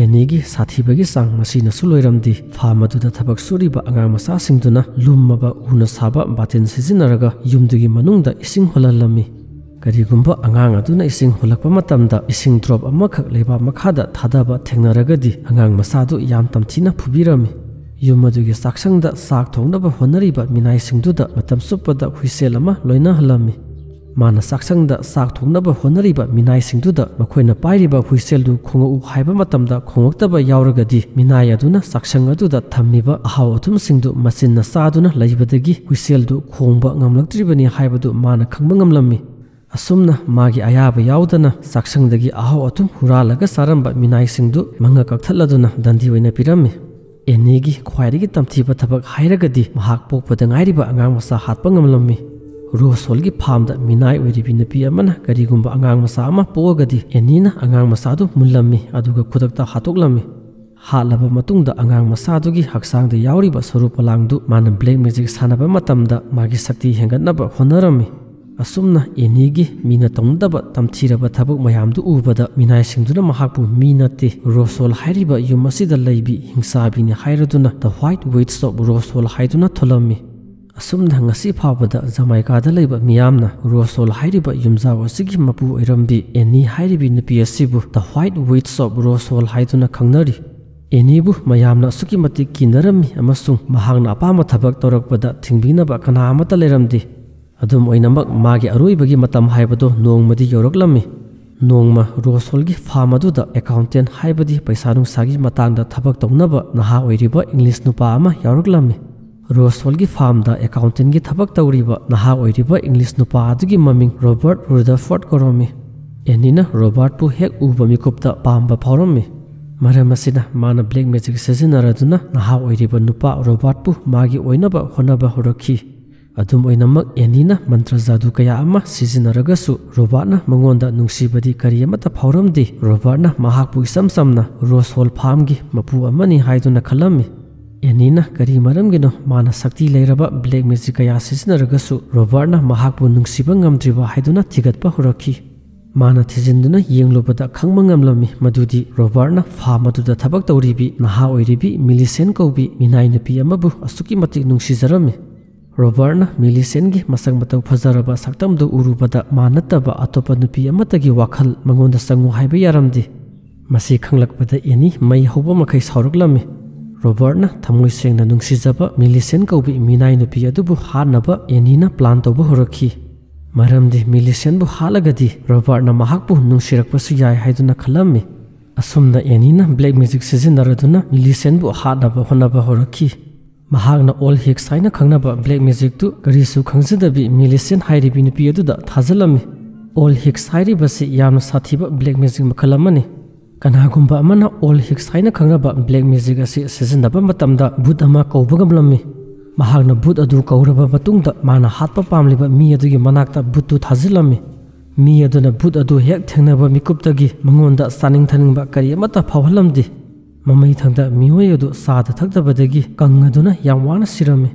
ꯑꯦꯅꯤꯒꯤ ꯁꯥꯊꯤꯕꯒꯤ ꯆꯥꯡ ꯃꯁꯤꯅꯁꯨ ꯂꯣꯏꯔꯝꯗꯦ꯫ ꯐꯥꯝ ꯑꯗꯨꯗ ꯊꯕꯛ ꯁꯨꯔꯤꯕ ꯑꯉꯥꯡ ꯃꯆꯥꯁꯤꯡꯗꯨꯅ ꯂꯨꯝꯃꯕ ꯎꯅ ꯁꯥꯕ ꯕꯥꯇꯤꯟ ꯁꯤꯖꯤꯟꯅꯔꯒ ꯌꯨꯝꯗꯨꯒꯤ ꯃꯅꯨꯡꯗ ꯏꯁꯤꯡ ꯍꯣꯜꯍꯜꯂꯝꯃꯤ꯫ ꯀꯔꯤꯒꯨꯝꯕ ꯑꯉꯥꯡ ꯑꯗꯨꯅ ꯏꯁꯤꯡ ꯍꯣꯜꯂꯛꯄ ꯃꯇꯝꯗ ꯏꯁꯤꯡ ꯗ꯭ꯔꯣꯞ ꯑꯃꯈꯛ ꯂꯩꯕꯥꯛ ꯃꯈꯥꯗ ꯊꯥꯗꯕ ꯊꯦꯡꯅꯔꯒꯗꯤ ꯑꯉꯥꯡ ꯃꯆꯥꯗꯨ ꯌꯥꯝ ꯇꯝꯊꯤꯅ ꯐꯨꯕꯤꯔꯝꯃꯤ꯫ ꯌꯨꯝ ꯑꯗꯨꯒꯤ ꯆꯥꯛꯁꯪꯗ ꯆꯥꯛ ꯊꯣꯡꯅꯕ ꯍꯣꯠꯅꯔꯤꯕ ꯃꯤꯅꯥꯏꯁꯤꯡꯗꯨꯗ ꯃꯇꯝ ꯆꯨꯞꯄꯗ ꯍꯨꯏꯁꯦꯜ ꯑꯃ ꯂꯣꯏꯅꯍꯜꯂꯝꯃꯤ꯫ ꯃꯥꯅ ꯆꯥꯛꯁꯪꯗ ꯆꯥꯛ ꯊꯣꯡꯅꯕ ꯍꯣꯠꯅꯔꯤꯕ ꯃꯤꯅꯥꯏꯁꯤꯡꯗꯨꯗ ꯃꯈꯣꯏꯅ ꯄꯥꯏꯔꯤꯕ ꯍꯨꯏꯁꯦꯜꯗꯨ ꯈꯣꯡꯉꯛꯎ ꯍꯥꯏꯕ ꯃꯇꯝꯗ ꯈꯣꯡꯉꯛꯇꯕ ꯌꯥꯎꯔꯒꯗꯤ ꯃꯤꯅꯥꯏ ꯑꯗꯨꯅ ꯆꯥꯛꯁꯪ ꯑꯗꯨꯗ ꯊꯝꯂꯤꯕ ꯑꯍꯥꯎ ꯑꯊꯨꯝꯁꯤꯡꯗꯨ ꯃꯆꯤꯟꯅ ꯆꯥꯗꯨꯅ ꯂꯩꯕꯗꯒꯤ ꯍꯨꯏꯁꯦꯜꯗꯨ ꯈꯣꯡꯕ ꯉꯝꯂꯛꯇ꯭ꯔꯤꯕꯅꯤ ꯍꯥꯏꯕꯗꯨ ꯃꯥꯅ ꯈꯪꯕ ꯉꯝꯂꯝꯃꯤ꯫ ꯑꯁꯨꯝꯅ ꯃꯥꯒꯤ ꯑꯌꯥꯕ ꯌꯥꯎꯗꯅ ꯆꯥꯛꯁꯪꯗꯒꯤ ꯑꯍꯥꯎ ꯑꯊꯨꯝ ꯍꯨꯔꯥꯜꯂꯒ ꯆꯥꯔꯝꯕ ꯃꯤꯅꯥꯏꯁꯤꯡꯗꯨ ꯃꯉꯛ ꯀꯛꯊꯠꯂꯗꯨꯅ ꯗꯟꯗꯤ ꯑꯣꯏꯅ ꯄꯤꯔꯝꯃꯤ꯫ ꯑꯦꯅꯤꯒꯤ ꯈ꯭ꯋꯥꯏꯗꯒꯤ ꯇꯝꯊꯤꯕ ꯊꯕꯛ ꯍꯥꯏꯔꯒꯗꯤ ꯃꯍꯥꯛ ꯄꯣꯛꯄꯗ ꯉꯥꯏꯔꯤꯕ ꯑꯉꯥꯡ ꯃꯆꯥ ꯍꯥꯠꯄ ꯉꯝꯂꯝꯃꯤ꯫ ꯔꯣꯁ ꯍꯣꯜꯒꯤ ꯐꯥꯔꯝꯗ ꯃꯤꯅꯥꯏ ꯑꯣꯏꯔꯤꯕꯤ ꯅꯨꯄꯤ ꯑꯃꯅ ꯀꯔꯤꯒꯨꯝꯕ ꯑꯉꯥꯡ ꯃꯆꯥ ꯑꯃ ꯄꯣꯛꯑꯒꯗꯤ ꯑꯦꯅꯤꯅ ꯑꯉꯥꯡ ꯃꯆꯥꯗꯨ ꯃꯨꯜꯂꯝꯃꯤ, ꯑꯗꯨꯒ ꯈꯨꯗꯛꯇ ꯍꯥꯠꯇꯣꯛꯂꯝꯃꯤ꯫ ꯍꯥꯠꯂꯕ ꯃꯇꯨꯡꯗ ꯑꯉꯥꯡ ꯃꯆꯥꯗꯨꯒꯤ ꯍꯛꯆꯥꯡꯗ ꯌꯥꯎꯔꯤꯕ ꯁꯔꯨ ꯄꯣꯂꯥꯡꯗꯨ ꯃꯥꯅ ꯕ꯭ꯂꯦꯛ ꯃꯦꯖꯤꯛ ꯁꯥꯟꯅꯕ ꯃꯇꯝꯗ ꯃꯥꯒꯤ ꯁꯛꯇꯤ ꯍꯦꯟꯒꯠꯅꯕ ꯍꯣꯠꯅꯔꯝꯃꯤ꯫ ꯑꯁꯨꯝꯅ ꯑꯦꯅꯤꯒꯤ ꯃꯤꯅ ꯇꯧꯅꯗꯕ ꯇꯝꯊꯤꯔꯕ ꯊꯕꯛ ꯃꯌꯥꯝꯗꯨ ꯎꯕꯗ ꯃꯤꯅꯥꯏꯁꯤꯡꯗꯨꯅ ꯃꯍꯥꯛꯄꯨ ꯃꯤ ꯅꯠꯇꯦ, ꯔꯣꯁ ꯍꯣꯜ ꯍꯥꯏꯔꯤꯕ ꯌꯨꯝ ꯑꯁꯤꯗ ꯂꯩꯕꯤ ꯍꯤꯡꯆꯥꯕꯤꯅꯤ ꯍꯥꯏꯔꯗꯨꯅ The White Witch of Rose Hall ꯍꯥꯏꯗꯨꯅ ꯊꯣꯜꯂꯝꯃꯤ꯫ ꯑꯁꯨꯝꯅ ꯉꯁꯤ ꯐꯥꯎꯕꯗ ꯖꯃꯥꯏꯀꯥꯗ ꯂꯩꯕ ꯃꯤꯌꯥꯝꯅ ꯔꯣꯁ ꯍꯣꯜ ꯍꯥꯏꯔꯤꯕ ꯌꯨꯝꯖꯥꯎ ꯑꯁꯤꯒꯤ ꯃꯄꯨ ꯑꯣꯏꯔꯝꯕꯤ ꯑꯦꯅꯤ ꯍꯥꯏꯔꯤꯕꯤ ꯅꯨꯄꯤ ꯑꯁꯤꯕꯨ The White Witch of Rose Hall ꯍꯥꯏꯗꯨꯅ ꯈꯪꯅꯔꯤ꯫ ꯑꯦꯅꯤꯕꯨ ꯃꯌꯥꯝꯅ ꯑꯁꯨꯛꯀꯤ ꯃꯇꯤꯛ ꯀꯤꯅꯔꯝꯃꯤ ꯑꯃꯁꯨꯡ ꯃꯍꯥꯛꯅ ꯑꯄꯥꯝꯕ ꯊꯕꯛ ꯇꯧꯔꯛꯄꯗ ꯊꯤꯡꯕꯤꯅꯕ ꯀꯅꯥ ꯑꯃꯠꯇ ꯂꯩꯔꯝꯗꯦ꯫ ꯑꯗꯨꯝ ꯑꯣꯏꯅꯃꯛ, ꯃꯥꯒꯤ ꯑꯔꯣꯏꯕꯒꯤ ꯃꯇꯝ ꯍꯥꯏꯕꯗꯨ ꯅꯣꯡꯃꯗꯤ ꯌꯧꯔꯛꯂꯝꯃꯤ꯫ ꯅꯣꯡꯃ ꯔꯣꯁ ꯍꯣꯜꯒꯤ ꯐꯥꯔꯝ ꯑꯗꯨꯗ ꯑꯦꯀꯥꯎꯟꯇꯦꯟ ꯍꯥꯏꯕꯗꯤ ꯄꯩꯁꯥ ꯅꯨꯡꯁꯥꯒꯤ ꯃꯇꯥꯡꯗ ꯊꯕꯛ ꯇꯧꯅꯕ ꯅꯍꯥ ꯑꯣꯏꯔꯤꯕ ꯏꯪꯂꯤꯁ ꯅꯨꯄꯥ ꯑꯃ ꯌꯥꯎꯔꯛꯂꯝꯃꯤ꯫ ꯔꯣꯁ ꯍꯣꯜꯒꯤ ꯐꯥꯔꯝꯗ ꯑꯦꯀꯥꯎꯟꯇꯦꯟꯒꯤ ꯊꯕꯛ ꯇꯧꯔꯤꯕ ꯅꯍꯥ ꯑꯣꯏꯔꯤꯕ ꯏꯪꯂꯤꯁ ꯅꯨꯄꯥ ꯑꯗꯨꯒꯤ ꯃꯃꯤꯡ ꯔꯣꯕꯥꯔꯠ ꯔꯨꯗꯔꯐꯣꯔꯗ ꯀꯧꯔꯝꯃꯤ꯫ ꯑꯦꯅꯤꯅ ꯔꯣꯕꯥꯔꯠꯄꯨ ꯍꯦꯛ ꯎꯕ ꯃꯤꯀꯨꯞꯇ ꯄꯥꯝꯕ ꯐꯥꯎꯔꯝꯃꯤ꯫ ꯃꯔꯝ ꯑꯁꯤꯅ, ꯃꯥꯅ ꯕ꯭ꯂꯦꯛ ꯃꯦꯖꯤꯛ ꯁꯤꯖꯤꯟꯅꯔꯗꯨꯅ ꯅꯍꯥ ꯑꯣꯏꯔꯤꯕ ꯅꯨꯄꯥ ꯔꯣꯕꯥꯔꯠꯄꯨ ꯃꯥꯒꯤ ꯑꯣꯏꯅꯕ ꯍꯣꯠꯅꯕ ꯍꯧꯔꯛꯈꯤ꯫ ꯑꯗꯨꯝ ꯑꯣꯏꯅꯃꯛ, ꯑꯦꯅꯤꯅ ꯃꯟꯇ꯭ꯔ ꯖꯥꯗꯨ ꯀꯌꯥ ꯑꯃ ꯁꯤꯖꯤꯟꯅꯔꯒꯁꯨ ꯔꯣꯕꯥꯔꯠꯅ ꯃꯉꯣꯟꯗ ꯅꯨꯡꯁꯤꯕꯗꯤ ꯀꯔꯤ ꯑꯃꯠꯇ ꯐꯥꯎꯔꯝꯗꯦ꯫ ꯔꯣꯕꯥꯔꯠꯅ ꯃꯍꯥꯛꯄꯨ ꯏꯆꯝ ꯆꯝꯅ ꯔꯣꯁ ꯍꯣꯜ ꯐꯥꯝꯒꯤ ꯃꯄꯨ ꯑꯃꯅꯤ ꯍꯥꯏꯗꯨꯅ ꯈꯜꯂꯝꯃꯤ꯫ ꯑꯦꯅꯤꯅ ꯀꯔꯤ ꯃꯔꯝꯒꯤꯅꯣ ꯃꯥꯅ ꯁꯛꯇꯤ ꯂꯩꯔꯕ ꯕ꯭ꯂꯦꯛ ꯃꯦꯖꯤꯛ ꯀꯌꯥ ꯁꯤꯖꯤꯟꯅꯔꯒꯁꯨ ꯔꯣꯕꯥꯔꯠꯅ ꯃꯍꯥꯛꯄꯨ ꯅꯨꯡꯁꯤꯕ ꯉꯝꯗ꯭ꯔꯤꯕ ꯍꯥꯏꯗꯨꯅ ꯊꯤꯒꯠꯄ ꯍꯧꯔꯛꯈꯤ꯫ ꯃꯥꯅ ꯊꯤꯖꯤꯟꯗꯨꯅ ꯌꯦꯡꯂꯨꯕꯗ ꯈꯪꯕ ꯉꯝꯂꯝꯃꯤ ꯃꯗꯨꯗꯤ ꯔꯣꯕꯥꯔꯠꯅ ꯐꯥꯝ ꯑꯗꯨꯗ ꯊꯕꯛ ꯇꯧꯔꯤꯕꯤ ꯅꯍꯥ ꯑꯣꯏꯔꯤꯕꯤ ꯃꯤꯂꯤꯁꯦꯟ ꯀꯧꯕꯤ ꯃꯤꯅꯥꯏ ꯅꯨꯄꯤ ꯑꯃꯕꯨ ꯑꯁꯨꯛꯀꯤ ꯃꯇꯤꯛ ꯅꯨꯡꯁꯤꯖꯔꯝꯃꯤ꯫ ꯔꯣꯕꯥꯔꯠꯅ ꯃꯤꯂꯤꯁꯦꯟꯒꯤ ꯃꯁꯛ ꯃꯇꯧ ꯐꯖꯔꯕ ꯁꯛꯇꯝꯗꯨ ꯎꯔꯨꯕꯗ ꯃꯥ ꯅꯠꯇꯕ ꯑꯇꯣꯞꯄ ꯅꯨꯄꯤ ꯑꯃꯠꯇꯒꯤ ꯋꯥꯈꯜ ꯃꯉꯣꯟꯗ ꯆꯪꯉꯨ ꯍꯥꯏꯕ ꯌꯥꯔꯝꯗꯦ꯫ ꯃꯁꯤ ꯈꯪꯂꯛꯄꯗ ꯑꯦꯅꯤ ꯃꯩ ꯍꯧꯕ ꯃꯈꯩ ꯁꯥꯎꯔꯛꯂꯝꯃꯤ꯫ ꯔꯣꯕꯥꯔꯠꯅ ꯊꯃꯣꯏ ꯁꯦꯡꯅ ꯅꯨꯡꯁꯤꯖꯕ ꯃꯤꯂꯤꯁꯦꯟ ꯀꯧꯕꯤ ꯃꯤꯅꯥꯏ ꯅꯨꯄꯤ ꯑꯗꯨꯕꯨ ꯍꯥꯠꯅꯕ ꯑꯦꯅꯤꯅ ꯄ꯭ꯂꯥꯟ ꯇꯧꯕ ꯍꯧꯔꯛꯈꯤ꯫ ꯃꯔꯝꯗꯤ ꯃꯤꯂꯤꯁꯦꯟꯕꯨ ꯍꯥꯠꯂꯒꯗꯤ ꯔꯣꯕꯥꯔꯠꯅ ꯃꯍꯥꯛꯄꯨ ꯅꯨꯡꯁꯤꯔꯛꯄꯁꯨ ꯌꯥꯏ ꯍꯥꯏꯗꯨꯅ ꯈꯜꯂꯝꯃꯤ꯫ ꯑꯁꯨꯝꯅ ꯑꯦꯅꯤꯅ ꯕ꯭ꯂꯦꯛ ꯃꯦꯖꯤꯛ ꯁꯤꯖꯤꯟꯅꯔꯗꯨꯅ ꯃꯤꯂꯤꯁꯦꯟꯕꯨ ꯍꯥꯠꯅꯕ ꯍꯣꯠꯅꯕ ꯍꯧꯔꯛꯈꯤ꯫ ꯃꯍꯥꯛꯅ ꯑꯣꯜ ꯍꯤꯛꯁ ꯍꯥꯏꯅ ꯈꯪꯅꯕ ꯕ꯭ꯂꯦꯛ ꯃꯦꯖꯤꯛꯇꯨ ꯀꯔꯤꯁꯨ ꯈꯪꯖꯗꯕꯤ ꯃꯤꯂꯤꯁꯦꯟ ꯍꯥꯏꯔꯤꯕꯤ ꯅꯨꯄꯤ ꯑꯗꯨꯗ ꯊꯥꯖꯤꯜꯂꯝꯃꯤ꯫ ꯑꯣꯜ ꯍꯤꯛꯁ ꯍꯥꯏꯔꯤꯕꯁꯤ ꯌꯥꯝꯅ ꯁꯥꯊꯤꯕ ꯕ꯭ꯂꯦꯛ ꯃꯦꯖꯤꯛ ꯃꯈꯜ ꯑꯃꯅꯤ꯫ ꯀꯅꯥꯒꯨꯝꯕ ꯑꯃꯅ ꯑꯣꯜ ꯍꯤꯛꯁ ꯍꯥꯏꯅ ꯈꯪꯅꯕ ꯕ꯭ꯂꯦꯛ ꯃꯦꯖꯤꯛ ꯑꯁꯤ ꯁꯤꯖꯤꯟꯅꯕ ꯃꯇꯝꯗ ꯚꯨꯠ ꯑꯃ ꯀꯧꯕ ꯉꯝꯂꯝꯃꯤ꯫ ꯃꯍꯥꯛꯅ ꯚꯨꯠ ꯑꯗꯨ ꯀꯧꯔꯕ ꯃꯇꯨꯡꯗ ꯃꯥꯅ ꯍꯥꯠꯄ ꯄꯥꯝꯂꯤꯕ ꯃꯤ ꯑꯗꯨꯒꯤ ꯃꯅꯥꯛꯇ ꯚꯨꯠꯇꯨ ꯊꯥꯖꯤꯜꯂꯝꯃꯤ꯫ ꯃꯤ ꯑꯗꯨꯅ ꯚꯨꯠ ꯑꯗꯨ ꯍꯦꯛ ꯊꯦꯡꯅꯕ ꯃꯤꯀꯨꯞꯇꯒꯤ ꯃꯉꯣꯟꯗ ꯆꯥꯅꯤꯡ ꯊꯛꯅꯤꯡꯕ ꯀꯔꯤ ꯑꯃꯠꯇ ꯐꯥꯎꯍꯜꯂꯝꯗꯦ꯫ ꯃꯃꯩ ꯊꯪꯗ ꯃꯤꯑꯣꯏ ꯑꯗꯨ ꯆꯥꯗ ꯊꯛꯇꯕꯗꯒꯤ ꯀꯪꯉꯗꯨꯅ ꯌꯥꯝ ꯋꯥꯅ ꯁꯤꯔꯝꯃꯤ꯫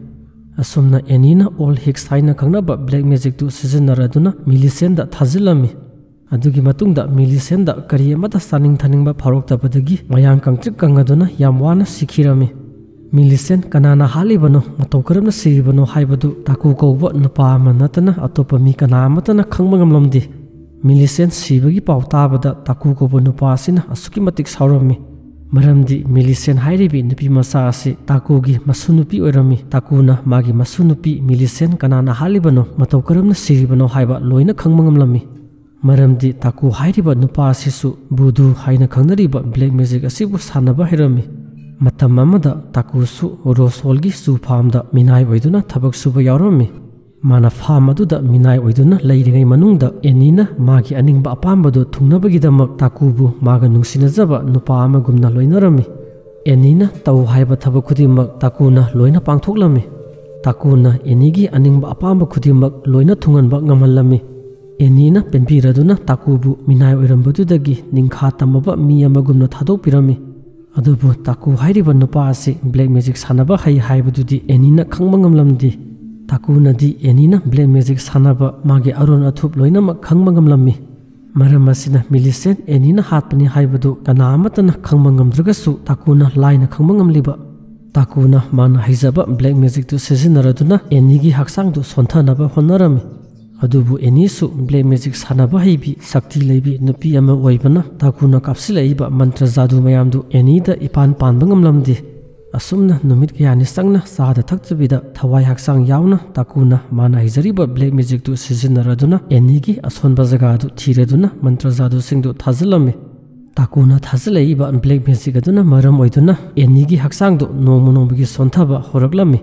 ꯑꯁꯨꯝꯅ ꯑꯦꯅꯤꯅ ꯑꯣꯜ ꯍꯤꯛꯁ ꯍꯥꯏꯅ ꯈꯪꯅꯕ ꯕ꯭ꯂꯦꯛ ꯃꯦꯖꯤꯛꯇꯨ ꯁꯤꯖꯤꯟꯅꯔꯗꯨꯅ ꯃꯤꯂꯤꯁꯦꯟꯗ ꯊꯥꯖꯤꯜꯂꯝꯃꯤ꯫ ꯑꯗꯨꯒꯤ ꯃꯇꯨꯡꯗ ꯃꯤꯂꯤꯁꯦꯟꯗ ꯀꯔꯤ ꯑꯃꯠꯇ ꯆꯥꯅꯤꯡ ꯊꯛꯅꯤꯡꯕ ꯐꯥꯎꯔꯛꯇꯕꯗꯒꯤ ꯃꯌꯥꯡ ꯀꯪꯇ꯭ꯔꯤꯛ ꯀꯪꯉꯗꯨꯅ ꯌꯥꯝ ꯋꯥꯅ ꯁꯤꯈꯤꯔꯝꯃꯤ꯫ ꯃꯤꯂꯤꯁꯦꯟ ꯀꯅꯥꯅ ꯍꯥꯠꯂꯤꯕꯅꯣ, ꯃꯇꯧ ꯀꯔꯝꯅ ꯁꯤꯔꯤꯕꯅꯣ ꯍꯥꯏꯕꯗꯨ ꯇꯥꯀꯨ ꯀꯧꯕ ꯅꯨꯄꯥ ꯑꯃ ꯅꯠꯇꯅ ꯑꯇꯣꯞꯄ ꯃꯤ ꯀꯅꯥ ꯑꯃꯠꯇꯅ ꯈꯪꯕ ꯉꯝꯂꯝꯗꯦ꯫ ꯃꯤꯂꯤꯁꯦꯟ ꯁꯤꯕꯒꯤ ꯄꯥꯎ ꯇꯥꯕꯗ ꯇꯥꯀꯨ ꯀꯧꯕ ꯅꯨꯄꯥ ꯑꯁꯤꯅ ꯑꯁꯨꯛꯀꯤ ꯃꯇꯤꯛ ꯁꯥꯎꯔꯝꯃꯤ꯫ ꯃꯔꯝꯗꯤ ꯃꯤꯂꯤꯁꯦꯟ ꯍꯥꯏꯔꯤꯕꯤ ꯅꯨꯄꯤ ꯃꯆꯥ ꯑꯁꯤ ꯇꯥꯀꯨꯒꯤ ꯃꯁꯨ ꯅꯨꯄꯤ ꯑꯣꯏꯔꯝꯃꯤ꯫ ꯇꯥꯀꯨꯅ ꯃꯥꯒꯤ ꯃꯁꯨ ꯅꯨꯄꯤ ꯃꯤꯂꯤꯁꯦꯟ ꯀꯅꯥꯅ ꯍꯥꯠꯂꯤꯕꯅꯣ, ꯃꯇꯧ ꯀꯔꯝꯅ ꯁꯤꯔꯤꯕꯅꯣ ꯍꯥꯏꯕ ꯂꯣꯏꯅ ꯈꯪꯕ ꯉꯝꯂꯝꯃꯤ꯫ ꯃꯔꯝꯗꯤ ꯇꯥꯀꯨ ꯍꯥꯏꯔꯤꯕ ꯅꯨꯄꯥ ꯑꯁꯤꯁꯨ ꯚꯨꯗꯨ ꯍꯥꯏꯅ ꯈꯪꯅꯔꯤꯕ ꯕ꯭ꯂꯦꯛ ꯃꯦꯖꯤꯛ ꯑꯁꯤꯕꯨ ꯁꯥꯟꯅꯕ ꯍꯩꯔꯝꯃꯤ꯫ ꯃꯇꯝ ꯑꯃꯗ ꯇꯥꯀꯨꯁꯨ ꯔꯣꯁ ꯍꯣꯜꯒꯤ ꯆꯨ ꯐꯥꯝꯗ ꯃꯤꯅꯥꯏ ꯑꯣꯏꯗꯨꯅ ꯊꯕꯛ ꯁꯨꯕ ꯌꯥꯎꯔꯝꯃꯤ꯫ ꯃꯥꯅ ꯐꯥꯝ ꯑꯗꯨꯗ ꯃꯤꯅꯥꯏ ꯑꯣꯏꯗꯨꯅ ꯂꯩꯔꯤꯉꯩ ꯃꯅꯨꯡꯗ ꯑꯦꯅꯤꯅ ꯃꯥꯒꯤ ꯑꯅꯤꯡꯕ ꯑꯄꯥꯝꯕꯗꯨ ꯊꯨꯡꯅꯕꯒꯤꯗꯃꯛ ꯇꯥꯀꯨꯕꯨ ꯃꯥꯒ ꯅꯨꯡꯁꯤꯅꯖꯕ ꯅꯨꯄꯥ ꯑꯃꯒꯨꯝꯅ ꯂꯣꯏꯅꯔꯝꯃꯤ꯫ ꯑꯦꯅꯤꯅ ꯇꯧ ꯍꯥꯏꯕ ꯊꯕꯛ ꯈꯨꯗꯤꯡꯃꯛ ꯇꯥꯀꯨꯅ ꯂꯣꯏꯅ ꯄꯥꯡꯊꯣꯛꯂꯝꯃꯤ꯫ ꯇꯥꯀꯨꯅ ꯑꯦꯅꯤꯒꯤ ꯑꯅꯤꯡꯕ ꯑꯄꯥꯝꯕ ꯈꯨꯗꯤꯡꯃꯛ ꯂꯣꯏꯅ ꯊꯨꯡꯍꯟꯕ ꯉꯝꯍꯜꯂꯝꯃꯤ꯫ ꯑꯦꯅꯤꯅ ꯄꯦꯟꯕꯤꯔꯗꯨꯅ ꯇꯥꯀꯨꯕꯨ ꯃꯤꯅꯥꯏ ꯑꯣꯏꯔꯝꯕꯗꯨꯗꯒꯤ ꯅꯤꯡꯈꯥ ꯇꯝꯃꯕ ꯃꯤ ꯑꯃꯒꯨꯝꯅ ꯊꯥꯗꯣꯛꯄꯤꯔꯝꯃꯤ꯫ ꯑꯗꯨꯕꯨ ꯇꯥꯀꯨ ꯍꯥꯏꯔꯤꯕ ꯅꯨꯄꯥ ꯑꯁꯤ black magic ꯁꯥꯟꯅꯕ ꯍꯩ ꯍꯥꯏꯕꯗꯨꯗꯤ ꯑꯦꯅꯤꯅ ꯈꯪꯕ ꯉꯝꯂꯝꯗꯦ꯫ ꯇꯥꯀꯨꯅꯗꯤ ꯑꯦꯅꯤꯅ black magic ꯁꯥꯟꯅꯕ, ꯃꯥꯒꯤ ꯑꯔꯣꯟ ꯑꯊꯨꯞ ꯂꯣꯏꯅꯃꯛ ꯈꯪꯕ ꯉꯝꯂꯝꯃꯤ꯫ ꯃꯔꯝ ꯑꯁꯤꯅ ꯃꯤꯂꯤꯁꯦꯟ ꯑꯦꯅꯤꯅ ꯍꯥꯠꯄꯅꯤ ꯍꯥꯏꯕꯗꯨ ꯀꯅꯥ ꯑꯃꯠꯇꯅ ꯈꯪꯕ ꯉꯝꯗ꯭ꯔꯒꯁꯨ, ꯇꯥꯀꯨꯅ ꯂꯥꯏꯅ ꯈꯪꯕ ꯉꯝꯂꯤꯕ꯫ ꯇꯥꯀꯨꯅ ꯃꯥꯅ ꯍꯩꯖꯕ black magic ꯇꯨ ꯁꯤꯖꯤꯟꯅꯔꯗꯨꯅ ꯑꯦꯅꯤꯒꯤ ꯍꯛꯆꯥꯡꯗꯨ ꯁꯣꯟꯊꯅꯕ ꯍꯣꯠꯅꯔꯝꯃꯤ꯫ ꯑꯗꯨꯕꯨ ꯑꯦꯅꯤꯁꯨ black magic ꯁꯥꯟꯅꯕ ꯍꯩꯕꯤ, ꯁꯛꯇꯤ ꯂꯩꯕꯤ ꯅꯨꯄꯤ ꯑꯃ ꯑꯣꯏꯕꯅ, ꯇꯥꯀꯨꯅ ꯀꯥꯞꯁꯤꯜꯂꯛꯏꯕ ꯃꯟꯇ꯭ꯔ ꯖꯥꯗꯨ ꯃꯌꯥꯝꯗꯨ ꯑꯦꯅꯤꯗ ꯏꯄꯥꯟ ꯄꯥꯟꯕ ꯉꯝꯂꯝꯗꯦ꯫ ꯑꯁꯨꯝꯅ ꯅꯨꯃꯤꯠ ꯀꯌꯥꯅꯤ ꯆꯪꯅ ꯆꯥꯗ ꯊꯛꯇꯕꯤꯗ, ꯊꯋꯥꯏ ꯍꯛꯆꯥꯡ ꯌꯥꯎꯅ ꯇꯥꯀꯨꯅ ꯃꯥꯅ ꯍꯩꯖꯔꯤꯕ black magic ꯇꯨ ꯁꯤꯖꯤꯟꯅꯔꯗꯨꯅ ꯑꯦꯅꯤꯒꯤ ꯑꯁꯣꯟꯕ ꯖꯒꯥꯗꯨ ꯊꯤꯔꯗꯨꯅ ꯃꯟꯇ꯭ꯔ ꯖꯥꯗꯨꯁꯤꯡꯗꯨ ꯊꯥꯖꯤꯜꯂꯝꯃꯤ꯫ ꯇꯥꯀꯨꯅ ꯊꯥꯖꯤꯜꯂꯛꯏꯕ black magic ꯑꯗꯨꯅ ꯃꯔꯝ ꯑꯣꯏꯗꯨꯅ ꯑꯦꯅꯤꯒꯤ ꯍꯛꯆꯥꯡꯗꯨ ꯅꯣꯡꯃ ꯅꯣꯡꯃꯒꯤ ꯁꯣꯟꯊꯕ ꯍꯧꯔꯛꯂꯝꯃꯤ꯫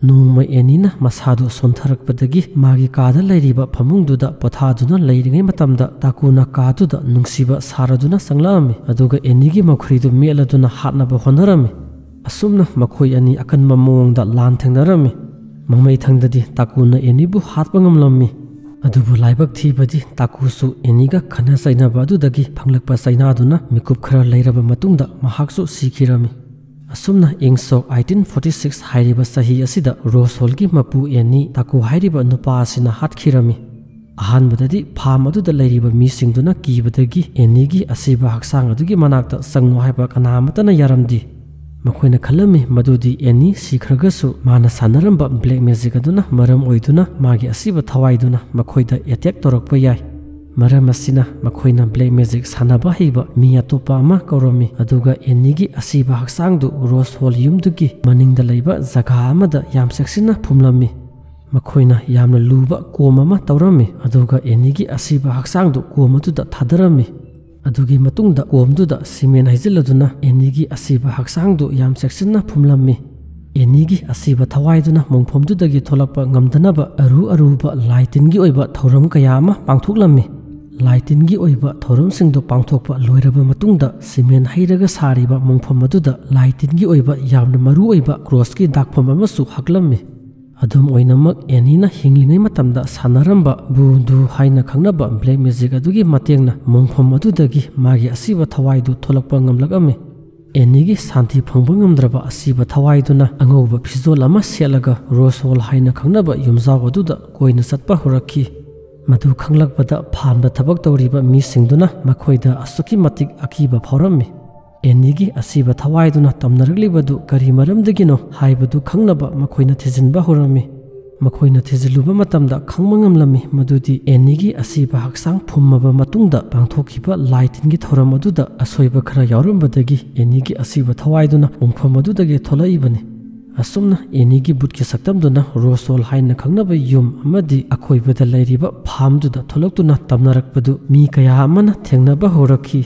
ꯅꯣꯡꯃ ꯑꯦꯅꯤꯅ ꯃꯁꯥꯗꯨ ꯁꯣꯟꯊꯔꯛꯄꯗꯒꯤ ꯃꯥꯒꯤ ꯀꯥꯗ ꯂꯩꯔꯤꯕ ꯐꯃꯨꯡꯗꯨꯗ ꯄꯣꯊꯥꯗꯨꯅ ꯂꯩꯔꯤꯉꯩ ꯃꯇꯝꯗ, ꯇꯥꯀꯨꯅ ꯀꯥꯗꯨꯗ ꯅꯨꯡꯁꯤꯕ ꯁꯥꯔꯗꯨꯅ ꯆꯪꯂꯛꯑꯝꯃꯤ꯫ ꯑꯗꯨꯒ ꯑꯦꯅꯤꯒꯤ ꯃꯈꯨꯔꯤꯗꯨ ꯃꯦꯠꯂꯗꯨꯅ ꯍꯥꯠꯅꯕ ꯍꯣꯠꯅꯔꯝꯃꯤ꯫ ꯑꯁꯨꯝꯅ ꯃꯈꯣꯏ ꯑꯅꯤ ꯑꯀꯟꯕ ꯃꯑꯣꯡꯗ ꯂꯥꯟ ꯊꯦꯡꯅꯔꯝꯃꯤ꯫ ꯃꯃꯩꯊꯪꯗꯗꯤ ꯇꯥꯀꯨꯅ ꯑꯦꯅꯤꯕꯨ ꯍꯥꯠꯄ ꯉꯝꯂꯝꯃꯤ꯫ ꯑꯗꯨꯕꯨ ꯂꯥꯏꯕꯛ ꯊꯤꯕꯗꯤ, ꯇꯥꯀꯨꯁꯨ ꯑꯦꯅꯤꯒ ꯈꯠꯅ ꯆꯩꯅꯕ ꯑꯗꯨꯗꯒꯤ ꯐꯪꯂꯛꯄ ꯆꯩꯅꯥꯗꯨꯅ ꯃꯤꯀꯨꯞ ꯈꯔ ꯂꯩꯔꯕ ꯃꯇꯨꯡꯗ ꯃꯍꯥꯛꯁꯨ ꯁꯤꯈꯤꯔꯝꯃꯤ꯫ ꯑꯁꯨꯝꯅ ꯏꯪ ꯁꯣꯛ eighteen forty six ꯍꯥꯏꯔꯤꯕ ꯆꯍꯤ ꯑꯁꯤꯗ ꯔꯣꯁ ꯍꯣꯜꯒꯤ ꯃꯄꯨ ꯑꯦꯅꯤ ꯇꯥꯀꯨ ꯍꯥꯏꯔꯤꯕ ꯅꯨꯄꯥ ꯑꯁꯤꯅ ꯍꯥꯠꯈꯤꯔꯝꯃꯤ꯫ ꯑꯍꯥꯟꯕꯗꯗꯤ ꯐꯥꯔꯝ ꯑꯗꯨꯗ ꯂꯩꯔꯤꯕ ꯃꯤꯁꯤꯡꯗꯨꯅ ꯀꯤꯕꯗꯒꯤ ꯑꯦꯅꯤꯒꯤ ꯑꯁꯤꯕ ꯍꯛꯆꯥꯡ ꯑꯗꯨꯒꯤ ꯃꯅꯥꯛꯇ ꯆꯪꯉꯨ ꯍꯥꯏꯕ ꯀꯅꯥ ꯑꯃꯠꯇꯅ ꯌꯥꯔꯝꯗꯦ꯫ ꯃꯈꯣꯏꯅ ꯈꯜꯂꯝꯃꯤ ꯃꯗꯨꯗꯤ ꯑꯦꯅꯤ ꯁꯤꯈ꯭ꯔꯒꯁꯨ ꯃꯥꯅ ꯁꯥꯟꯅꯔꯝꯕ black magic ꯑꯗꯨꯅ ꯃꯔꯝ ꯑꯣꯏꯗꯨꯅ ꯃꯥꯒꯤ ꯑꯁꯤꯕ ꯊꯋꯥꯏꯗꯨꯅ ꯃꯈꯣꯏꯗ attack ꯇꯧꯔꯛꯄ ꯌꯥꯏ꯫ ꯃꯔꯝ ꯑꯁꯤꯅ ꯃꯈꯣꯏꯅ black magic ꯁꯥꯟꯅꯕ ꯍꯩꯕ ꯃꯤ ꯑꯇꯣꯞꯄ ꯑꯃ ꯀꯧꯔꯝꯃꯤ, ꯑꯗꯨꯒ ꯑꯦꯅꯤꯒꯤ ꯑꯁꯤꯕ ꯍꯛꯆꯥꯡꯗꯨ ꯔꯣꯁ ꯍꯣꯜ ꯌꯨꯝꯗꯨꯒꯤ ꯃꯅꯤꯡꯗ ꯂꯩꯕ ꯖꯒꯥ ꯑꯃꯗ ꯌꯥꯝ ꯆꯦꯛꯁꯤꯟꯅ ꯐꯨꯝꯂꯝꯃꯤ꯫ ꯃꯈꯣꯏꯅ ꯌꯥꯝꯅ ꯂꯨꯕ ꯀꯣꯝ ꯑꯃ ꯇꯧꯔꯝꯃꯤ, ꯑꯗꯨꯒ ꯑꯦꯅꯤꯒꯤ ꯑꯁꯤꯕ ꯍꯛꯆꯥꯡꯗꯨ ꯀꯣꯝ ꯑꯗꯨꯗ ꯊꯥꯗꯔꯝꯃꯤ꯫ ꯑꯗꯨꯒꯤ ꯃꯇꯨꯡꯗ ꯀꯣꯝꯗꯨꯗ ꯁꯤꯃꯦꯟ ꯍꯩꯖꯤꯜꯂꯗꯨꯅ ꯑꯦꯅꯤꯒꯤ ꯑꯁꯤꯕ ꯍꯛꯆꯥꯡꯗꯨ ꯌꯥꯝ ꯆꯦꯛꯁꯤꯟꯅ ꯐꯨꯝꯂꯝꯃꯤ꯫ ꯑꯦꯅꯤꯒꯤ ꯑꯁꯤꯕ ꯊꯋꯥꯏꯗꯨꯅ ꯃꯣꯡꯐꯝꯗꯨꯗꯒꯤ ꯊꯣꯛꯂꯛꯄ ꯉꯝꯗꯅꯕ ꯑꯔꯨ ꯑꯔꯨꯕ ꯂꯥꯏ ꯇꯤꯟꯒꯤ ꯑꯣꯏꯕ ꯊꯧꯔꯝ ꯀꯌꯥ ꯑꯃ ꯄꯥꯡꯊꯣꯛꯂꯝꯃꯤ꯫ ꯂꯥꯏ ꯇꯤꯟꯒꯤ ꯑꯣꯏꯕ ꯊꯧꯔꯝꯁꯤꯡꯗꯨ ꯄꯥꯡꯊꯣꯛꯄ ꯂꯣꯏꯔꯕ ꯃꯇꯨꯡꯗ, ꯁꯤꯃꯦꯟ ꯍꯩꯔꯒ ꯁꯥꯔꯤꯕ ꯃꯣꯡꯐꯝ ꯑꯗꯨꯗ ꯂꯥꯏ ꯇꯤꯟꯒꯤ ꯑꯣꯏꯕ ꯌꯥꯝꯅ ꯃꯔꯨ ꯑꯣꯏꯕ ꯀ꯭ꯔꯣꯁꯀꯤ ꯗꯥꯛꯐꯝ ꯑꯃꯁꯨ ꯍꯛꯂꯝꯃꯤ꯫ ꯑꯗꯨꯝ ꯑꯣꯏꯅꯃꯛ, ꯑꯦꯅꯤꯅ ꯍꯤꯡꯂꯤꯉꯩ ꯃꯇꯝꯗ ꯁꯥꯟꯅꯔꯝꯕ ꯚꯨꯗꯨ ꯍꯥꯏꯅ ꯈꯪꯅꯕ black magic ꯑꯗꯨꯒꯤ ꯃꯇꯦꯡꯅ ꯃꯣꯡꯐꯝ ꯑꯗꯨꯗꯒꯤ ꯃꯥꯒꯤ ꯑꯁꯤꯕ ꯊꯋꯥꯏꯗꯨ ꯊꯣꯛꯂꯛꯄ ꯉꯝꯂꯛꯂꯝꯃꯤ꯫ ꯑꯦꯅꯤꯒꯤ ꯁꯥꯟꯇꯤ ꯐꯪꯕ ꯉꯝꯗ꯭ꯔꯕ ꯑꯁꯤꯕ ꯊꯋꯥꯏꯗꯨꯅ ꯑꯉꯧꯕ ꯐꯤꯖꯣꯜ ꯑꯃ ꯁꯦꯠꯂꯒ ꯔꯣꯁ ꯍꯣꯜ ꯍꯥꯏꯅ ꯈꯪꯅꯕ ꯌꯨꯝꯖꯥꯎ ꯑꯗꯨꯗ ꯀꯣꯏꯅ ꯆꯠꯄ ꯍꯧꯔꯛꯈꯤ꯫ ꯃꯗꯨ ꯈꯪꯂꯛꯄꯗ ꯐꯥꯔꯝꯗ ꯊꯕꯛ ꯇꯧꯔꯤꯕ ꯃꯤꯁꯤꯡꯗꯨꯅ ꯃꯈꯣꯏꯗ ꯑꯁꯨꯛꯀꯤ ꯃꯇꯤꯛ ꯑꯀꯤꯕ ꯐꯥꯎꯔꯝꯃꯤ꯫ ꯑꯦꯅꯤꯒꯤ ꯑꯁꯤꯕ ꯊꯋꯥꯏꯗꯨꯅ ꯇꯝꯅꯔꯛꯂꯤꯕꯗꯨ ꯀꯔꯤ ꯃꯔꯝꯗꯒꯤꯅꯣ ꯍꯥꯏꯕꯗꯨ ꯈꯪꯅꯕ ꯃꯈꯣꯏꯅ ꯊꯤꯖꯤꯟꯕ ꯍꯧꯔꯝꯃꯤ꯫ ꯃꯈꯣꯏꯅ ꯊꯤꯖꯤꯜꯂꯨꯕ ꯃꯇꯝꯗ ꯈꯪꯕ ꯉꯝꯂꯝꯃꯤ ꯃꯗꯨꯗꯤ ꯑꯦꯅꯤꯒꯤ ꯑꯁꯤꯕ ꯍꯛꯆꯥꯡ ꯐꯨꯝꯃꯕ ꯃꯇꯨꯡꯗ ꯄꯥꯡꯊꯣꯛꯈꯤꯕ ꯂꯥꯏ ꯇꯤꯟꯒꯤ ꯊꯧꯔꯝ ꯑꯗꯨꯗ ꯑꯁꯣꯏꯕ ꯈꯔ ꯌꯥꯎꯔꯝꯕꯗꯒꯤ ꯑꯦꯅꯤꯒꯤ ꯑꯁꯤꯕ ꯊꯋꯥꯏꯗꯨꯅ ꯃꯣꯡꯐꯝ ꯑꯗꯨꯗꯒꯤ ꯊꯣꯛꯂꯛꯏꯕꯅꯤ꯫ ꯑꯁꯨꯝꯅ ꯑꯦꯅꯤꯒꯤ ꯕꯨꯠꯀꯤ ꯁꯛꯇꯝꯗꯨꯅ ꯔꯣꯁ ꯍꯣꯜ ꯍꯥꯏꯅ ꯈꯪꯅꯕ ꯌꯨꯝ ꯑꯃꯗꯤ ꯑꯀꯣꯏꯕꯗ ꯂꯩꯔꯤꯕ ꯐꯥꯔꯝꯗꯨꯗ ꯊꯣꯛꯂꯛꯇꯨꯅ ꯇꯝꯅꯔꯛꯄꯗꯨ ꯃꯤ ꯀꯌꯥ ꯑꯃꯅ ꯊꯦꯡꯅꯕ ꯍꯧꯔꯛꯈꯤ꯫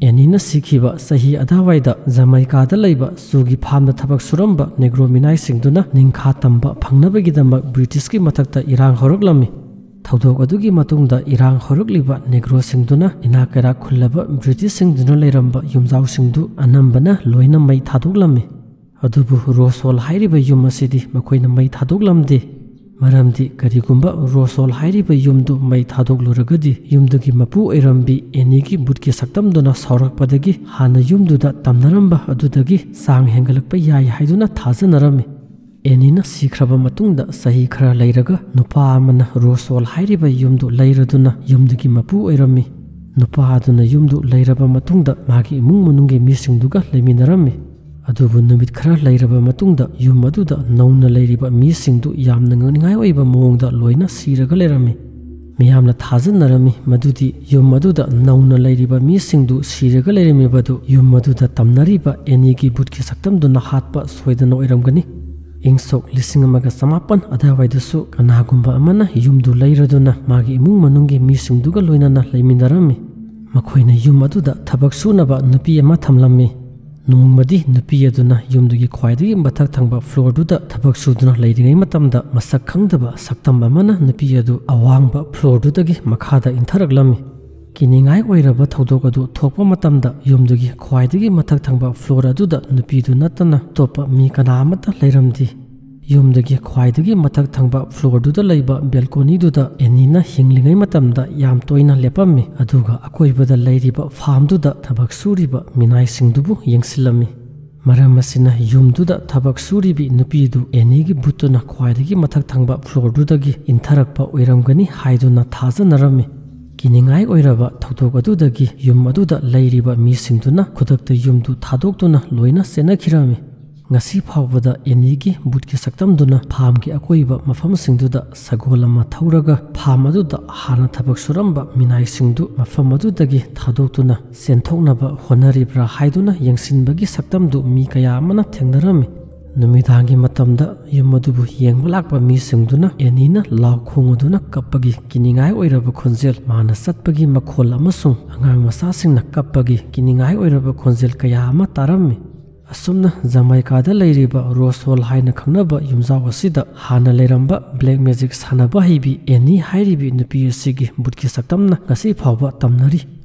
ꯑꯦꯅꯤꯅ ꯁꯤꯈꯤꯕ ꯆꯍꯤ ꯑꯗꯥꯋꯥꯏꯗ ꯖꯃꯥꯏꯀꯥꯗ ꯂꯩꯕ ꯆꯨꯒꯤ ꯐꯥꯔꯝꯗ ꯊꯕꯛ ꯁꯨꯔꯝꯕ ꯅꯦꯒ꯭ꯔꯣ ꯃꯤꯅꯥꯏꯁꯤꯡꯗꯨꯅ ꯅꯤꯡꯈꯥ ꯇꯝꯕ ꯐꯪꯅꯕꯒꯤꯗꯃꯛ ꯕ꯭ꯔꯤꯇꯤꯁꯀꯤ ꯃꯊꯛꯇ ꯏꯔꯥꯡ ꯍꯧꯔꯛꯂꯝꯃꯤ꯫ ꯊꯧꯗꯣꯛ ꯑꯗꯨꯒꯤ ꯃꯇꯨꯡꯗ ꯏꯔꯥꯡ ꯍꯧꯔꯛꯂꯤꯕ ꯅꯦꯒ꯭ꯔꯣꯁꯤꯡꯗꯨꯅ ꯏꯅꯥꯛ ꯀꯩꯔꯥꯛ ꯈꯨꯜꯂꯕ ꯕ꯭ꯔꯤꯇꯤꯁꯁꯤꯡꯗꯨꯅ ꯂꯩꯔꯝꯕ ꯌꯨꯝꯖꯥꯎꯁꯤꯡꯗꯨ ꯑꯅꯝꯕꯅ ꯂꯣꯏꯅ ꯃꯩ ꯊꯥꯗꯣꯛꯂꯝꯃꯤ꯫ ꯑꯗꯨꯕꯨ ꯔꯣꯁ ꯍꯣꯜ ꯍꯥꯏꯔꯤꯕ ꯌꯨꯝ ꯑꯁꯤꯗꯤ ꯃꯈꯣꯏꯅ ꯃꯩ ꯊꯥꯗꯣꯛꯂꯝꯗꯦ꯫ ꯃꯔꯝꯗꯤ ꯀꯔꯤꯒꯨꯝꯕ ꯔꯣꯁ ꯍꯣꯜ ꯍꯥꯏꯔꯤꯕ ꯌꯨꯝꯗꯨ ꯃꯩ ꯊꯥꯗꯣꯛꯂꯨꯔꯒꯗꯤ ꯌꯨꯝꯗꯨꯒꯤ ꯃꯄꯨ ꯑꯣꯏꯔꯝꯕꯤ ꯑꯦꯅꯤꯒꯤ ꯕꯨꯠꯀꯤ ꯁꯛꯇꯝꯗꯨꯅ ꯁꯥꯎꯔꯛꯄꯗꯒꯤ ꯍꯥꯟꯅ ꯌꯨꯝꯗꯨꯗ ꯇꯝꯅꯔꯝꯕ ꯑꯗꯨꯗꯒꯤ ꯆꯥꯡ ꯍꯦꯟꯒꯠꯂꯛꯄ ꯌꯥꯏ ꯍꯥꯏꯗꯨꯅ ꯊꯥꯖꯅꯔꯝꯃꯤ꯫ ꯑꯦꯅꯤꯅ ꯁꯤꯈ꯭ꯔꯕ ꯃꯇꯨꯡꯗ ꯆꯍꯤ ꯈꯔ ꯂꯩꯔꯒ ꯅꯨꯄꯥ ꯑꯃꯅ ꯔꯣꯁ ꯍꯣꯜ ꯍꯥꯏꯔꯤꯕ ꯌꯨꯝꯗꯨ ꯂꯩꯔꯗꯨꯅ ꯌꯨꯝꯗꯨꯒꯤ ꯃꯄꯨ ꯑꯣꯏꯔꯝꯃꯤ꯫ ꯅꯨꯄꯥ ꯑꯗꯨꯅ ꯌꯨꯝꯗꯨ ꯂꯩꯔꯕ ꯃꯇꯨꯡꯗ ꯃꯥꯒꯤ ꯏꯃꯨꯡ ꯃꯅꯨꯡꯒꯤ ꯃꯤꯁꯤꯡꯗꯨꯒ ꯂꯩꯃꯤꯟꯅꯔꯝꯃꯤ꯫ ꯑꯗꯨꯕꯨ ꯅꯨꯃꯤꯠ ꯈꯔ ꯂꯩꯔꯕ ꯃꯇꯨꯡꯗ ꯌꯨꯝ ꯑꯗꯨꯗ ꯅꯧꯅ ꯂꯩꯔꯤꯕ ꯃꯤꯁꯤꯡꯗꯨ ꯌꯥꯝꯅ ꯉꯛꯅꯤꯡꯉꯥꯏ ꯑꯣꯏꯕ ꯃꯑꯣꯡꯗ ꯂꯣꯏꯅ ꯁꯤꯔꯒ ꯂꯩꯔꯝꯃꯤ꯫ ꯃꯤꯌꯥꯝꯅ ꯊꯥꯖꯅꯔꯝꯃꯤ ꯃꯗꯨꯗꯤ ꯌꯨꯝ ꯑꯗꯨꯗ ꯅꯧꯅ ꯂꯩꯔꯤꯕ ꯃꯤꯁꯤꯡꯗꯨ ꯁꯤꯔꯒ ꯂꯩꯔꯝꯃꯤꯕꯗꯨ ꯌꯨꯝ ꯑꯗꯨꯗ ꯇꯝꯅꯔꯤꯕ ꯑꯦꯅꯤꯒꯤ ꯕꯨꯠꯀꯤ ꯁꯛꯇꯝꯗꯨꯅ ꯍꯥꯠꯄ ꯁꯣꯏꯗꯅ ꯑꯣꯏꯔꯝꯒꯅꯤ꯫ ꯏꯪ ꯁꯣꯛ ꯂꯤꯁꯤꯡ ꯑꯃꯒ ꯆꯃꯥꯄꯟ ꯑꯗꯨꯋꯥꯏꯗꯁꯨ ꯀꯅꯥꯒꯨꯝꯕ ꯑꯃꯅ ꯌꯨꯝꯗꯨ ꯂꯩꯔꯗꯨꯅ ꯃꯥꯒꯤ ꯏꯃꯨꯡ ꯃꯅꯨꯡꯒꯤ ꯃꯤꯁꯤꯡꯗꯨꯒ ꯂꯣꯏꯅꯅ ꯂꯩꯃꯤꯟꯅꯔꯝꯃꯤ꯫ ꯃꯈꯣꯏꯅ ꯌꯨꯝ ꯑꯗꯨꯗ ꯊꯕꯛ ꯁꯨꯅꯕ ꯅꯨꯄꯤ ꯑꯃ ꯊꯝꯂꯝꯃꯤ꯫ ꯅꯣꯡꯃꯗꯤ ꯅꯨꯄꯤ ꯑꯗꯨꯅ ꯌꯨꯝꯗꯨꯒꯤ ꯈ꯭ꯋꯥꯏꯗꯒꯤ ꯃꯊꯛ ꯊꯪꯕ ꯐ꯭ꯂꯣꯔꯗꯨꯗ ꯊꯕꯛ ꯁꯨꯗꯨꯅ ꯂꯩꯔꯤꯉꯩ ꯃꯇꯝꯗ ꯃꯁꯛ ꯈꯪꯗꯕ ꯁꯛꯇꯝ ꯑꯃꯅ ꯅꯨꯄꯤ ꯑꯗꯨ ꯑꯋꯥꯡꯕ ꯐ꯭ꯂꯣꯔꯗꯨꯗꯒꯤ ꯃꯈꯥꯗ ꯏꯟꯊꯔꯛꯂꯝꯃꯤ꯫ ꯀꯤꯅꯤꯡꯉꯥꯏ ꯑꯣꯏꯔꯕ ꯊꯧꯗꯣꯛ ꯑꯗꯨ ꯊꯣꯛꯄ ꯃꯇꯝꯗ ꯌꯨꯝꯗꯨꯒꯤ ꯈ꯭ꯋꯥꯏꯗꯒꯤ ꯃꯊꯛ ꯊꯪꯕ ꯐ꯭ꯂꯣꯔ ꯑꯗꯨꯗ ꯅꯨꯄꯤꯗꯨ ꯅꯠꯇꯅ ꯑꯇꯣꯞꯄ ꯃꯤ ꯀꯅꯥ ꯑꯃꯠꯇ ꯂꯩꯔꯝꯗꯦ꯫ ꯌꯨꯝꯗꯒꯤ ꯈ꯭ꯋꯥꯏꯗꯒꯤ ꯃꯊꯛ ꯊꯪꯕ floorꯗꯨꯗ ꯂꯩꯕ balconyꯗꯨꯗ ꯑꯦꯅꯤꯅ ꯍꯤꯡꯂꯤꯉꯩ ꯃꯇꯝꯗ ꯌꯥꯝ ꯇꯣꯏꯅ ꯂꯦꯞꯄꯝꯃꯤ, ꯑꯗꯨꯒ ꯑꯀꯣꯏꯕꯗ ꯂꯩꯔꯤꯕ farmꯗꯨꯗ ꯊꯕꯛ ꯁꯨꯔꯤꯕ ꯃꯤꯅꯥꯏꯁꯤꯡꯗꯨꯕꯨ ꯌꯦꯡꯁꯤꯜꯂꯝꯃꯤ꯫ ꯃꯔꯝ ꯑꯁꯤꯅ ꯌꯨꯝꯗꯨꯗ ꯊꯕꯛ ꯁꯨꯔꯤꯕꯤ ꯅꯨꯄꯤꯗꯨ ꯑꯦꯅꯤꯒꯤ ꯚꯨꯠꯇꯨꯅ ꯈ꯭ꯋꯥꯏꯗꯒꯤ ꯃꯊꯛ ꯊꯪꯕ floorꯗꯨꯗꯒꯤ ꯏꯟꯊꯔꯛꯄ ꯑꯣꯏꯔꯝꯒꯅꯤ ꯍꯥꯏꯗꯨꯅ ꯊꯥꯖꯅꯔꯝꯃꯤ꯫ ꯀꯤꯅꯤꯡꯉꯥꯏ ꯑꯣꯏꯔꯕ ꯊꯧꯗꯣꯛ ꯑꯗꯨꯗꯒꯤ ꯌꯨꯝ ꯑꯗꯨꯗ ꯂꯩꯔꯤꯕ ꯃꯤꯁꯤꯡꯗꯨꯅ ꯈꯨꯗꯛꯇ ꯌꯨꯝꯗꯨ ꯊꯥꯗꯣꯛꯇꯨꯅ ꯂꯣꯏꯅ ꯆꯦꯟꯅꯈꯤꯔꯝꯃꯤ꯫ ꯉꯁꯤ ꯐꯥꯎꯕꯗ ꯑꯦꯅꯤꯒꯤ ꯚꯨꯠꯀꯤ ꯁꯛꯇꯝꯗꯨꯅ farmꯒꯤ ꯑꯀꯣꯏꯕ ꯃꯐꯝꯁꯤꯡꯗꯨꯗ ꯁꯒꯣꯜ ꯑꯃ ꯊꯧꯔꯒ farm ꯑꯗꯨꯗ ꯍꯥꯟꯅ ꯊꯕꯛ ꯁꯨꯔꯝꯕ ꯃꯤꯅꯥꯏꯁꯤꯡꯗꯨ ꯃꯐꯝ ꯑꯗꯨꯗꯒꯤ ꯊꯥꯗꯣꯛꯇꯨꯅ ꯆꯦꯟꯊꯣꯛꯅꯕ ꯍꯣꯠꯅꯔꯤꯕ꯭ꯔꯥ ꯍꯥꯏꯗꯨꯅ ꯌꯦꯡꯁꯤꯟꯕꯒꯤ ꯁꯛꯇꯝꯗꯨ ꯃꯤ ꯀꯌꯥ ꯑꯃꯅ ꯊꯦꯡꯅꯔꯝꯃꯤ꯫ ꯅꯨꯃꯤꯗꯥꯡꯒꯤ ꯃꯇꯝꯗ ꯌꯨꯝ ꯑꯗꯨꯕꯨ ꯌꯦꯡꯕ ꯂꯥꯛꯄ ꯃꯤꯁꯤꯡꯗꯨꯅ ꯑꯦꯅꯤꯅ ꯂꯥꯎ ꯈꯣꯡꯗꯨꯅ ꯀꯞꯄꯒꯤ ꯀꯤꯅꯤꯡꯉꯥꯏ ꯑꯣꯏꯔꯕ ꯈꯣꯟꯖꯦꯜ, ꯃꯥꯅ ꯆꯠꯄꯒꯤ ꯃꯈꯣꯜ ꯑꯃꯁꯨꯡ ꯑꯉꯥꯡ ꯃꯆꯥꯁꯤꯡꯅ ꯀꯞꯄꯒꯤ ꯀꯤꯅꯤꯡꯉꯥꯏ ꯑꯣꯏꯔꯕ ꯈꯣꯟꯖꯦꯜ ꯀꯌꯥ ꯑꯃ ꯇꯥꯔꯝꯃꯤ꯫ ꯑꯁꯨꯝꯅ ꯖꯃꯥꯏꯀꯥꯗ ꯂꯩꯔꯤꯕ Rose Hall ꯍꯥꯏꯅ ꯈꯪꯅꯕ ꯌꯨꯝꯖꯥꯎ ꯑꯁꯤꯗ ꯍꯥꯟꯅ ꯂꯩꯔꯝꯕ black magic ꯁꯥꯟꯅꯕ ꯍꯩꯕꯤ ꯑꯦꯅꯤ ꯍꯥꯏꯔꯤꯕꯤ ꯅꯨꯄꯤ ꯑꯁꯤꯒꯤ ꯚꯨꯠꯀꯤ ꯁꯛꯇꯝꯅ ꯉꯁꯤ ꯐꯥꯎꯕ ꯇꯝꯅꯔꯤ꯫